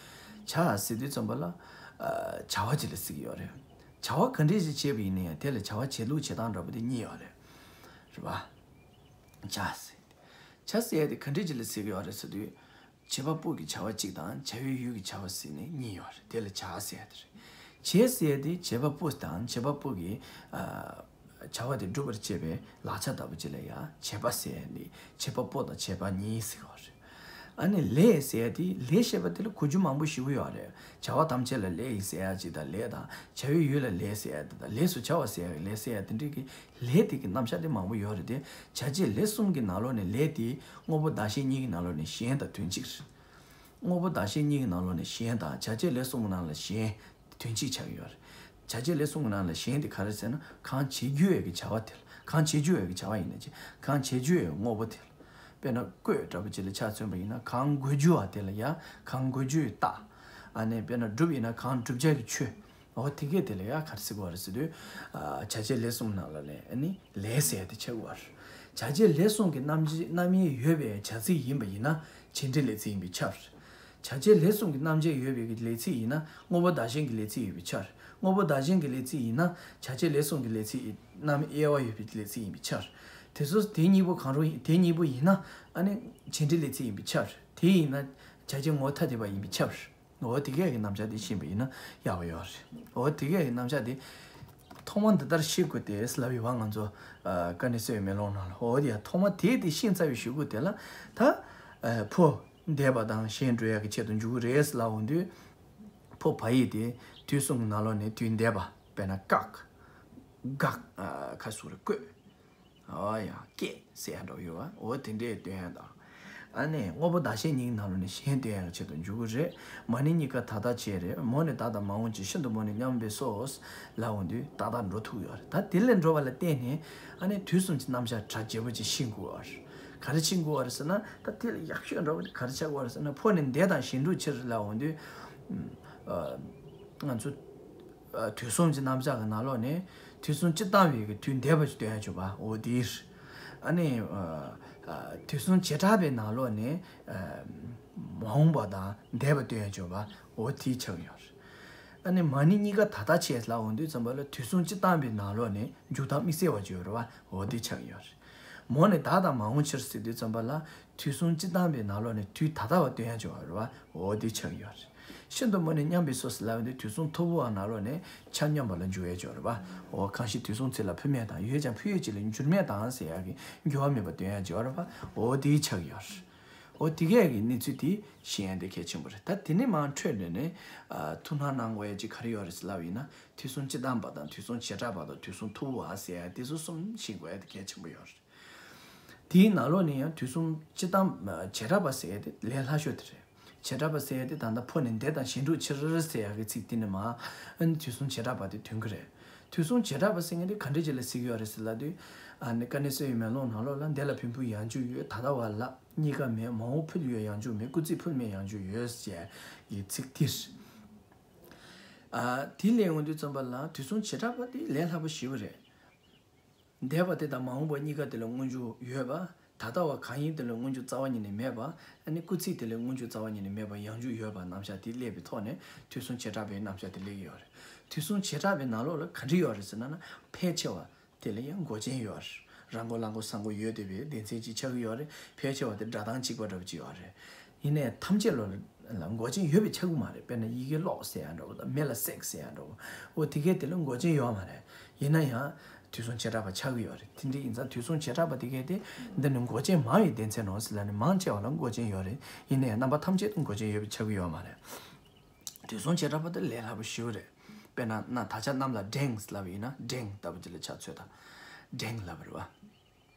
བྱ་ཟེར་དུས་ཙམ་པ་ལ། ཨ། བྱ་བ་ཅིག་ལ་ཟེར་གི་ཡོད་རེད། བྱ་བ་ག་འདྲས་ཞིག་བྱས་པ་ཡིན་ན་ཡང་དེ་ལ་བྱ་བ་བྱེད་ལུགས་བྱེད་སྟངས་འདྲ་པོ་དེ་གཉིས་ཡོད་རེད། རེད་པ། བྱ་ཟེར། བྱ་ཟེར་ཡ་དེ་ག་འདྲས་ཅིག་ལ་ཟེར་གི་ཡོད་རེད་ཟེར་དུས། བྱེད་པ་པོ་གི་བྱ་བ་གཅིག་དང་བྱ་བའི་ཡུལ་གྱི་བྱ་བ་ཟེར་ནས་གཉིས་ཡོད་རེད། དེ་ལ་བྱ་ཟེར་ཡ་དེ་རེད། བྱེད་ཟེར་ཡ་དེ་བྱེད་པ་པོ་དང་བྱེད་པ་པོ་གི། ཨ། བྱ་བ་དེ་སྒྲུབ་པར་བྱེད་པའི་ལག་ཆ་ལྟ་བུ་ཅིག་ལ་ཡང་བྱེད་པ་ཟེར་ནས། བྱེད་པ་པོ་དང་བྱེད་པ་གཉིས་ཟེར་གི་ཡོད་རེད། ཨ་ནི་ལས་ཟེར་ཡ་དེ། ལས་ཞེས་པ་དེ་ལ་གོ་རྒྱུ་མང་པོ་ཞེ་པོ་ཡོད་རེད། བྱ་བ་ཐམས་ཅད་ལ་ལས་ཡིན་ཟེར་ཡ་ཅིག་དང་། ལས་དང་བྱ་བའི་ཡུལ་ལ་ལས་ཟེར་ཡ་དེ་དང་། ལས་སུ་བྱ་བ་ཟེར་ཡ་གི་ལས་ཟེར་ཡ་དེ་འདྲའི་གི་ལས་དེ་གི་རྣམ་གཞག་དེ་མང་པོ་ཡོད་རེད་དེ། བྱ་བྱེད་ལས་གསུམ་གི་ནང་ལོགས་ནས་ལས་དེ་དངོས་པོ་བདག་གཞན་གཉིས་ཀྱི་ནང་ལོགས་ནས་གཞན་དང་དོན་གཅིག་རེད། དངོས་པོ་བདག་གཞན་གཉིས་ཀྱི་ནང་ལོགས་ནས་གཞན་དང་བྱ་བྱེད་ལས་གསུམ་གྱི་ནང་ལ་གཞན་དོན་གཅིག་ཆགས་ཀྱི་ཡོད་རེད། བྱ་བྱེད་ལས་གསུམ་གྱི་ནང་ལ་གཞན་དེ་ག་རེ་ཟེར་ན། གང་བྱེད་རྒྱུ་ཡོད་ཀྱི་བྱ་བ་དེ་ལ། གང་བྱེད་རྒྱུ་ཡོད་ཀྱི་བྱ་བ་ཡིན་ན་ཅི། གང་བྱེད་རྒྱུ་ཡོད་དངོས་པོ་དེ་ལ། དཔེར་ན་བཀོད་འདྲ་པོ་ཅིག་ལ་ཆ་མཚོན་པ་ཡིན་ན། གང་བཀོད་རྒྱུ་བ་དེ་ལ་ཡ་གང་བཀོད་རྒྱུ་ཡི་རྟགས། ཨ་ནི་དཔེར་ན་སྒྲུབ་ཡིན་ན་གང་བསྒྲུབ་བྱ་གི་ཆོས། འོ་དེ་གས་དེ་ལ་ཡ་ག་རེ་ཟེར་གྱི་ཡོད་རེད་ཟེར་དུས། ཨ། བྱ་བྱེད་ལས་གསུམ་ནང་ལ་ནས་ཨ་ནི་ལས་ཟེར་ཡ་དེ་ཆགས་ཀྱི་ཡོད་རེད། བྱ་བྱེད་ལས་གསུམ་གྱི་རྣམ་གཞག་རྣམ་དབྱེ་ཡོད་པའི་བྱ་ཚིག་ཡིན་པ་ཡིན་ན་བྱེད་འབྲེལ་ལས་ཚིག་ཡིན་པས་ཁྱབ། བྱ་བྱེད་ལས་གསུམ་གྱི་རྣམ་གཞག་ཡོད་པའི་ལས་ཚིག་ཡིན་ན་དངོས་པོ་བདག་གཞན་གྱི་ལས་ཚིག་ཡིན་པས་ཁྱབ། དངོས་པོ་བདག་གཞན་གྱི་ལས་ཚིག་ཡིན་ན་བྱ་བྱེད་ལས་གསུམ་གྱི་ལས་ཚིག་རྣམ་དབྱེ་བ་ཡོད་པའི་ལས་ཚིག་ཡིན་པས་ཁྱབ། དེ་ཚོ་དེ་གཉིས་པོ་གང་རུང་ཡིན། དེ་གཉིས་པོ་ཡིན་ན་ཨ་ནི་བྱེད་འབྲེལ་ལས་ཚིག་ཡིན་པས་ཁྱབ། དེ་ཡིན་ན་བྱ་བྱེད་ངོ་བོ་ཐ་དད་པ་ཡིན་པས་ཁྱབ། འོ་དེ་གས་ཀྱི་རྣམ་གཞག་དེ་ཤེས་པ་ཡིན་ན་ཡག་པོ་ཡོད་རེད། འོ་དེ་གས་ཀྱི་རྣམ་གཞག་དེ་ཐོག་མ་འདི་ལྟར་ཤེས་དགོས་ཏེ་ལབ་ཡོད་པ། ང་ཚོ་ཨ། དཀའ་གནད་གསལ་བའི་མེ་ལོང་ནང་ལ། འོ་དེ་ཡ་ཐོག་མ་དེ་དེ་ཤེས་ཚར་བའི་གཞུག་གུ་དེ་ལ་ད་ཨ། ཕོ་འདས་པ་དང་གཞན་འགྲོ་ཡ་གི་ཆེད་དུ་འཇུག་གི་རེད་ལབ་འོང་དུས། ཕོ་བ་ཡིག་དེ་དུས་གསུམ་གྱི་ནང་ལོགས་ནས་དུས་འདས་པ། དཔེར་ན་བཀག་བཀག་ཨ། ཁ་སུ་རེ་བཀོད། ཨོ་ཡ། སྐྱེས་ཟེར་ཡ་འདྲ་ཡོད་པ། འོ་དེ་འདྲས་སྟོན་ཡ་དང་། ཨ་ནི་དངོས་པོ་བདག་གཞན་གཉིས་ནང་ལོགས་ནས་གཞན་སྟོན་ཡ་གི་ཆེད་དུ་འཇུག་གི་རེད། མ་ནིང་གཉིས་ཀ་ད་ལྟ་བྱས་རེད། མོ་ནི་བདག་དང་མ་འོངས་ཕྱིར། ཤིན་ཏུ་མོ་ནི་མཉམ་པས་སོ། ལབ་འོང་དུས་ཏག་ཏག་འགྲོ་ཐུབ་ཡོད་རེད། ད་དེ་ལས་འགྲོ་བ་ལ་བརྟེན་ནས་ཨ་ནི་དུས་གསུམ་གྱི་རྣམ་གཞག་གྲ་རྒྱས་པོ་ཅིག་ཤེས་དགོས་པ་རེད། ག་རེ་ཤེས་དགོས་པ་རེད་ཟེར་ན། ད་དེ་ལ་ཡག་ཤོས་འདྲ་བོ་ག་རེ་ཆགས་དགོས་པ་རེད་ཟེར་ན། ཕོ་ནི་འདས་དང་གཞན་འགྲོ་ཕྱིར་ལབ་འོང་དུས། ཨ། ང་ཚོ། ཨ། དུས་གསུམ་གྱི་རྣམ་གཞག་གི་ནང་ལོགས་ནས་དུས་གསུམ་སྤྱིར་བཏང་བའི་གི་དུས་འདས་པ་ཞིག་སྟོན་ཡ་བྱུང་བ། འོ་དེ་རེད། ཨ་ནི། ཨ། ཨ། དུས་གསུམ་བྱེ་བྲག་པའི་ནང་ལོགས་ནས། ཨ། མ་འོངས་པ་དང་འདས་པ་སྟོན་ཡ་བྱུང་བ། འོ་དེ་ཆགས་ཡོད་རེད། ཨ་ནི་མ་ནིང་གཉིས་ཀ་ད་ལྟ་བྱས་ལབ་འོང་དུས་ཙམ་པ་ལ་དུས་གསུམ་སྤྱིར་བཏང་པའི་ནང་ལོགས་ནས་འཇུག་ལྡོག་དམིགས་བསལ་བ་བརྗོད་རེད་བ། འོ་དེ་ཆགས་ཡོད་རེད། མོ་ནི་བདག་དང་མ་འོངས་ཕྱིར་ཟེར་དུས་ཙམ་པ་ལ་དུས་གསུམ་སྤྱིར་བཏང་པའི་ནང་ལོགས་ནས་དུས་ད་ལྟ་བ་སྟོན་ཡ་བྱུང་བ་རེད་བ། འོ་དེ་ཆགས་ཡོད་རེད། ཤིན་ཏུ་མོ་ནི་མཉམ་པས་སོ་ཟེར་ལབ་འོང་དུས་དུས་གསུམ་མཐུ་བོ་བ་ནང་ལོགས་ནས་ཆ་མཉམ་པ་ལ་འཇུག་ཡ་བྱུང་བ་རེད་བ། འོ་གང་ཞིག་དུས་གསུམ་ཚེ་ལ་འཕོས་མེད་དང་། ཡོད་ཀྱང་འཕོས་ཡུལ་གཅིག་ལ་འགྱུར་མེད་དང་ཟེར་ཡ་གི་འགྱུར་བ་མེད་པ་སྟོན་ཡ་བྱུང་བ་རེད་བ། འོ་དེ་ཆགས་ཡོད་རེད། འོ་དེ་གས་ཀྱི་གནས་ཚུལ་དེ་ཤེས་ཡ་དེ་གལ་ཆེན་པོ་རེད། ད་དེ་ནས་མར་འཕྲོས་ནས་ནི། ཨ། ཐུགས་སྣང་གནང་དགོས་ཡ་ཅིག་ག་རེ་ཡོད་རེད་ཟེར་ལབ་ཡིན་ན། དུས་གསུམ་སྤྱིར་བཏང་པ་དང་། དུས་གསུམ་བྱེ་བྲག་པ་དང་། དུས་གསུམ་མཐུ་བོ་བ་ཟེར་ཡ་དེ་ཚོ་གསུམ་ཤེས་དགོས་ཡ་དེ་གལ་ཆེན་པོ་ཡོད་རེད། དེའི་ནང་ལོགས་ནས་ཡང་དུས་གསུམ་སྤྱིར་བཏང་། ཨ། བྱེ་བྲག་པ་ཟེར་ཡ་དེ་ལས་སླ་ཤོས་དེ་རེད། བྱེ་བྲག་པ་ཟེར་ཡ་དེ་ད་ལྟ་ཕོ་ནི་འདས་དང་གཞན་འགྲོ་ཕྱིར་ཟེར་ཡ་གི་ཚིག་དེ་ནི་མ། ཨ་ནི་དུས་གསུམ་བྱེ་བྲག་པ་དེ་དོན་གྱི་རེད། དུས་གསུམ་བྱེ་བྲག་པ་ཟེར་མཁན་དེ་ག་འདྲ་ཅིག་ལ་ཟེར་གྱི་ཡོད་རེད་ཟེར་ལབ་དུས། ཨ་ནི་དཀའ་གནད་གསལ་བའི་མེ་ལོང་ནང་ལོགས་ལ། འདས་ལ་ཕན་ཕུལ་ཡང་འཇུག་ཡོད། ད་ལྟ་བ་ལ་གཉིས་ཀ་མེད། མ་འོངས་ཕུལ་ཡོད་ཡང་འཇུག་མེད། སྐུལ་ཚིག་ཕུལ་མེད་ཡང་འཇུག་ཡོད་ཅེས་ཀྱི་ཚིག་དེ་རེད། ཨ། དེ་ལས་འོང་དུས་ཙམ་པ་ལ་དུས་གསུམ་བྱེ་བྲག་པ་དེ་ལས་སླ་པོ་ཞེ་པོ་རེད། འདས་པ་དེ་དང་མ་འོངས་པ་གཉིས་ཀ་དེ་ལ་སྔོན་འཇུག་ཡོད་པ། ད་ལྟ་བ་གང་ཡིན་དེ་ལ་སྔོན་འཇུག་རྩ་བ་ཉིད་ནས་མེད་པ། ཨ་ནི་སྐུལ་ཚིག་དེ་ལ་སྔོན་འཇུག་རྩ་བ་ཉིད་ནས་མེད་པ། ཡང་འཇུག་ཡོད་པ་རྣམ་གཞག་དེ་སླེབས་པའི་ཐོག་ནས་དུས་གསུམ་བྱེ་བྲག་པའི་རྣམ་གཞག་དེ་སླེབས་ཀྱི་ཡོད་རེད། དུས་གསུམ་བྱེ་བྲག་པའི་ནང་ལོགས་ལ་ག་འདྲ་ཡོད་རེད་ཟེར་ན། ན་ཕལ་ཆེ་བ་དེ་ལ་ཡང་མགོ་ཅན་ཡོད་རེད། ར་མགོ་ལ་མགོ་ས་མགོ་ཡོད་བསྡད་པའི་སྡེ་ཚན་ཅིག་ཆགས་ཀྱི་ཡོད་རེད། ཕལ་ཆེ་བ་དེ་སྒྲ་གདངས་གཅིག་པ་འདྲ་པོ་ཅིག་ཡོད་རེད། ཡིན་ནའི་ཐམས་ཅད་ལ་མགོ་ཅན་ཡོད་པས་ཁྱབ་ཀྱི་མ་རེད། དཔེར་ན་ཡི་གེ་ཀློག་ཟེར་ཡ་འདྲ་པོ་དང་། མེ་ལ་བསྲེགས་ཟེར་ཡ་འདྲ་པོ། འོ་དེ་གས་དེ་ལ་མགོ་ཅན་ཡོད་མ་རེད། ཡིན་ན་ཡང་དུས་གསུམ་བྱེ་བྲག་པ་ཆགས་ཀྱི་ཡོད་རེད། དེ་འདྲ་ཡིན་ཙང་དུས་གསུམ་བྱེ་བྲག་པ་དེ་གས་དེ་འདི་ནི་མགོ་ཅན་མང་བའི་སྡེ་ཚན་ནོ་ཟེར་ལབ་ནས། མང་ཆེ་བ་ལ་མགོ་ཅན་ཡོད་རེད། ཡིན་ནའི་རྣམ་པ་ཐམས་ཅད་དུ་མགོ་ཅན་ཡོད་པས་ཁྱབ་ཀྱི་ཡོད་མ་རེད། དུས་གསུམ་བྱེ་བྲག་པ་དེ་ལས་སླ་པོ་ཞེ་པོ་རེད། དཔེར་ན་ན་ད་ཆ་གནམ་ལ་འགྲེང་ལབ་པ་ཡིན་ན། འགྲེང་ལྟ་བུ་ཅིག་ལ་ཆ་མཚོན་དང་། འགྲེང་ལབ་པ་རེད་བ།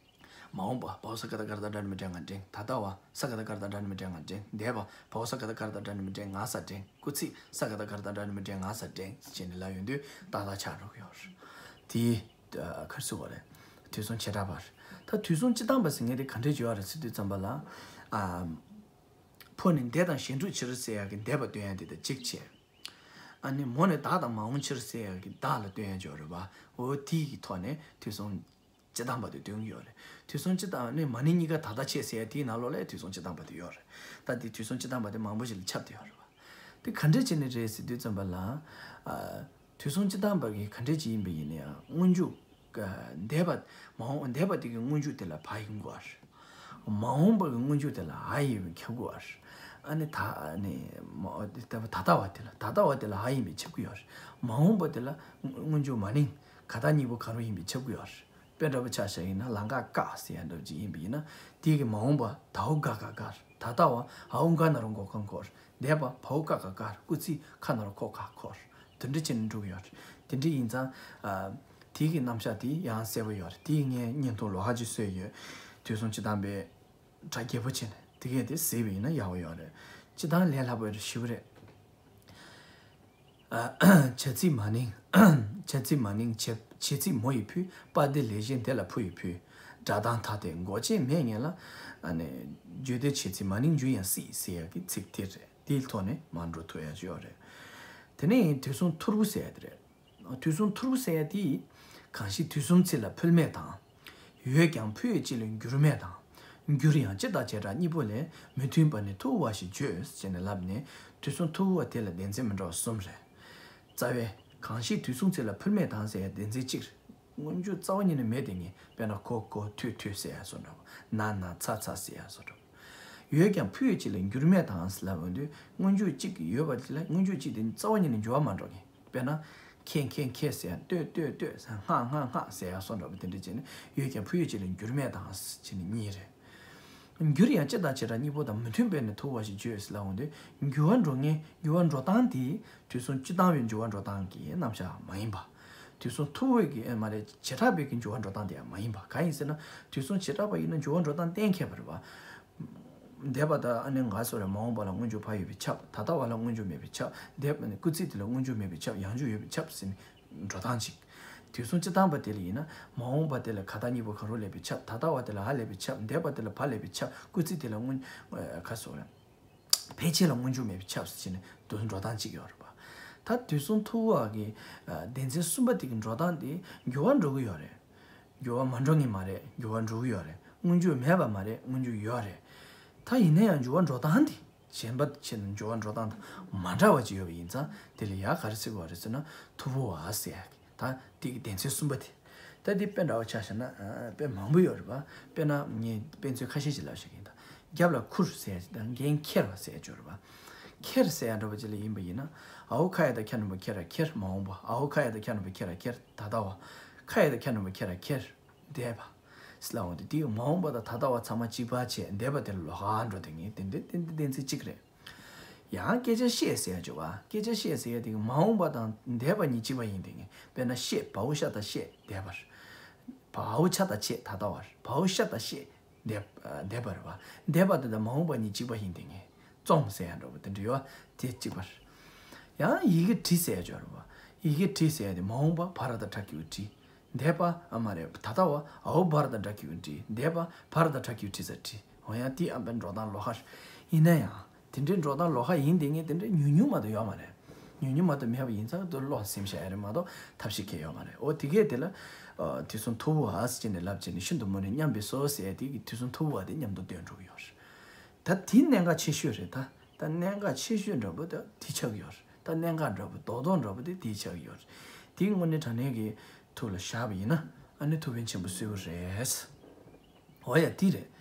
མ་འོངས་པ། བའོ་ས་ག་བཏགས་ག་ར་བཏགས་སྒྲ་སྒྲ་ནུ་མི་འགྲེང་ང་འགྲེང་། ད་ལྟ་བ། ས་ག་བཏགས་ག་ར་བཏགས་སྒྲ་ནུ་མི་འགྲེང་ང་འགྲེང་། འདས་པ། བའོ་ས་ག་བཏགས་ག་ར་བཏགས་སྒྲ་ནུ་མི་འགྲེང་ང་ས་འགྲེང་། སྐུལ་ཚིག་ས་ག་བཏགས་ག་ར་བཏགས་སྒྲ་ནུ་མི་འགྲེང་ང་ས་འགྲེང་ཟེར་ནས་ལབ་ཡོང་དུས་ཏག་ཏག་ཆགས་འགྲོ་གི་ཡོད་རེད། དེ། ཨ། ག་རེ་ཟེར་དགོས་རེད། དུས་གསུམ་བྱེ་བྲག་པ་རེད། ད་དུས་གསུམ་སྤྱིར་བཏང་པ་ཟེར་མཁན་དེ་ག་འདྲ་ཅིག་ཡོད་རེད་ཟེར་དུས་ཙམ་པ་ལ། ཨ། ཕོ་ནི་འདས་དང་གཞན་འགྲོ་ཕྱིར་ཟེར་ཡ་གི་འདས་པ་སྟོན་ཡ་དེ་དང་གཅིག་བྱས། ཨ་ནི་མོ་ནི་བདག་དང་མ་འོངས་ཕྱིར་ཟེར་ཡ་གི་བདག་ལ་སྟོན་ཡ་ཅིག་ཡོད་རེད་བ། འོ་དེ་གི་ཐོག་ནས་དུས་གསུམ་སྤྱིར་བཏང་པ་དེ་སྟོན་གྱི་ཡོད་རེད། དུས་གསུམ་སྤྱིར་བཏང་ནི་མ་ནིང་གཉིས་ཀ་ད་ལྟ་བྱས་ཟེར་ཡ་དེའི་ནང་ལོགས་ལ་དུས་གསུམ་སྤྱིར་བཏང་པ་དེ་ཡོད་རེད། ད་དེ་དུས་གསུམ་སྤྱིར་བཏང་པ་དེ་མང་པོ་ཞིག་ལ་ཁྱབ་བསྡད་ཡོད་རེད་བ། དེ་ག་འདྲ་བྱས་ནས་རེད་ཟེར་དུས་ཙམ་པ་ལ། ཨ། དུས་གསུམ་སྤྱིར་བཏང་པ་གི་ག་འདྲ་ཅིག་ཡིན་པ་ཡིན་ན་ཡང་། སྔོན་འཇུག་ཨ། འདས་པ། མ་འོངས། འདས་པ་དེ་གི་སྔོན་འཇུག་དེ་ལ་བ་ཡིན་དགོས་པ་རེད། མ་འོངས་པ་གི་སྔོན་འཇུག་དེ་ལ་འ་ཡིན་པས་ཁྱབ་དགོས་པ་རེད། ཨ་ནི་ད། ཨ་ནི་མ། ད་ལྟ་བ་དེ་ལ། ད་ལྟ་བ་དེ་ལ་འ་ཡིན་པས་ཁྱབ་ཀྱི་ཡོད་རེད། མ་འོངས་པ་དེ་ལ་སྔོན་འཇུག་མ་ནིང་ག་ད་གཉིས་པོ་གང་རུང་ཡིན་པས་ཁྱབ་ཀྱི་ཡོད་རེད། དཔེ་འདྲ་པོ་ཆ་བཞག་ཡིན་ན། ལང་ཀ་ཀ་ཟེར་ཡ་འདྲ་པོ་ཅིག་ཡིན་པ་ཡིན་ན། དེ་གི་མ་འོངས་པ་ད་འོ་ག་ག་གར། ད་ལྟ་བ་འ་འོ་ག་ན་རོ་མགོ་ག་འགོར། འདས་པ་བའོ་ཀ་ག་གར། སྐུལ་ཚིག་ཁ་ན་རོ་ཁོ་ག་ཁོར། དེ་འདྲ་བྱས་ནས་འགྲོ་གི་ཡོད་རེད། དེ་འདྲ་ཡིན་ཙང་། ཨ། དེ་གི་རྣམ་གཞག་དེ་ཡང་གསལ་པོ་ཡོད་རེད། དེ་ངས་བརྙན་ཐུང་ལོགས་ཀ་ཅིག་བཟོས་ཡོད། དུས་གསུམ་སྤྱིར་བཏང་པའི་སྒྲ་རྒྱས་པོ་བྱས་ནས་དེ་གས་དེ་གཟིགས་པ་ཡིན་ན་ཡག་པོ་ཡོད་རེད། སྤྱིར་བཏང་ལས་སླ་པོ་རེད། ཞིབ་རེད། ཨ། བྱ་ཚིག་མ་ནིང་། བྱ་ཚིག་མ་ནིང་བྱེད། བྱེད་ཚིག་མོ་ཡི་ཕུད། པ་དེ་ལས་གཞན་དེ་ལ་ཕུ་ཡི་ཕུད། སྒྲ་གདངས་ཐ་དད་མགོ་ཅན་མེད་ངེས་ལ། ཨ་ནི། བརྗོད་བདེ། བྱེད་ཚིག་མ་ནིང་འཇུ་ཡང་སྲིད་ཟེར་ཡག་གི་ཚིག་དེ་རེད། དེའི་ཐོག་ནས་མར་འགྲོ་ཐུབ་ཡག་ཅིག་ཡོད་རེད། དེ་ནས་དུས་གསུམ་ཐོར་བུ་ཟེར་ཡག་དེ་རེད། དུས་གསུམ་ཐོར་བུ་ཟེར་ཡག་དེ། གང་ཞིག་དུས་གསུམ་ཚིག་ལ་ཕུལ་མེད་དང་། ཡོད་ཀྱང་ཕུལ་ཡས་གཅིག་ལས་འགྱུར་མེད་དང་། འགྱུར་ཡང་སྤྱི་དང་བྱེ་བྲག་གཉིས་པོ་ལས། མི་མཐུན་པ་ནི་ཐུབ་པ་ཞེས་བརྗོད་ཅེས་ནས་ལབ་ནས། དུས་གསུམ་ཐོར་བུ་བ་དེ་ལ་སྡེ་ཚན་མི་འདྲ་བ་གསུམ་རེད། རྩ་བའི། གང་ཞིག་དུས་གསུམ་ཚིག་ལ་ཕུལ་མེད་དང་ཟེར་ཡ་སྡེ་ཚན་གཅིག་རེད། སྔོན་འཇུག་རྩ་བ་ཉིད་ནས་མེད་དེ་ངེས། དཔེར་ན་ཁོ་ཁོ་ཐོས་ཐོས་ཟེར་ཡ་བཟོ་འདྲ་བོ། ན་ན་ཚ་ཚ་ཟེར་ཡ་བཟོ་འདྲ་བོ། ཡོད་ཀྱང་ཕུལ་ཡས་གཅིག་ལས་འགྱུར་མེད་དང་ལབ་འོང་དུས། སྔོན་འཇུག་གཅིག་ཡོད་པ་དེ་ལ་སྔོན་འཇུག་གཅིག་དེ་རྩ་བ་ཉིད་ནས་འགྱུར་བ་མ་འགྲོ་ངེས། དཔེར་ན། ཁེ་ཁེ་ཁེ་ཟེར་ཡ། ལྟོས་ལྟོས་ལྟོས་ཟེར། ཧ་ཧ་ཧ་ཟེར་ཡ་སོགས་འདྲ་པོ་དེ་འདྲ་བྱས་ནས། ཡོད་ཀྱང་ཕུལ་ཡས་གཅིག་ལས་འགྱུར་མེད་དང་བྱས་ནས་གཉིས་རེད། འགྱུར་ཡང་སྤྱི་དང་བྱེ་བྲག་གཉིས་པོ་དང་། མི་མཐུན་པས་ནི་ཐུབ་པ་ཞེས་བརྗོད་ཟེར་ལབ་འོང་དུས། འགྱུར་བ་འགྲོ་ངེས། འགྱུར་བ་འགྲོ་སྟངས་དེ་དུས་གསུམ་སྤྱིར་བཏང་བའི་འགྱུར་བ་འགྲོ་སྟངས་ཀྱི་རྣམ་གཞག་མ་ཡིན་པ། དུས་གསུམ་ཐོར་བུ་གི་ཨེ་མ་རེད། བྱེ་བྲག་པའི་གི་འགྱུར་བ་འགྲོ་སྟངས་དེ་ཡང་མ་ཡིན་པ། གང་ཡིན་ཟེར་ན། དུས་གསུམ་བྱེ་བྲག་པ་ཡིན་ན་འགྱུར་བ་འགྲོ་སྟངས་གཏན་འཁེལ་བ་རེད་པ། འདས་པ་དང་ཨ་ནི་ང་སོགས་རེད། མ་འོངས་པ་ལ་སྔོན་འཇུག་ཕ་ཡོད་པས་ཁྱབ། ད་ལྟ་བ་ལ་སྔོན་འཇུག་མེད་པས་ཁྱབ། འདས་པ་ནི་སྐུལ་ཚིག་དེ་ལ་སྔོན་འཇུག་མེད་པས་ཁྱབ། ཡང་འཇུག་ཡོད་པས་ཁྱབ་ཟེར་ནས་འགྲོ་སྟངས་གཅིག། དུས་གསུམ་སྤྱིར་བཏང་པ་དེ་ལ་ཡིན་ན། མ་འོངས་པ་དེ་ལ་ག་ད་གཉིས་པོ་གང་རུང་སླེབས་པས་ཁྱབ། ད་ལྟ་བ་དེ་ལ་འ་སླེབས་པས་ཁྱབ། འདས་པ་དེ་ལ་བ་སླེབས་པས་ཁྱབ། སྐུལ་ཚིག་དེ་ལ་སྔོན། ཨ། ག་སོགས་རེད། ཕལ་ཆེར་ལ་སྔོན་འཇུག་མེད་པས་ཁྱབ་ཟེར་ནས་དུས་གསུམ་འགྲོ་སྟངས་གཅིག་ཡོད་རེད་པ། ད་དུས་གསུམ་ཐོར་བུ་བ་གི། ཨ། སྡེ་ཚན་གསུམ་པ་དེ་གི་འགྲོ་སྟངས་དེ་འགྱུར་བ་འགྲོ་གི་ཡོད་རེད། འགྱུར་བ་མ་འགྲོ་ངེས་མ་རེད། འགྱུར་བ་འགྲོ་གི་ཡོད་རེད། སྔོན་འཇུག་མེད་པ་མ་རེད། སྔོན་འཇུག་ཡོད་རེད། ད་ཡིན་ན་ཡང་འགྱུར་བ་འགྲོ་སྟངས་དེ། གཞན་པ་ཕྱིར་འགྱུར་བ་འགྲོ་སྟངས་དང་མ་འདྲ་བ་ཅིག་ཡོད་པ་ཡིན་ཙང་། དེ་ལ་ཡང་ག་རེ་ཟེར་དགོས་པ་རེད་ཟེར་ན། ཐོར་བུ་བ་ཟེར་ཡག་གི། ད་དེ་གི་སྡེ་ཚན་གསུམ་པ་དེ། ད་དེ་དཔེ་འདྲ་བོ་ཆ་བཞག་ན། ཨ། དཔེ་མང་པོ་ཡོད་རེད་པ། དཔེར་ན་ངས་དཔེ་མཚོན་ཁ་ཤས་ཤིག་ལབ་བཞག་གི་ཡིན། ད་རྒྱབ་ལ་ཁུར་ཟེར་ཡག་ཅིག་དང་། འགན་འཁྱེར་བ་ཟེར་ཡག་ཅིག་ཡོད་རེད་པ། འཁྱེར་ཟེར་ཡག་འདྲ་བོ་ཅིག་ལ་ཡིན་པ་ཡིན་ན། འའོ་ཁ་ཡ་བཏགས་ཁྱ་འགྲེང་བུ་ཁྱེ་ར་ཁྱེར། མ་འོངས་པ། འའོ་ཁ་ཡ་བཏགས་ཁྱ་འགྲེང་བུ་ཁྱེ་ར་ཁྱེར། ད་ལྟ་བ། ཁ་ཡ་བཏགས་ཁྱ་འགྲེང་བུ་ཁྱེ་ར་ཁྱེར། འདས་པ། ཟེར་ལབ་འོང་དུས། དེ་མ་འོངས་པ་དང་ད་ལྟ་བ་ཚང་མ་གཅིག་པ་བྱས། འདས་པ་དེ་ལ་ལོགས་ཀ་འགྲོ་དེ་ངེས། དེ་འདྲ་དེ་འདྲ་སྡེ་ཚན་གཅིག་རེད། ཡང་སྐད་ཆ་བཤད་ཟེར་ཡག་ཅིག་ཡོད་པ། སྐད་ཆ་བཤད་ཟེར་ཡག་དེ་གི་མ་འོངས་པ་དང་འདས་པ་གཉིས་གཅིག་པ་ཡིན་དེ་ངེས། དཔེར་ན་བཤད། བའོ་ཤ་བཏགས་བཤད། འདས་པ་རེད། བའོ་ཆ་བཏགས་ཆད། ད་ལྟ་བ་རེད། བའོ་ཤ་བཏགས་ཤད། འདས། འདས་པ་རེད་པ། འདས་པ་དེ་དང་མ་འོངས་པ་གཉིས་གཅིག་པ་ཡིན་དེ་ངེས། བཙོང་ཟེར་ཡག་འདྲ་པོ་དེ་འདྲ་ཡོད་པ། དེ་གཅིག་པ་རེད། ཡང་ཡི་གེ་བྲི་ཟེར་ཡག་ཅིག་ཡོད་རེད་པ། ཡི་གེ་བྲི་ཟེར་ཡག་དེ་མ་འོངས་པ་བ་ར་བཏགས་བྲ་གི་གུ་བྲི། འདས་པ། ཨ་མ་རེད། ད་ལྟ་བ་འའོ་བ་ར་བཏགས་བྲ་གི་གུ་བྲི། འདས་པ་བ་ར་བཏགས་བྲ་གི་གུ་བྲི་ས་བྲི། འོ་ཡང་དེ་ཨ་མའི་འགྲོ་སྟངས་ལོགས་ཀ་རེད། ཡིན་ན་ཡང་དེ་འདྲའི་འགྲོ་སྟངས་ལོགས་ཀ་ཡིན་དེ་ངེས། དེ་འདྲའི་ཉུང་ཉུང་མ་གཏོགས་ཡོད་མ་རེད། ཉུང་ཉུང་མ་གཏོགས་མེད་པ་ཡིན་ཙང་དེ་བློ་ལ་སེམས་བཞག་ཡག་རེད་མ་གཏོགས་ཐབས་ཤེས་གང་ཡང་ཡོད་མ་རེད། འོ་དེ་གས་དེ་ལ། ཨ། དུས་གསུམ་ཐོར་བུ་བ་ཟེར་ནས་ལབ་བྱས་ནས་ཤིན་ཏུ་མོ་ནས་མཉམ་པའི་སོ་ཟེར་ཡག་དེ་གི་དུས་གསུམ་ཐོར་བུ་བ་དེ་མཉམ་དུ་འདོན་འགྲོ་གི་ཡོད་རེད། ད་དེ་གནད་འགག་ཆེ་ཤོས་རེད། ད་ད་གནད་འགག་ཆེ་ཤོས་འདྲ་པོ་ད་དེ་ཆགས་ཀྱི་ཡོད་རེད། ད་གནད་འགག་འདྲ་པོ་རྡོག་རྡོག་འདྲ་པོ་དེ་དེ་ཆགས་ཀྱི་ཡོད་རེད། དེ་དངོས་གནས་དྲང་གནས་ཀྱི་ཐུགས་ལ་བཞག་པ་ཡིན་ན། ཨ་ནི་ཐུགས་ཕན་ཆེན་པོ་གསོས་ཀྱི་རེད། འོ་ཡ་དེ་རེད།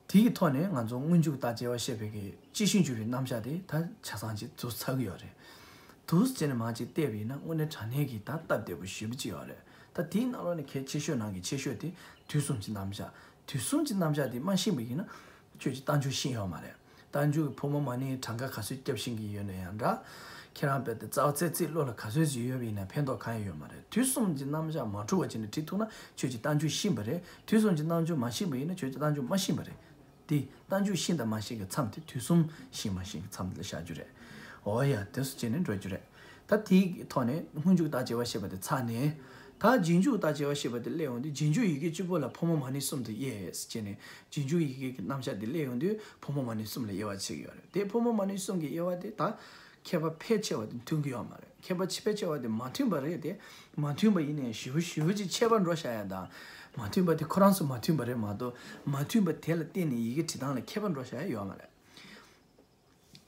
དེ་གི་ཐོག་ནས་ང་ཚོ་སྔོན་འཇུག་བརྟག་དཔྱད་བཤད་པའི་གི་སྤྱི་ཤིང་འཇུག་པའི་རྣམ་གཞག་དེ་ད་ཆ་ཚང་ཅིག་ཚུགས་ཚར་གི་ཡོད་རེད། འདུག་སེ་བྱས་ནས་མར་ཅིག་བལྟས་པ་ཡིན་ན། དངོས་གནས་དྲང་གནས་ཀྱི་ད་སྟབས་བདེ་པོ་ཞེ་པོ་ཅིག་ཡོད་རེད། ད་དེའི་ནང་ལོགས་ནས་གལ་ཆེ་ཤོས་ནང་གི་ཆེ་ཤོས་དེ་དུས་གསུམ་གྱི་རྣམ་གཞག་དུས་གསུམ་གྱི་རྣམ་གཞག་དེ་མ་ཤེས་པ་ཡིན་ན། ཁྱོད་ཀྱིས་རྟགས་འཇུག་ཤེས་ཡོད་མ་རེད། རྟགས་འཇུག་གི་ཕོ་མོ་མ་ནིང་གྲངས་ཀ་ག་ཚོད་བརྒྱབ་ཤེས་ཀྱི་ཡོད་ན་ཡང་འདྲ། ཁྱེད་རང་དཔེ་དེ་རྩ་བ་རྩེ་རྩེ་བློ་ལ་ག་ཚོད་ཅིག་ཡོད་པ་ཡིན་ན་ཕན་ཐོགས་གང་ཡང་ཡོད་མ་རེད། དུས་གསུམ་གྱི་རྣམ་གཞག་མ་གྲུབ་པ་བྱས་ནས་བྲིས་ཐུབ་ན་ཁྱོད་ཀྱིས་རྟགས་འཇུག་ཤེས་པ་རེད། དུས་གསུམ་གྱི་རྣམ་འཇོག་མ་ཤེས་པ་ཡིན་ན་ཁྱོད་ཀྱིས་རྟགས་འཇུག་མ་ཤེས་པ་རེད། དེ་རྟགས་འཇུག་ཤེས་དང་མ་ཤེས་ཀྱི་མཚམས་དེ་དུས་གསུམ་ཤེས་མ་ཤེས་ཀྱི་མཚམས་དེ་ལ་བཞག་རྒྱུ་རེད། འོ་ཡ། དེ་སུ་བྱས་ནས་འགྲོ་རྒྱུ་རེད། ད་དེའི་ཐོག་ནས་སྔོན་འཇུག་བརྟག་དཔྱད་བཤད་པ་དེ་ཚར་ནས། ད་རྗེས་འཇུག་བརྟག་དཔྱད་བཤད་པ་དེ་སླེབས་ཡོང་དུས། རྗེས་འཇུག་ཡི་གེ་གཅིག་པོ་ལ་ཕོ་མོ་མ་ནིང་གསུམ་དུ་དབྱེ་ཟེར་བྱས་ནས། རྗེས་འཇུག་ཡི་གེ་གི་རྣམ་གཞག་དེ་སླེབས་ཡོང་དུས་ཕོ་མོ་མ་ནིང་གསུམ་ལ་དབྱེ་བ་ཕྱེ་གི་ཡོད་རེད། དེ་ཕོ་མོ་མ་ནིང་གསུམ་གྱི་དབྱེ་བ་དེ་ད་མཁས་པ་ཕལ་ཆེ་བ་དེ་མཐུན་གྱི་ཡོད་མ་རེད། མཁས་པ་ཕལ་ཆེ་བ་དེ་མ་མཐུན་པ་རེད་དེ། མ་མཐུན་པ་ཡིན་ནའི་ཞེ་པོ་ཞེ་པོ་ཅིག་ཁྱད་པར་འགྲོ་བཞག་ཡ་དང་། མ་མཐུན་པ་དེ་ཁོ་རང་ཚོ་མ་མཐུན་པ་རེད་མ་གཏོགས། མ་མཐུན་པ་དེ་ལ་བརྟེན་ནས་ཡི་གེ་བྲིས་སྟངས་ལ་ཁྱད་པར་འགྲོ་བཞག་ཡ་ཡོད་མ་རེད།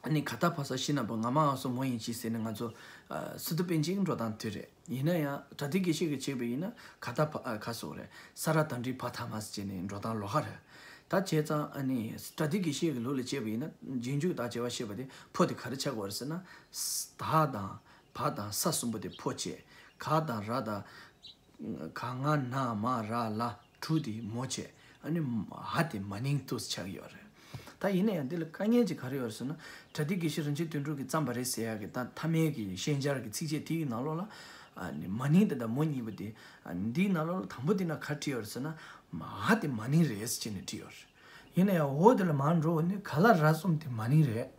ཨ་ནི་ག་ད་བ་ས་ཤི་ན་བ་ང་མ་འ་སོ་མོ་ཡིན་གྱི་ཟེར་ནས་ང་ཚོ། ཨ། སི་ཏུ་པཎ་ཆེན་གྱི་འགྲོ་སྟངས་དེ་རེད། ཡིན་ན་ཡང་པྲ་ཏི་གི་ཤེས་ཀྱི་བྱས་པ་ཡིན་ན་ག་ད་བ་ཨ་ག་སོགས་རེད། ས་ར་དང་འབྲི་བ་ཐ་མ་ཟེར་བྱས་ནས་འགྲོ་སྟངས་ལོགས་ཀ་རེད། ད་བྱས་ཙང་ཨ་ནི་པྲ་ཏི་གི་ཤེས་ཀྱི་ལུགས་ལ་བྱས་པ་ཡིན་ན། རྗེས་འཇུག་བརྟག་དཔྱད་བཤད་པ་དེ་ཕོ་དེ་ག་རེ་ཆགས་ཀྱི་ཡོད་རེད་ཟེར་ན། ད་དང་བ་དང་ས་གསུམ་པོ་དེ་ཕོ་བྱས། ག་དང་ར་དང་། ག་ང་ན་མ་ར་ལ་དྲུག་དེ་མོ་བྱས། ཨ་ནི་འ་དེ་མ་ནིང་དུ་ཆགས་ཡོད་རེད། ད་ཡིན་ན་ཡང་འདི་ལ་དཀའ་ངལ་ཅིག་ག་རེ་ཡོད་རེད་ཟེར་ན། པྲ་ཏི་དགེ་བཤེས་རིན་ཆེན་དོན་གྲུབ་ཀྱིས་བརྩམས་པ་རེད་ཟེར་ཡག་གི་ད་མཐའ་མའི་གི་ཤན་སྦྱར་གྱི་ཚིགས་བཅད་དེའི་ནང་ལོགས་ལ། ཨ་ནི་མ་ནིང་དེ་དང་མོ་གཉིས་པོ་དེ། ཨ་ནི་འདིའི་ནང་ལོགས་ལ་དང་པོ་དེ་ན་ག་བྲིས་ཡོད་རེད་ཟེར་ན། འ་དེ་མ་ནིང་རེད་ཟེར་ནས་བྲིས་ཡོད་རེད། ཡིན་ན་ཡང་འོ་དེ་ལ་མར་འགྲོ་ནི་ག་ལ་ར་གསུམ་དེ་མ་ནིང་རེད།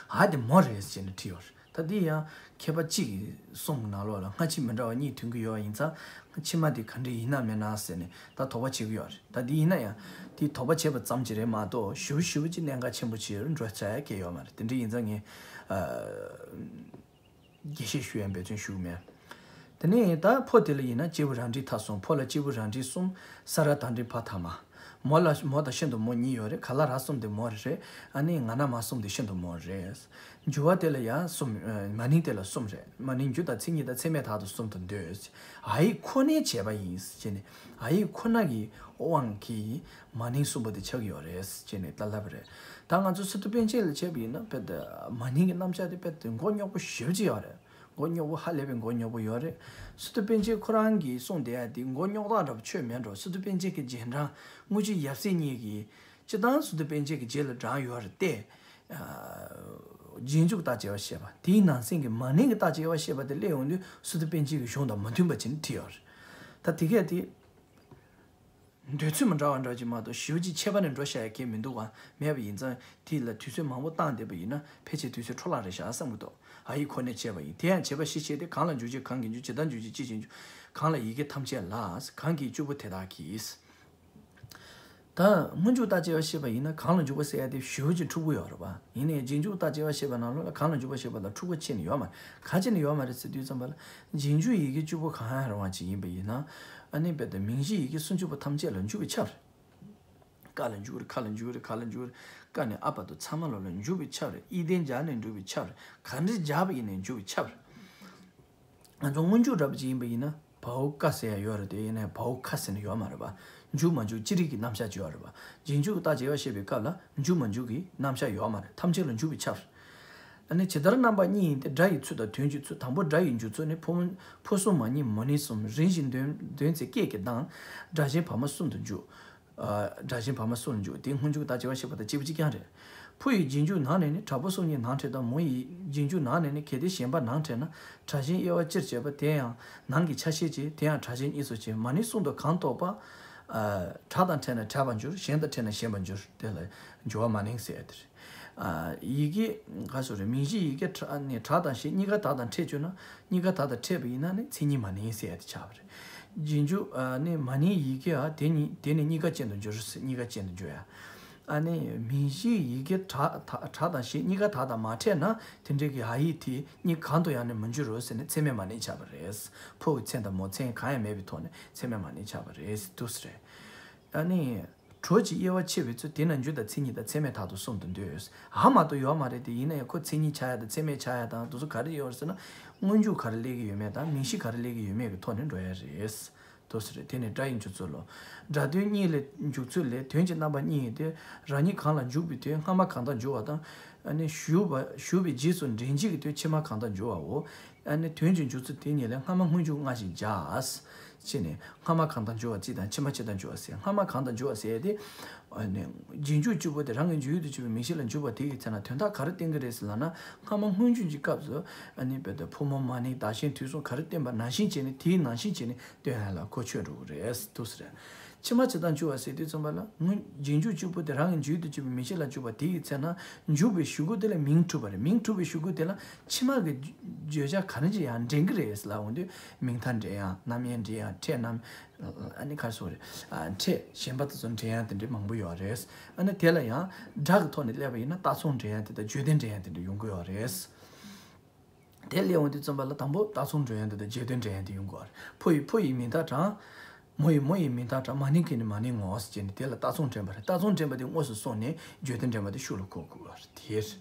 ཨ་དེ་མོ་རེད་ཟེར་ནས་བྲིས་ཡོད་རེད། ད་འདི་ཡང་མཁས་པ་གཅིག་གིས་གསུངས་ནང་ལོགས་ལ་སྔ་ཕྱི་མི་འདྲ་བ་གཉིས་ཐོན་གྱི་ཡོད་པ་ཡིན་ཙང་། སྔ་ཕྱི་མ་དེ་ག་འདྲ་ཡིན་ན་མེད་ན་ཟེར་ནས་ད་དོགས་པ་བྱེད་ཀྱི་ཡོད་རེད། ད་འདི་ཡིན་ན་ཡང་དེ་དོགས་པ་བྱས་པ་ཙམ་ཅིག་རེད་མ་གཏོགས། ཞེ་པོ་ཞེ་པོ་ཅིག་གནད་འགག་ཆེན་པོ་ཅིག་འགྲོ་ས་གང་ཡང་ཡོད་མ་རེད། དེ་འདྲ་ཡིན་ཙང་ངས་ཨ། རྒྱས་བཤད་ཞུ་ཡ་འབད་བརྩོན་ཞུ་གི་མེད། དེ་ནས་ད་ཕོ་དེ་ལ་ཡིན་ན་སྐྱེས་བུ་རང་འགྲིག་མཐའ་གསུམ། ཕོ་ལ་སྐྱེས་བུ་རང་འགྲིག་གསུམ། ས་ར་བཏགས་འགྲིག་ཕ་ཐ་མ། མོ་ལ་མོ་དང་ཤིན་ཏུ་མོ་གཉིས་ཡོད་རེད། ག་ལ་ར་གསུམ་དེ་མོ་རེད། ཨ་ནི་ང་ན་མ་གསུམ་དེ་ཤིན་ཏུ་མོ་རེད། འགྱུར་བ་དེ་ལ་ཡང་གསུམ། ཨ། མ་ནིང་དེ་ལ་གསུམ་རེད། མ་ནིང་འགྱུར་དང་མཚན་ཉིད་དང་ཚད་མས་དག་ཏུ་གསུམ་དུ་འདོད། ཨ་ཡིག་ཁོ་ནའི་བྱས་པ་ཡིན་ཟེར་ནས། ཨ་ཡིག་ཁོ་ན་གི་དབང་གིས་མ་ནིང་གསུམ་པོ་དེ་ཆགས་ཀྱི་ཡོད་རེད་ཟེར་ནས་ད་ལབ་པ་རེད། ད་ང་ཚོ་སི་ཏུ་པཎ་ཆེན་ལ་བྱས་པ་ཡིན་ན་དཔེ་དེ་མ་ནིང་གི་རྣམ་གཞག་དེ་དཔེ་དེ་མགོ་རྙོག་པོ་ཞེ་པོ་ཅིག་ཡོད་རེད། མགོ་རྙོག་པོ་ཧ་ལས་པའི་མགོ་རྙོག་པོ་ཡོད་རེད། སི་ཏུ་པཎ་ཆེན་ཁོ་རང་གིས་གསུངས་བསྡད་ཡ་དེ་མགོ་རྙོག་སྟངས་འདྲ་པོ་ཆོས་མེད་འགྲོ། སི་ཏུ་པཎ་ཆེན་གྱི་རྗེས་འབྲང་དངུལ་ཆུ་ཡབ་སྲས་གཉིས་ཀྱིས་སྤྱིར་བཏང་སི་ཏུ་པཎ་ཆེན་གྱི་རྗེས་ལ་འབྲངས་ཡོད་རེད་དེ། ཨ། རྗེས་འཇུག་རྟགས་བྱེ་བ་བཤད་པ་དེའི་ནང་ཚན་གྱི་མ་ནིང་གི་རྟགས་བྱེ་བ་བཤད་པ་དེ་སླེབས་ཡོང་དུས་སི་ཏུ་པཎ་ཆེན་གྱི་གཞུང་དང་མ་མཐུན་པ་ཅིག་བྲིས་ཡོད་རེད། ད་དེ་གས་དེ། འདོད་ཚུལ་མི་འདྲ་བ་འདྲ་ཅིག་མ་གཏོགས་ཞེ་པོ་ཅིག་ཁྱད་པར་ནས་འགྲོ་བཞག་ཡ་གང་མི་འདུག་ག་མེད་པ་ཡིན་ཙང་། དེ་ལ་དུས་ཚོད་མང་པོ་བཏང་བསྡད་པ་ཡིན་ན་ཕལ་ཆེར་དུས་ཚོད་འཕྲོ་བརླག་རེད་ཤག་བསམ་གྱི་འདུག་ཨ་ཡིག་ཁོ་ནའི་བྱས་པ་ཡིན། དེ་ཡང་བྱས་པ་གཞི་བྱས་ཏེ་གང་ལ་འཇུག་ཅེས་གང་གིས་འཇུག་ཇི་ལྟར་འཇུག་ཅེས་ཅི་ཕྱིར་འཇུག་གང་ལ་ཡི་གེ་ཐམས་ཅད་ལ། གང་གིས་བཅུ་པོ་དེ་དག་གིས། ད་སྔོན་འཇུག་རྟགས་བྱེ་བ་བཤད་པ་ཡིན་ན་གང་ལ་འཇུག་པ་ཟེར་ཡ་དེ་ཞེ་པོ་ཅིག་འཁྲུག་པོ་ཡོད་རེད་པ། ཡིན་ནའི་རྗེས་འཇུག་རྟགས་བྱེ་བ་བཤད་པ་ནང་ལོགས་ལ་གང་ལ་འཇུག་པ་བཤད་པ་ལ་འཁྲུག་པོ་ཁྱོན་ནས་ཡོད་མ་རེད། ག་ཅི་ནས་ཡོད་མ་རེད་ཟེར་དུས་ཙམ་པ་ལ། རྗེས་འཇུག་ཡི་གེ་བཅུ་པོ་གང་ཡང་རུང་བ་ཅིག་ཡིན་པ་ཡིན་ན། ཨ་ནི་དཔེ་དེ་མིང་གཞི་ཡི་གེ་སུམ་ཅུ་པོ་ཐམས་ཅད་ལ་འཇུག་པས་ཁྱབ། ཀ་ལ་འཇུག་རེད། ཁ་ལ་འཇུག་རེད། ག་ལ་འཇུག་རེད། ཀ་ནས་ཨ་བར་དུ་ཚང་མ་ལོ་ལ་འཇུག་པས་ཁྱབ་རེད། ཨི་ལྡན་སྦྱར་ནས་འཇུག་པས་ཁྱབ་རེད། ག་འདྲ་སྦྱར་བ་ཡིན་ནའི་འཇུག་པས་ཁྱབ་རེད། ང་ཚོ་སྔོན་འཇུག་འདྲ་པོ་ཅིག་ཡིན་པ་ཡིན་ན་བའོ་ཀ་ཟེར་ཡ་ཡོད་རེད་དེ། ཡིན་ནའི་བའོ་ཁ་ཟེར་ནས་ཡོད་མ་རེད་པ། འཇུག་མ་འཇུག་ཅི་རིགས་ཀྱི་རྣམ་གཞག་ཅིག་ཡོད་རེད་པ། རྗེས་འཇུག་གི་རྟགས་བྱེ་བ་བཤད་པའི་སྐབས་ལ་འཇུག་མ་འཇུག་གི་རྣམ་གཞག་ཡོད་མ་རེད། ཐམས་ཅད་ལ་འཇུག་པས་ཁྱབ། ཨ་ནི་ཇི་ལྟར་རྣམ་པ་གཉིས་ཡིན་ཏེ། སྒྲ་ཡི་ཚུལ་དང་དོན་གྱི་ཚུལ། དང་པོ་སྒྲ་ཡི་འཇུག་ཚུལ་ནི་ཕོ་མོ་ཕོ་གསུམ་མ་གཉིས་མོ་ནི་གསུམ། རིམ་བཞིན་འདོན་འདོན་ཚེ་སྐད་ཀྱི་གདངས། སྒྲ་གཞན་བར་མ་གསུམ་དུ་འཇུག་ཨ། སྒྲ་གཞན་བར་མ་གསུམ་དུ་འཇུག་དེ་སྔོན་འཇུག་རྟགས་བྱེ་བ་བཤད་པ་དང་གཅིག་པ་གཅིག་རྐྱང་རེད། ཕོ་ཡི་རྗེས་འཇུག་ནང་ནས་ནི་དྲག་པོ་གསུམ་གཉིས་ནང་ཕྲད་དང་། མོ་ཡི་རྗེས་འཇུག་ནང་ནས་ནི་གལ་ཏེ་གཞན་པ་ནང་ཕྲད་ན། དྲག་ཞན་དབྱེ་བ་སྤྱིར་བྱེད་པ་དེ་ཡང་ནང་གི་ཆ་ཤས་ཀྱི་དེ་ཡང་དྲག་ཞན་གཉིས་སུ་ཕྱེ། མ་ནིང་གསུམ་དུ་གང་རྟོགས་པ། ཨ། དྲག་དང་ཕྲད་ན་དྲག་པར་འགྱུར། ཞན་དང་ཕྲད་ན་ཞན་པར་འགྱུར། དེ་ལ་འགྱུར་བ་མ་ནིང་ཟེར་ཡ་དེ་རེད། ཨ། ཡི་གེ་ག་སོ་རེད། མིང་གཞི་ཡི་གེ་དྲག་ནི་དྲག་དང་ཞན་གཉིས་ཀ་དག་དང་ཕྲད་བཅུག་ན། གཉིས་ཀ་དག་དང་ཕྲད་པ་ཡིན་ན་ནི་མཚན་ཉིད་མ་ནིང་ཟེར་ཡ་དེ་ཆགས་པ་རེད། རྗེས་འཇུག་ཨ་ནི་མ་ནིང་ཡི་གེ་ཨ་དེ་ཉིད་དེ་ནི་གཉིས་ཀ་ཅན་དུ་འགྱུར། གཉིས་ཀ་ཅན་དུ་འགྱུར་ཡ། ཨ་ནི་མིང་གཞི་ཡི་གེ་དྲག་དྲག་དང་ཞན་གཉིས་ཀ་དག་དང་མ་ཕྲད་ན་དེ་འདྲའི་གི་ཨ་ཡིག་དེ་གཉིས་གང་དུ་ཡང་ནི་མི་འགྱུར་རོ་ཟེར་ནས་ཚད་མས་མ་ནིང་ཆགས་པ་རེད། ཕོ་གི་མཚན་དང་མོ་མཚན་གང་ཡང་མེད་པའི་ཐོག་ནས་ཚད་མས་མ་ནིང་ཆགས་པ་རེད་འདུག་ཟེར། ཨ་ནི། གྲོགས་ཀྱི་དབྱེ་བ་ཕྱེ་བའི་ཚུལ་དེ་ན་འཇུག་དང་མཚན་ཉིད་དང་ཚད་མས་དག་ཏུ་གསུམ་དུ་འདོད། ཨ་མ་གཏོགས་ཡོད་མ་རེད་དེ། ཡིན་ན་ཡང་ཁོ་མཚན་ཉིད་ཆགས་ཡ་དང་ཚད་མས་ཆགས་ཡ་དང་དེ་ཚོ་ག་རེ་ཡོད་རེད་ཟེར་ན། སྔོན་འཇུག་ག་རེ་སླེབས་ཀྱི་ཡོད་མེད་དང་མིང་གཞི་ག་རེ་སླེབས་ཀྱི་ཡོད་མེད་ཀྱི་ཐོག་ནས་འགྲོ་ཡ་རེད། དེ་ནས་སྒྲ་ཡི་འཇུག་ཚུལ་ལོ། སྒྲ་དོན་གཉིས་ལས་འཇུག་ཚུལ་ལས། དོན་གྱི་རྣམ་པ་གཉིས་ཡིན་ཏེ། རང་ཉིད་གང་ལ་འཇུག་པའི་དོན་སྔ་མ་གང་དག་འཇུག་པ་དང་། ཨ་ནི་ཞུགས་པ་ཞུགས་པའི་རྗེས་སུ་འདྲེན་བྱེད་ཀྱི་དོན་ཕྱི་མ་གང་དག་འཇུག་པའོ། ཨ་ནི་དོན་གྱི་འཇུག་ཚུལ་དེ་གཉིས་ལས་སྔ་མ་སྔོན་འཇུག་སྔ་ཞིང་བརྒྱ། ཅེས་ནས་སྔ་མ་གང་དག་འཇུག་པ་གཅིག་དང་ཕྱི་མ་ཕྱི་དང་འཇུག་པ་ཟེར། སྔ་མ་གང་དག་འཇུག་པ་ཟེར་ཏེ། ཨ་ནི་རྗེས་འཇུག་བཅུ་པོ་དེ་རང་གི་འཇུག་ཡུལ་དུ་གྱུར་པའི་མིང་གཞི་ལ་འཇུག་པ་དེ་ཡི་ཚེ་ན་དོན་དག་ག་རེ་སྟོན་གྱི་རེད་ཟེར་ལབ་ན། སྔ་མ་སྔོན་འཇུག་གི་སྐབས་སུ་ཨ་ནི་དཔེར་ན་ཕོ་མོ་མ་ནིང་བདག་གཞན་དུས་གསུམ་ག་རེ་སྟོན་པ་ནང་བཞིན་བྱས་ནས་དེའི་ནང་བཞིན་བྱས་ནས་སྟོན་ཡ་ལ་གོ་ཆོད་འགྲོ་གི་རེད་འདུག་ཟེར། ཕྱི་མ་ཕྱི་དང་འཇུག་པ་ཟེར་དུས་ཙམ་པ་ལ་སྔོན་རྗེས་འཇུག་བཅུ་པོ་དེ་རང་གི་འཇུག་ཡུལ་དུ་གྱུར་པའི་མིང་གཞི་ལ་འཇུག་པ་དེ་ཡི་ཚེ་ན་འཇུག་པའི་གཞུག་གུ་དེ་ལ་མིང་གྲུབ་པ་རེད། མིང་གྲུབ་པའི་གཞུག་གུ་དེ་ལ་ཕྱི་མ་གི་བརྗོད་བྱ་ག་རེ་ཅིག་ཡང་འདྲེན་གྱི་རེད་ཟེར་ལབ་འོང་དུས། མིང་མཐའ་འདྲེན་ཡ། རྣམ་དབྱེ་འདྲེན་ཡ། ཕྲད་རྣམ། ཨ་ནི་ག་རེ་ཟེར་དགོས་རེད། ཨ། ཕྲད་གཞན་པ་དེ་ཚོ་འདྲེན་ཡ་དེ་འདྲ་མང་པོ་ཡོད་རེད། ཨ་ནི་དེ་ལ་ཡང་སྒྲ་གི་ཐོག་ནས་སླེབས་པ་ཡིན་ན་རྟགས་མཚུངས་འདྲེན་ཡ་དེ་དང་བརྗོད་དོན་འདྲེན་ཡ་དེ་འདྲ་ཡོང་གི་ཡོད་རེད། དེ་སླེབས་འོང་དུས་ཙམ་པ་ལ་དང་པོ་རྟགས་མཚུངས་འདྲེན་ཡ་དེ་དང་བརྗོད་དོན་འདྲེན་ཡ་དེ་ཡོང་གི་ཡོད་རེད། ཕོ་ཡི་ཕོ་ཡི་མིང་མཐའ་དྲངས། མོ་ཡི་མོ་ཡི་མིང་མཐའ་དྲངས། མ་ནིང་གི་ནི་མ་ནིང་ངོ་ཟེར་ནས་དེ་ལ་རྟགས་མཚུངས་འདྲེན་པ་རེད། རྟགས་མཚུངས་འདྲེན་པ་དེ་དངོས་སུ་སོང་ནས་བརྗོད་དོན་འདྲེན་པ་དེ་ཤུགས་ལ་གོ་དགོས་པ་རེད། དེ་རེད།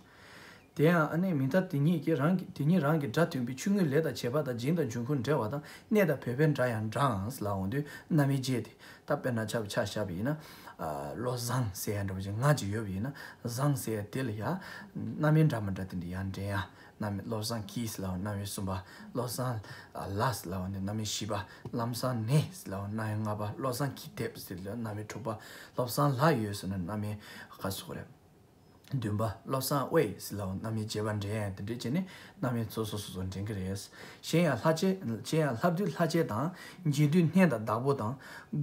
དེ་ཡང་ཨ་ནི་མིང་མཐའ་དེ་ཉིད་ཀྱིས་རང་གི་དེ་ཉིད་རང་གི་སྒྲ་དོན་པའི་ཆོས་དངོས་ལས་དང་བྱེད་པ་དང་རྒྱན་དང་འབྱུང་ཁུངས་འབྲེལ་བ་དང་གནས་དང་བོད་པའི་སྒྲ་ཡང་འདྲའང་ལབ་འོང་དུས་རྣམ་དབྱེ་བརྒྱད་དེ། ད་དཔེར་ན་ཆ་བཞག་པ་ཡིན་ན། ཨ། བློ་བཟང་ཟེར་ཡ་འདྲ་བོ་ཅིག་ང་ཅིག་ཡོད་པ་ཡིན་ན། བཟང་ཟེར་ཡ་དེ་ལ་ཡང་རྣམ་དབྱེ་འདྲ་མི་འདྲ་དེ་འདྲ་ཡང་འདྲེན་ཡ། རྣམ་དབྱེ་བློ་བཟང་གིས་ལབ་པ་རྣམ་དབྱེ་གསུམ་པ། བློ་བཟང་ལ་ཟེར་ལབ་པ་ནི་རྣམ་དབྱེ་བཞི་པ། ལམ་བཟང་ནས་ཟེར་ལབ་པ་རྣམ་དབྱེ་ལྔ་པ། བློ་བཟང་གིས་དེབ་ཟེར་ལབ་པ་རྣམ་དབྱེ་དྲུག་པ། བློ་བཟང་ལ་ཡོད་ཟེར་ན་རྣམ་དབྱེ་ག་ཟེར་དགོས་རེད། བདུན་པ་བློ་བཟང་དབྱེ་ཟེར་ལ་རྣམ་དབྱེ་བྱས་པ་འདྲེན་དེ་འདྲས་བྱས་ནས་རྣམ་དབྱེ་སོ་སོ་སོ་སོ་འདྲེན་གྱི་རེད། གཞན་ཡང་ལྷ་བྱེད་གཞན་ཡང་ལྷ་བདུད་ལྷ་བྱེད་དང་འཇིག་རྟེན་སྣོད་དང་བདག་པོ་དང་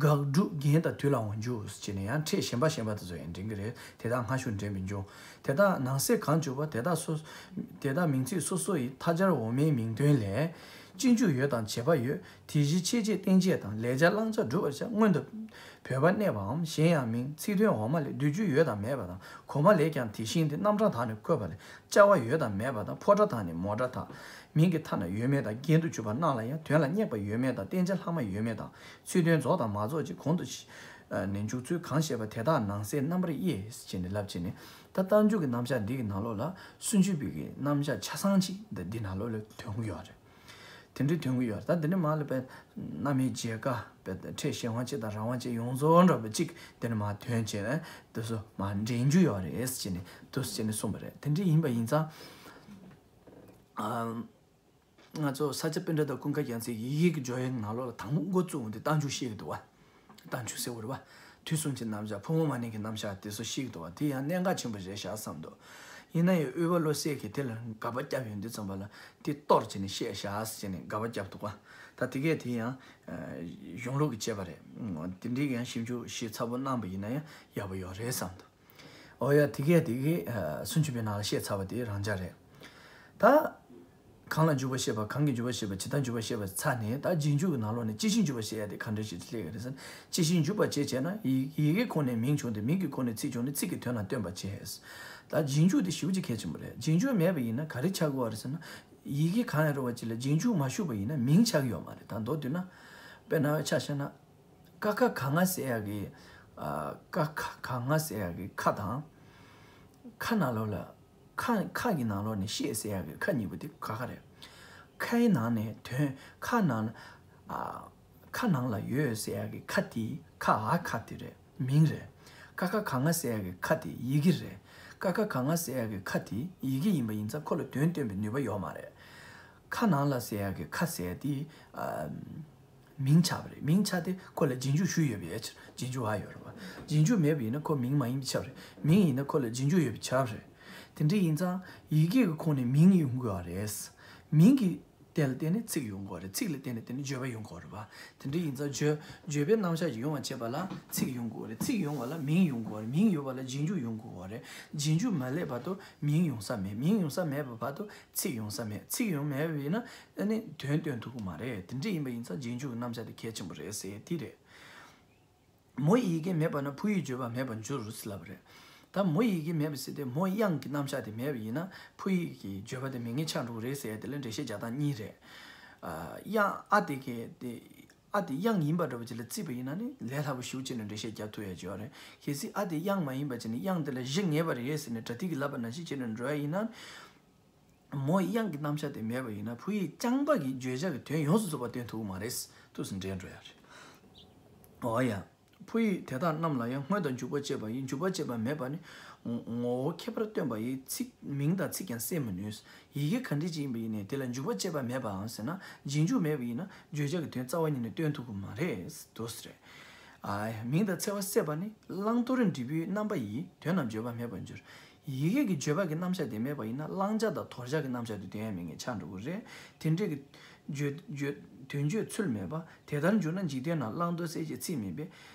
དགག་སྒྲུབ་རྒྱན་དང་དུས་ལའང་འཇུག་བྱས་ནས་ཡང་ཕྲད་གཞན་པ་གཞན་པ་དེ་ཚོ་ཡང་འདྲེན་གྱི་རེད། དེ་དག་སྔ་ཕྱོགས་འདྲེན་པའི་འཇུག་དེ་དག་ནང་གསེས་གང་བྱུང་བ་དེ་དག་སོ་དེ་དག་མིང་ཚིག་སོ་སོ་ཡི་མཐའ་སྦྱར་འོག་མའི་མིང་དོན་ལས། སྤྱི་འཇུག་ཡོད་དང་བྱེད་པ་ཡོད། དེ་བཞི་ཆེད་བྱེད་རྟེན་བྱེད་དང་ལས་བྱ་བླང་བྱ་སྒྲུབ་པར་བྱ་སྔོན་དུ་བོད་པ་གནས་པའམ་གཞན་ཡང་མིང་ཚིག་དོན་འོག་མ་ལས་སྡོད་རྒྱུ་ཡོད་དང་མེད་པ་དང་གོང་མ་ལས་ཀྱང་དེ་བཞིན་ཏེ་རྣམ་གྲངས་དག་ནི་བཀོད་པ་ལས་བཅའ་བ་ཡོད་དང་མེད་པ་དང་ཕོ་སྒྲ་དག་ནི་མོ་སྒྲ་དག་མིང་གི་མཐའ་ན་ཡོད་མེད་དང་རྒྱན་དུ་གྱུར་པ་རྣམས་ལ་ཡང་དོན་ལ་སྙེག་པ་ཡོད་མེད་དང་བསྟན་བྱ་ལྷག་མ་ཡོད་མེད་དང་ཚིག་དོན་རྫོགས་དང་མ་རྫོགས་ཀྱི་གོང་དུ་ནས་འཇུག་ཚུལ་གང་བཤད་པ་དེ་དག་ནང་གསེས་རྣམ་པར་དབྱེ་ཟེར་ནས་ལབ་བྱས་ནས་ད་རྟགས་འཇུག་གི་རྣམ་གཞག་འདི་གི་ནང་ལོགས་ལ་སུན་ཆུ་བི་གི་རྣམ་གཞག་ཆ་ཚང་ཅིག་འདི་འདི་ནང་ལོགས་ལ་ཐོན་གྱི་ཡོད་རེད། དེ་འདྲའི་དོན་གྱི་ཡོད་རེད། ད་འདི་ནི་མ་ལ་པའི་རྣམ་དབྱེ་བྱེད་ཀ་པའི་ཕྲད་གཞན་དབང་བྱེད་དང་རང་དབང་བྱེད་ཡོངས་རྫོགས་འདྲ་པོ་གཅིག་འདི་ནི་མ་དོན་བྱས་ནས་དེ་ཚོ་མ་འདྲེན་རྒྱུ་ཡོད་རེད་ཟེར་ནས་དུ་ཟེར་ནས་གསུངས་པ་རེད། དེ་འདྲ་ཡིན་པ་ཡིན་ཙང་ཨ་ང་ཚོ་ས་སྐྱ་པཎྜི་ཏ་ཀུན་དགའ་རྒྱལ་མཚན་གྱི་ཡི་གེ་གི་སྦྱོར་ཡིག་ནང་ལོགས་ལ་དང་པོ་འགོ་བཙུགས་འོང་དུས་རྟགས་འཇུག་བཤད་ཀྱི་འདུག་བ། རྟགས་འཇུག་ཟེར་བ་རེད་བ། དུས་གསུམ་གྱི་རྣམ་གཞག་ཕོ་མོ་མ་ནིང་གི་རྣམ་གཞག་དེ་ཚོ་ཤེས་ཀྱི་འདུག་བ། དེ་ཡང་གནད་འགག་ཆེན་པོ་རེད་ཤག་བསམ་འདུག་ཡིན་ན་ཡང་དབུས་པ་བློ་གསལ་གྱིས་དེ་ལ་དགག་པ་བརྒྱབ་ཡོང་དུས་ཙམ་པ་ལ་དེ་གཏོར་བྱས་ནས་བཤད་ཤག་ཟེར་ནས་དགག་པ་བརྒྱབ་འདུག་བ། ད་དེ་གས་དེ་ཡང་གཞུང་ལུགས་ཀྱི་དཔྱད་པ་རེད། དེ་འདྲའི་ཡང་ཞིབ་འཇུག་ཞིབ་ཚགས་པོ་གནང་པ་ཡིན་ན་ཡང་ཡག་པོ་ཡོད་རེད་བསམ་འདུག་འོ་ཡ་དེ་གས་དེ་གས་སུན་ཆུ་བི་ནང་ལ་བཤད་ཚར་བ་དེ་རང་འཇགས་རེད། ད། གང་ལ་འཇུག་པ་བཤད་པ་གང་གིས་འཇུག་པ་བཤད་པ་ཇི་ལྟར་འཇུག་པ་བཤད་པ་ཚར་ནས་ད་རྗེས་འཇུག་གི་ནང་ལོགས་ནས་སྤྱི་གཞན་འཇུག་པ་བཤད་ཡ་དེ་ག་འདྲ་ཞིག་སླེབས་ཡོད་རེད་ཟེར་ན། སྤྱི་གཞན་འཇུག་པ་བྱེད་བྱས་ན་ཡི་ཡི་གེ་ཁོ་ནས་མིང་བྱུང་སྟེ་མིང་གི་ཁོ་ནས་ཚིག་བྱུང་ནས་ཚིག་གི་དོན་ལ་སྟོན་པ་བྱེད། ད་རྗེས་འཇུག་དེ་ཞེ་པོ་ཅིག་གལ་ཆེན་པོ་རེད། རྗེས་འཇུག་མེད་པ་ཡིན་ན་ག་རེ་ཆགས་ཀྱི་ཡོད་རེད་ཟེར་ན། ཡི་གེ་གང་ཡང་རུང་བ་ཅིག་ལ་རྗེས་འཇུག་མ་ཞུགས་པ་ཡིན་ན་མིང་ཆགས་ཀྱི་ཡོད་མ་རེད། ད་མདོར་བསྡུས་ན། དཔེར་ན་ཆ་བཞག་ན། ཀ་ཁ་ག་ང་ཟེར་ཡ་གི་ཀ་ཁ་ག་ང་ཟེར་ཡ་གི་ཁ་དང་། ཁ་ནང་ལོགས་ལ། ཁ་ཁ་གི་ནང་ལོགས་ནས་ཤེས་ཟེར་ཡ་གི་ཁ་གཉིས་པོ་དེ་ག་ག་རེད། ཁའི་ནང་ནས་དོན་ཁ་ནང་ཨ། ཁ་ནང་ལ་ཡོད་ཟེར་ཡ་གི་ཁ་དེ་ཁ་ཨ་ཁ་དེ་རེད། མིང་རེད། ཀ་ཁ་ག་ང་ཟེར་ཡ་གི་ཁ་དེ་ཡི་གེ་རེད། ཀ་ཁ་ག་ང་ཟེར་ཡ་གི་ཁ་དེ་ཡི་གེ་ཡིན་པ་ཡིན་ཙང་ཁོ་ལ་དོན་སྟོན་པའི་ནུས་པ་ཡོད་མ་རེད། ཁ་ནང་ལ་ཟེར་ཡ་གི་ཁ་ཟེར་ཡ་དེ་ཨ། མིང་ཆགས་པ་རེད། མིང་ཆགས་ཏེ་ཁོ་ལ་རྗེས་འཇུག་ཞུགས་ཡོད་པའི་ཕྱིར་རྗེས་འཇུག་ཨ་ཡོད་རེད་བ། རྗེས་འཇུག་མེད་པ་ཡིན་ན་ཁོ་མིང་མ་ཡིན་པས་ཁྱབ་རེད། མིང་ཡིན་ན་ཁོ་ལ་རྗེས་འཇུག་ཡོད་པས་ཁྱབ་རེད། དེ་འདྲ་ཡིན་ཙང་ཡི་གེ་གི་ཁོངས་ནས་མིང་ཡོང་དགོས་པ་རེད། མིང་གི་དེ་ལ་བརྟེན་ནས་ཚིག་ཡོང་དགོས་རེད། ཚིག་ལ་བརྟེན་ནས་བརྟེན་ནས་བརྗོད་པ་ཡོང་དགོས་རེད་བ། དེ་འདྲ་ཡིན་ཙང་བརྗོད་བརྗོད་པའི་རྣམ་གཞག་ཅིག་ཡོང་བ་བྱེད་པ་ལ་ཚིག་ཡོང་དགོས་རེད། ཚིག་ཡོང་བ་ལ་མིང་ཡོང་དགོས་རེད། མིང་ཡོད་པ་ལ་རྗེས་འཇུག་ཡོང་དགོས་རེད། རྗེས་འཇུག་མ་སླེབས་བར་དུ་མིང་ཡོང་ས་མེད། མིང་ཡོང་ས་མེད་པ་བར་དུ་ཚིག་ཡོང་ས་མེད། ཚིག་ཡོང་མེད་པ་ཡིན་ན་ཨ་ནི་དོན་སྟོན་ཐུབ་ཀྱི་མ་རེད། དེ་འདྲ་ཡིན་པ་ཡིན་ཙང་རྗེས་འཇུག་གི་རྣམ་གཞག་དེ་གལ་ཆེན་པོ་རེད་ཟེར་ཡས་དེ་རེད། མོ་ཡི་ཡི་གེ་མེད་པ་ན་ཕོ་ཡི་བརྗོད་པ་མེད་པར་འགྱུར་ཟེར་ལབ་པ་རེད། ད་མོ་ཡི་ཡི་གེ་མེད་པ་ཟེར་ཏེ་མོ་དབྱངས་ཀྱི་རྣམ་གཞག་དེ་མེད་པ་ཡིན་ན་ཕོ་ཡི་གི་བརྗོད་པ་དེ་མེད་མཁན་ཆགས་འགྲོ་གི་རེད་ཟེར་ཡས་དེ་ལ་འགྲེལ་བཤད་རྒྱག་སྟངས་གཉིས་རེད། ཨ་དབྱངས་ཨ་དེ་གི་དེ་ཨ་དེ་དབྱངས་ཡིན་པ་འདྲ་པོ་ཅིག་ལ་བརྩིས་པ་ཡིན་ན་ནི་ལས་སླ་པོ་ཞེ་པོ་ཅིག་ནས་འགྲེལ་བཤད་རྒྱག་ཐུབ་ཡས་ཅིག་ཡོད་རེད། གལ་སྲིད་ཨ་དེ་དབྱངས་མ་ཡིན་པ་ཅིག་ནི་དབྱངས་དེ་ལ་གཞི་ངེས་པ་རེད་ཟེར་ནས་པྲ་ཏི་གིས་ལབ་པ་ནང་བཞིན་བྱས་ནས་འགྲོ་ཡ་ཡིན་ན། མོ་དབྱངས་ཀྱི་རྣམ་གཞག་དེ་མེད་པ་ཡིན་ན་ཕོ་ཡི་རྐྱང་པ་གིས་བརྗོད་བྱ་གི་དོན་ཡོངས་སུ་རྫོགས་པ་སྟོན་ཐུབ་ཀྱི་མ་རེད། ཏོག་ཙམ་འདྲེས་འགྲོ་ཡ་རེད། འོ་ཡ། ཕོ་ཡིག་དེ་དག་རྣམས་ལ་ཡང་སྔོན་དང་འཇུག་པ་བཅས་པ་ཡི། འཇུག་པ་བཅས་པ་མེད་པ་ནི་ངོ་བོ་ཁྱད་པར་སྟོན་པ་ཡི། ཚིག་མིང་དང་ཚིག་ཀྱང་གསལ་མི་ནུས། ཡི་གེ་ག་འདྲ་ཅིག་ཡིན་པ་ཡིན་ནའི་དེ་ལ་འཇུག་པ་བཅས་པ་མེད་པའམ་ཟེར་ན་རྗེས་འཇུག་མེད་པ་ཡིན་ན་བརྗོད་བྱ་གི་དོན་རྩ་བ་ཉིད་ནས་སྟོན་ཐུབ་ཀྱི་མ་རེད། དོ་ཟེར། ཨ། མིང་དང་ཚེག་བ་གསལ་བ་ནི་བླང་དོར་འབྲས་བུའི་རྣམ་པ་ཡིས། དོན་རྣམས་བརྗོད་པ་མེད་པར་འགྱུར། ཡི་གེ་གི་བརྗོད་པ་གི་རྣམ་གཞག་དེ་མེད་པ་ཡིན་ན་བླང་བྱ་དང་དོར་བྱ་གི་རྣམ་གཞག་དེ་སྟོན་ཡ་མེད་མཁན་ཆགས་འགྲོ་གི་རེད། དེ་འདྲའི་གི་བརྗོད་བརྗོད་དོན་བརྗོད་ཚུལ་མེད་པ། དེ་ལྟར་འགྱུར་ན་འཇིག་རྟེན་ན་བླང་དོར་གསལ་བྱེད་ཚིག་མིན་པས།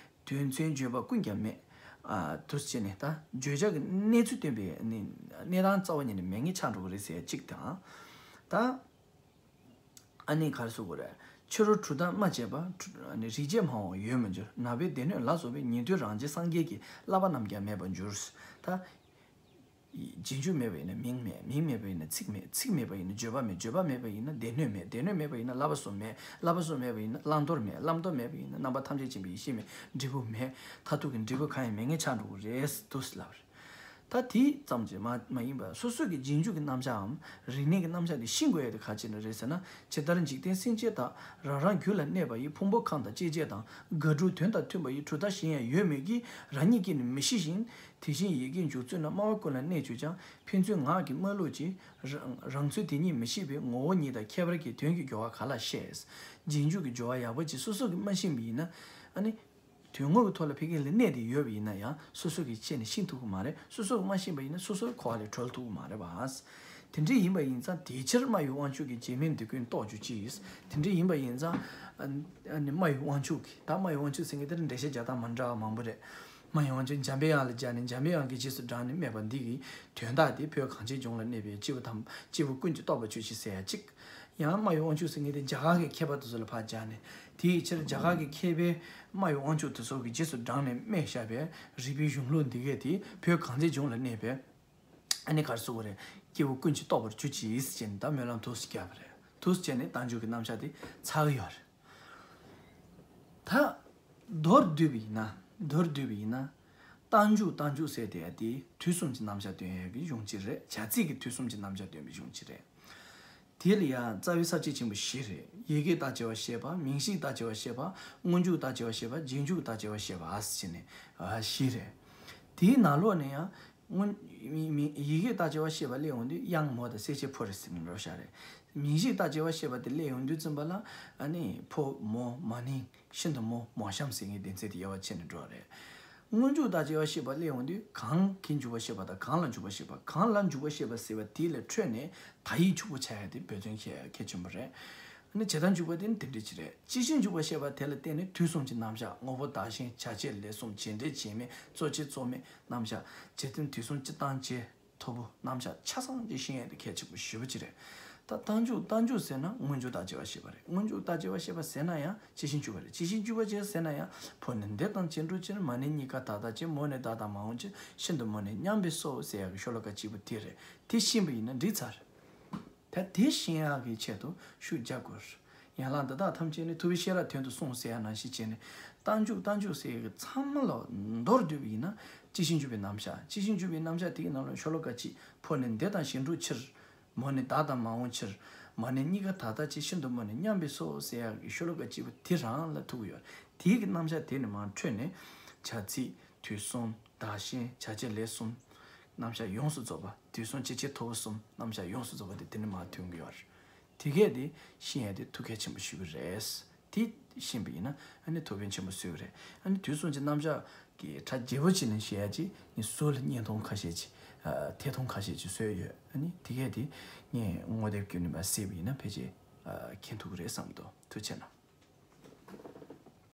དོན་མཚོན་བརྗོད་པ་ཀུན་ཀྱང་མེད། ཨ། དུ་བྱས་ནས་ད་བརྗོད་བྱ་གི་གནས་ཚུལ་སྟོན་པའི་གནས་གནས་སྟངས་རྩ་བ་ཉིད་ནས་མེད་མཁན་ཆགས་འགྲོ་གི་རེད་ཟེར་ཡ་གཅིག་དང་། ད། ཨ་ནི་ག་རེ་ཟེར་དགོས་རེད། ཕྱི་རོལ་གྲུབ་མཐའ་སྨྲ་བྱེད་པ། ཨ་ནི་རིག་བྱེད་སྨྲ་བའང་ཡོད་མི་འགྱུར། ན་བའི་སྡེ་སྣོད་ལ་སོགས་པའི་ཉན་ཐོས་རང་རྒྱལ་སངས་རྒྱས་ཀྱི་བསླབ་པ་རྣམས་ཀྱང་མེད་པར་འགྱུར། ད། རྗེས་འཇུག་མེད་པ་ཡིན་ན་མིང་མེད། མིང་མེད་པ་ཡིན་ན་ཚིག་མེད། ཚིག་མེད་པ་ཡིན་ན་བརྗོད་པ་མེད། བརྗོད་པ་མེད་པ་ཡིན་ན་སྡེ་སྣོད་མེད། སྡེ་སྣོད་མེད་པ་ཡིན་ན་བསླབ་པ་གསུམ་མེད། བསླབ་པ་གསུམ་མེད་པ་ཡིན་ན་བླང་དོར་མེད། བླང་དོར་མེད་པ་ཡིན་ན་རྣམ་པ་ཐམས་ཅད་མཁྱེན་པའི་ཡེ་ཤེས་མེད། འབྲས་བུ་མེད། མཐར་ཐུག་གི་འབྲས་བུ་གང་ཡང་མེད་མཁན་ཆགས་འགྲོ་གི་རེད་འདུག་ཟེར་ལབ་པ་རེད། ད་དེ་ཙམ་གྱིས་མ་མ་ཡིན་པར་སོ་སོ་གི་རྗེས་འཇུག་གི་རྣམ་གཞག་གམ་རིག་གནས་ཀྱི་རྣམ་གཞག་དེ་ཤེས་དགོས་ཡ་དེ་ག་ཅི་ནས་རེད་ཟེར་ན། ཇི་ལྟར་འཇིག་རྟེན་སེམས་ཅན་དག་རང་རང་རྒྱུད་ལ་གནས་པ་ཡི། ཕུང་པོ་ཁམས་དང་སྐྱེ་མཆེད་དང་། དགག་སྒྲུབ་དོན་དང་མཐུན་པ་ཡི། གྲུབ་མཐའ་གཞན་ཡང་ཡོད་མོད་ཀྱི། རང་ཉིད་ཀྱིས་ནི་མི་ཤེས་ཤིང་། དེ་བཞིན་ཡི་གེ་འཇུག་ཚུལ་ན། སྨྲ་བ་ཀུན་ལ་གནས་གྱུར་ཀྱང་། ཕན་ཚུན་ངག་གིས་སྨྲ་ལུགས་ཀྱི། རང་རང་ཚུལ་དེ་ཉིད་མི་ཤེས་པས། ངོ་བོ་ཉིད་དང་ཁྱད་པར་གྱི། དོན་གྱི་སྦྱོར་བ་ག་ལ་ཤེས། རྗེས་འཇུག་གི་སྦྱོར་བ་ཡག་པོ་ཅིག་སོ་སོ་གིས་མ་ཤེས་པ་ཡིན་ན། ཨ་ནི། དོན་དངོས་ཀྱི་ཐོག་ལ་ཕ་གི་ལ་གནས་ཏེ་ཡོད་པ་ཡིན་ན་ཡང་སོ་སོ་གི་ཤེས་ནས་ཤེས་ཐུབ་ཀྱི་མ་རེད། སོ་སོ་གི་མ་ཤེས་པ་ཡིན་ན་སོ་སོའི་འཁོར་བ་ལས་གྲོལ་ཐུབ་ཀྱི་མ་རེད་པ། དེ་འདྲ་ཡིན་པ་ཡིན་ཙང་དེའི་ཕྱིར་སྨྲ་བའི་དབང་ཕྱུག་གིས་བྱེ་སྨྲས་འདི་ཀུན་རྟོགས་གྱུར་ཅིག། དེ་འདྲ་ཡིན་པ་ཡིན་ཙང་ཨ་ནི་སྨྲ་བའི་དབང་ཕྱུག་གིས། ད་སྨྲ་བའི་དབང་ཕྱུག་ཟེར་མཁན་དེ་ལ་འགྲེལ་བཤད་རྒྱག་སྟངས་མ་འདྲ་བ་མང་པོ་རེད། སྨྲ་བའི་དབང་ཕྱུག་འཇམ་པའི་དབྱངས་ལ་སྦྱར་ནས་འཇམ་པའི་དབྱངས་ཀྱི་རྗེས་སུ་འབྲངས་ནས་སྨྲས་པ་འདི་གི་དོན་དག་དེ་བོད་གངས་ཅན་ལྗོངས་ལ་གནས་པའི་སྐྱེས་བུ་དམ་སྐྱེས་བུ་ཀུན་གྱིས་རྟོགས་པར་གྱུར་ཅིག་ཟེར་ཡ་གཅིག། ཡང་སྨྲ་བའི་དབང་ཕྱུག་ཟེར་མཁན་དེ་རྒྱ་གར་གྱི་མཁས་པ་དེ་ཚོ་ལ་ཕར་སྦྱར་ནས། དེའི་ཕྱིར་རྒྱ་གར་གྱི་མཁས་པའི་སྨྲ་བའི་དབང་ཕྱུག་དེ་ཚོ་གི་རྗེས་སུ་འབྲངས་ནས་སྨྲས་བཞག་པའི་རིགས་པའི་གཞུང་ལུགས་འདི་གས་དེ་བོད་གངས་ཅན་ལྗོངས་ལ་གནས་པའི་ཨ་ནི་ག་རེ་ཟེར་དགོས་རེད། སྐྱེས་བུ་ཀུན་གྱིས་རྟོགས་པར་གྱུར་ཅིག་ཟེར་ནས་ད་སྨོན་ལམ་འདུག་སེ་བརྒྱབ་པ་རེད། འདུག་སེ་བྱས་ནས་རྟགས་འཇུག་གི་རྣམ་གཞག་དེ་ཚར་གི་ཡོད་རེད། ད་མདོར་བསྡུས་པ་ཡིན་ན། མདོར་བསྡུས་པ་ཡིན་ན། རྟགས་འཇུག་རྟགས་འཇུག་ཟེར་དེ་ཡ་དེ་དུས་གསུམ་གྱི་རྣམ་གཞག་སྟོན་ཡས་ཀྱི་གཞུང་ཅིག་རེད། བྱ་ཚིག་གི་དུས་གསུམ་གྱི་རྣམ་གཞག་སྟོན་པའི་གཞུང་ཅིག་རེད། དེ་ལ་ཡང་རྩ་བའི་ས་བཅད་ཆེན་པོ་བཞི་རེད། ཡི་གེའི་རྟགས་ཆེ་བ་བཤད་པ། མིང་གཞིའི་རྟགས་ཆེ་བ་བཤད་པ། སྔོན་འཇུག་རྟགས་ཆེ་བ་བཤད་པ། རྗེས་འཇུག་རྟགས་ཆེ་བ་བཤད་པ་ཟེར་ནས་ཨ་བཞི་རེད། དེའི་ནང་ལོགས་ནས་ཡང་སྔོན་མི་མི་ཡི་གེའི་རྟགས་ཆེ་བ་བཤད་པ་སླེབས་ཡོང་དུས་དབྱངས་མོ་དང་གསལ་བྱེད་ཕོ་རེད་ཟེར་ནས་འགྲོ་བཞག་རེད། མིང་གཞིའི་རྟགས་ཆེ་བ་བཤད་པ་དེ་སླེབས་ཡོང་དུས་ཙམ་པ་ལ་ཨ་ནི་ཕོ་མོ་མ་ནིང་། ཤིན་ཏུ་མོ་མོ་གཤམ་ཟེར་མཁན་སྡེ་ཚན་དེ་དབྱེ་བ་ཕྱེ་ནས་འགྲོ་བ་རེད། སྔོན་འཇུག་རྟགས་ཆེ་བ་བཤད་པ་སླེབས་ཡོང་དུས་གང་གི་འཇུག་པ་བཤད་པ་དང་གང་ལ་འཇུག་པ་བཤད་པ། གང་ལ་འཇུག་པ་བཤད་པ་ཟེར་བ་དེ་ལས་འཕྲོས་ནས་དག་ཡིག་ཕྱུག་པོ་ཆགས་ཡ་དེ་བོད་དོན་བཤད་ཡ་གལ་ཆེན་པོ་རེད། ཨ་ནི་བྱེད་དང་འཇུག་པ་དེ་ནི་དེ་འདྲ་ཅིག་རེད། སྤྱི་ཆིངས་འཇུག་པ་བཤད་པ་དེ་ལ་བརྟེན་ནས་དུས་གསུམ་གྱི་རྣམ་གཞག་ངོ་བོ་བདག་གཞན་བྱ་བྱེད་ལས་གསུམ་བྱེད་འབྲེལ་བྱེད་མེད་གཙོ་ཆེ་གཙོ་མེད་རྣམ་གཞག་རྗེས་མཐུན་དུས་གསུམ་སྤྱི་དང་བྱེད། ཐོར་བུ་རྣམ་གཞག་ཆ་ཚང་ཅིག་ཤེས་ཡས་དེ་གལ་ཆེན་པོ་ཞེ་པོ་ཅིག་རེད། ད་རྟགས་འཇུག་རྟགས་འཇུག་ཟེར་ན་སྔོན་འཇུག་རྟགས་ཆེ་བ་བཤད་པ་རེད། སྔོན་འཇུག་རྟགས་ཆེ་བ་བཤད་པ་ཟེར་ན་ཡང་སྤྱི་ཆིངས་འཇུག་པ་རེད། སྤྱི་ཆིངས་འཇུག་པ་བྱས་ཟེར་ན་ཡང་ཕོ་ནི་འདི་དང་བྱེད་འགྲོ་ཕྱིར། མ་ནི་གཉིས་ཀ་ད་ལྟ་ཕྱིར། མོ་ནི་བདག་དང་མ་འོངས་ཕྱིར། ཤིན་ཏུ་མོ་ནི་མཉམ་པའི་སོ་ཟེར་ཡག་གི་ཤོ་ལོ་ཀ་གཅིག་པུ་དེ་རེད། དེ་ཤེས་པ་ཡིན་ན་འགྲིག་ཚར། ད་དེ་ཤེས་ཡག་གི་ཆེད་དུ་ཤུགས་རྒྱག་དགོས། ཡན་ལག་འདི་དག་ཐམས་ཅད་ནི་ཐུབ་པས་ཤེས་རབ་དོན་དུ་གསུངས་ཟེར་ཡག་ནང་བཞིན་བྱས་ནས་རྟགས་འཇུག་རྟགས་འཇུག་ཟེར་ཡག་གི་ཚང་མ་ལ་མདོར་བསྡུས་པ་ཡིན་ན་སྤྱི་ཆིངས་འཇུག་པའི་རྣམ་གཞག་སྤྱི་ཆིངས་འཇུག་པའི་རྣམ་གཞག་དེ་གི་ནང་ལ་ཤོ་ལོ་ཀ་གཅིག་ཕོ་ནི་འདི་དང་གཞན་འགྲོ་ཕྱིར། མོ་ནི་བདག་དང་མ་འོངས་ཕྱིར། མ་ནི་གཉིས་ཀ་ད་ལྟ་ཕྱིར། ཤིན་ཏུ་མོ་ནི་མཉམ་པའི་སོ་ཟེར་ཡག་གི་ཤོ་ལོ་ཀ་གཅིག་པུ་དེ་རང་ལ་ཐུག་གི་ཡོད། དེའི་གི་རྣམ་གཞག་དེ་ནི་མར་འཕྲོས་ནས་བྱ་ཚིག་དུས་གསུམ་བདག་གཞན་བྱ་བྱེད་ལས་གསུམ་རྣམ་གཞག་ཡོངས་སུ་རྫོགས་པ། དུས་གསུམ་སྤྱི་ཕྱིར་ཐོར་བུ་གསུམ་རྣམ་གཞག་ཡོངས་སུ་རྫོགས་པ་དེ་དེ་ནི་མར་ཐོན་གི་ཡོད་རེད། དེ་གས་དེ་ཤེས་ཡ་དེ་ཐུགས་གལ་ཆེན་པོ་ཞེ་པོ་རེད། དེ་ཤེས་པ་ཡིན་ན་ཨ་ནི་ཐུགས་ཕན་ཆེན་པོ་གསོས་རེད། ཨ་ནི་དུས་གསུམ་གྱི་རྣམ་གཞག་གི་གྲ་རྒྱས་པོ་བྱས་ནས་བཤད་ཡ་ཅིག་ངས་ཟུར་ལ་བརྙན་ཐུང་ཁ་ཤས་ཅིག་ཨ་ཐད་ཐུང་ཁ་ཤས་ཅིག་བཟོས་ཡོད། ཨ་ནི་དེ་གས་དེ་ངས་ངོ་དེབ་བརྒྱུད་ནས་མར་གཟིགས་པ་ཡིན་ན་ཕལ་ཆེར་ཨ་མཁྱེན་ཐུབ་ཀྱི་རེད་བསམ་གྱི་འདུག་ཐུགས་རྗེ་གནང་།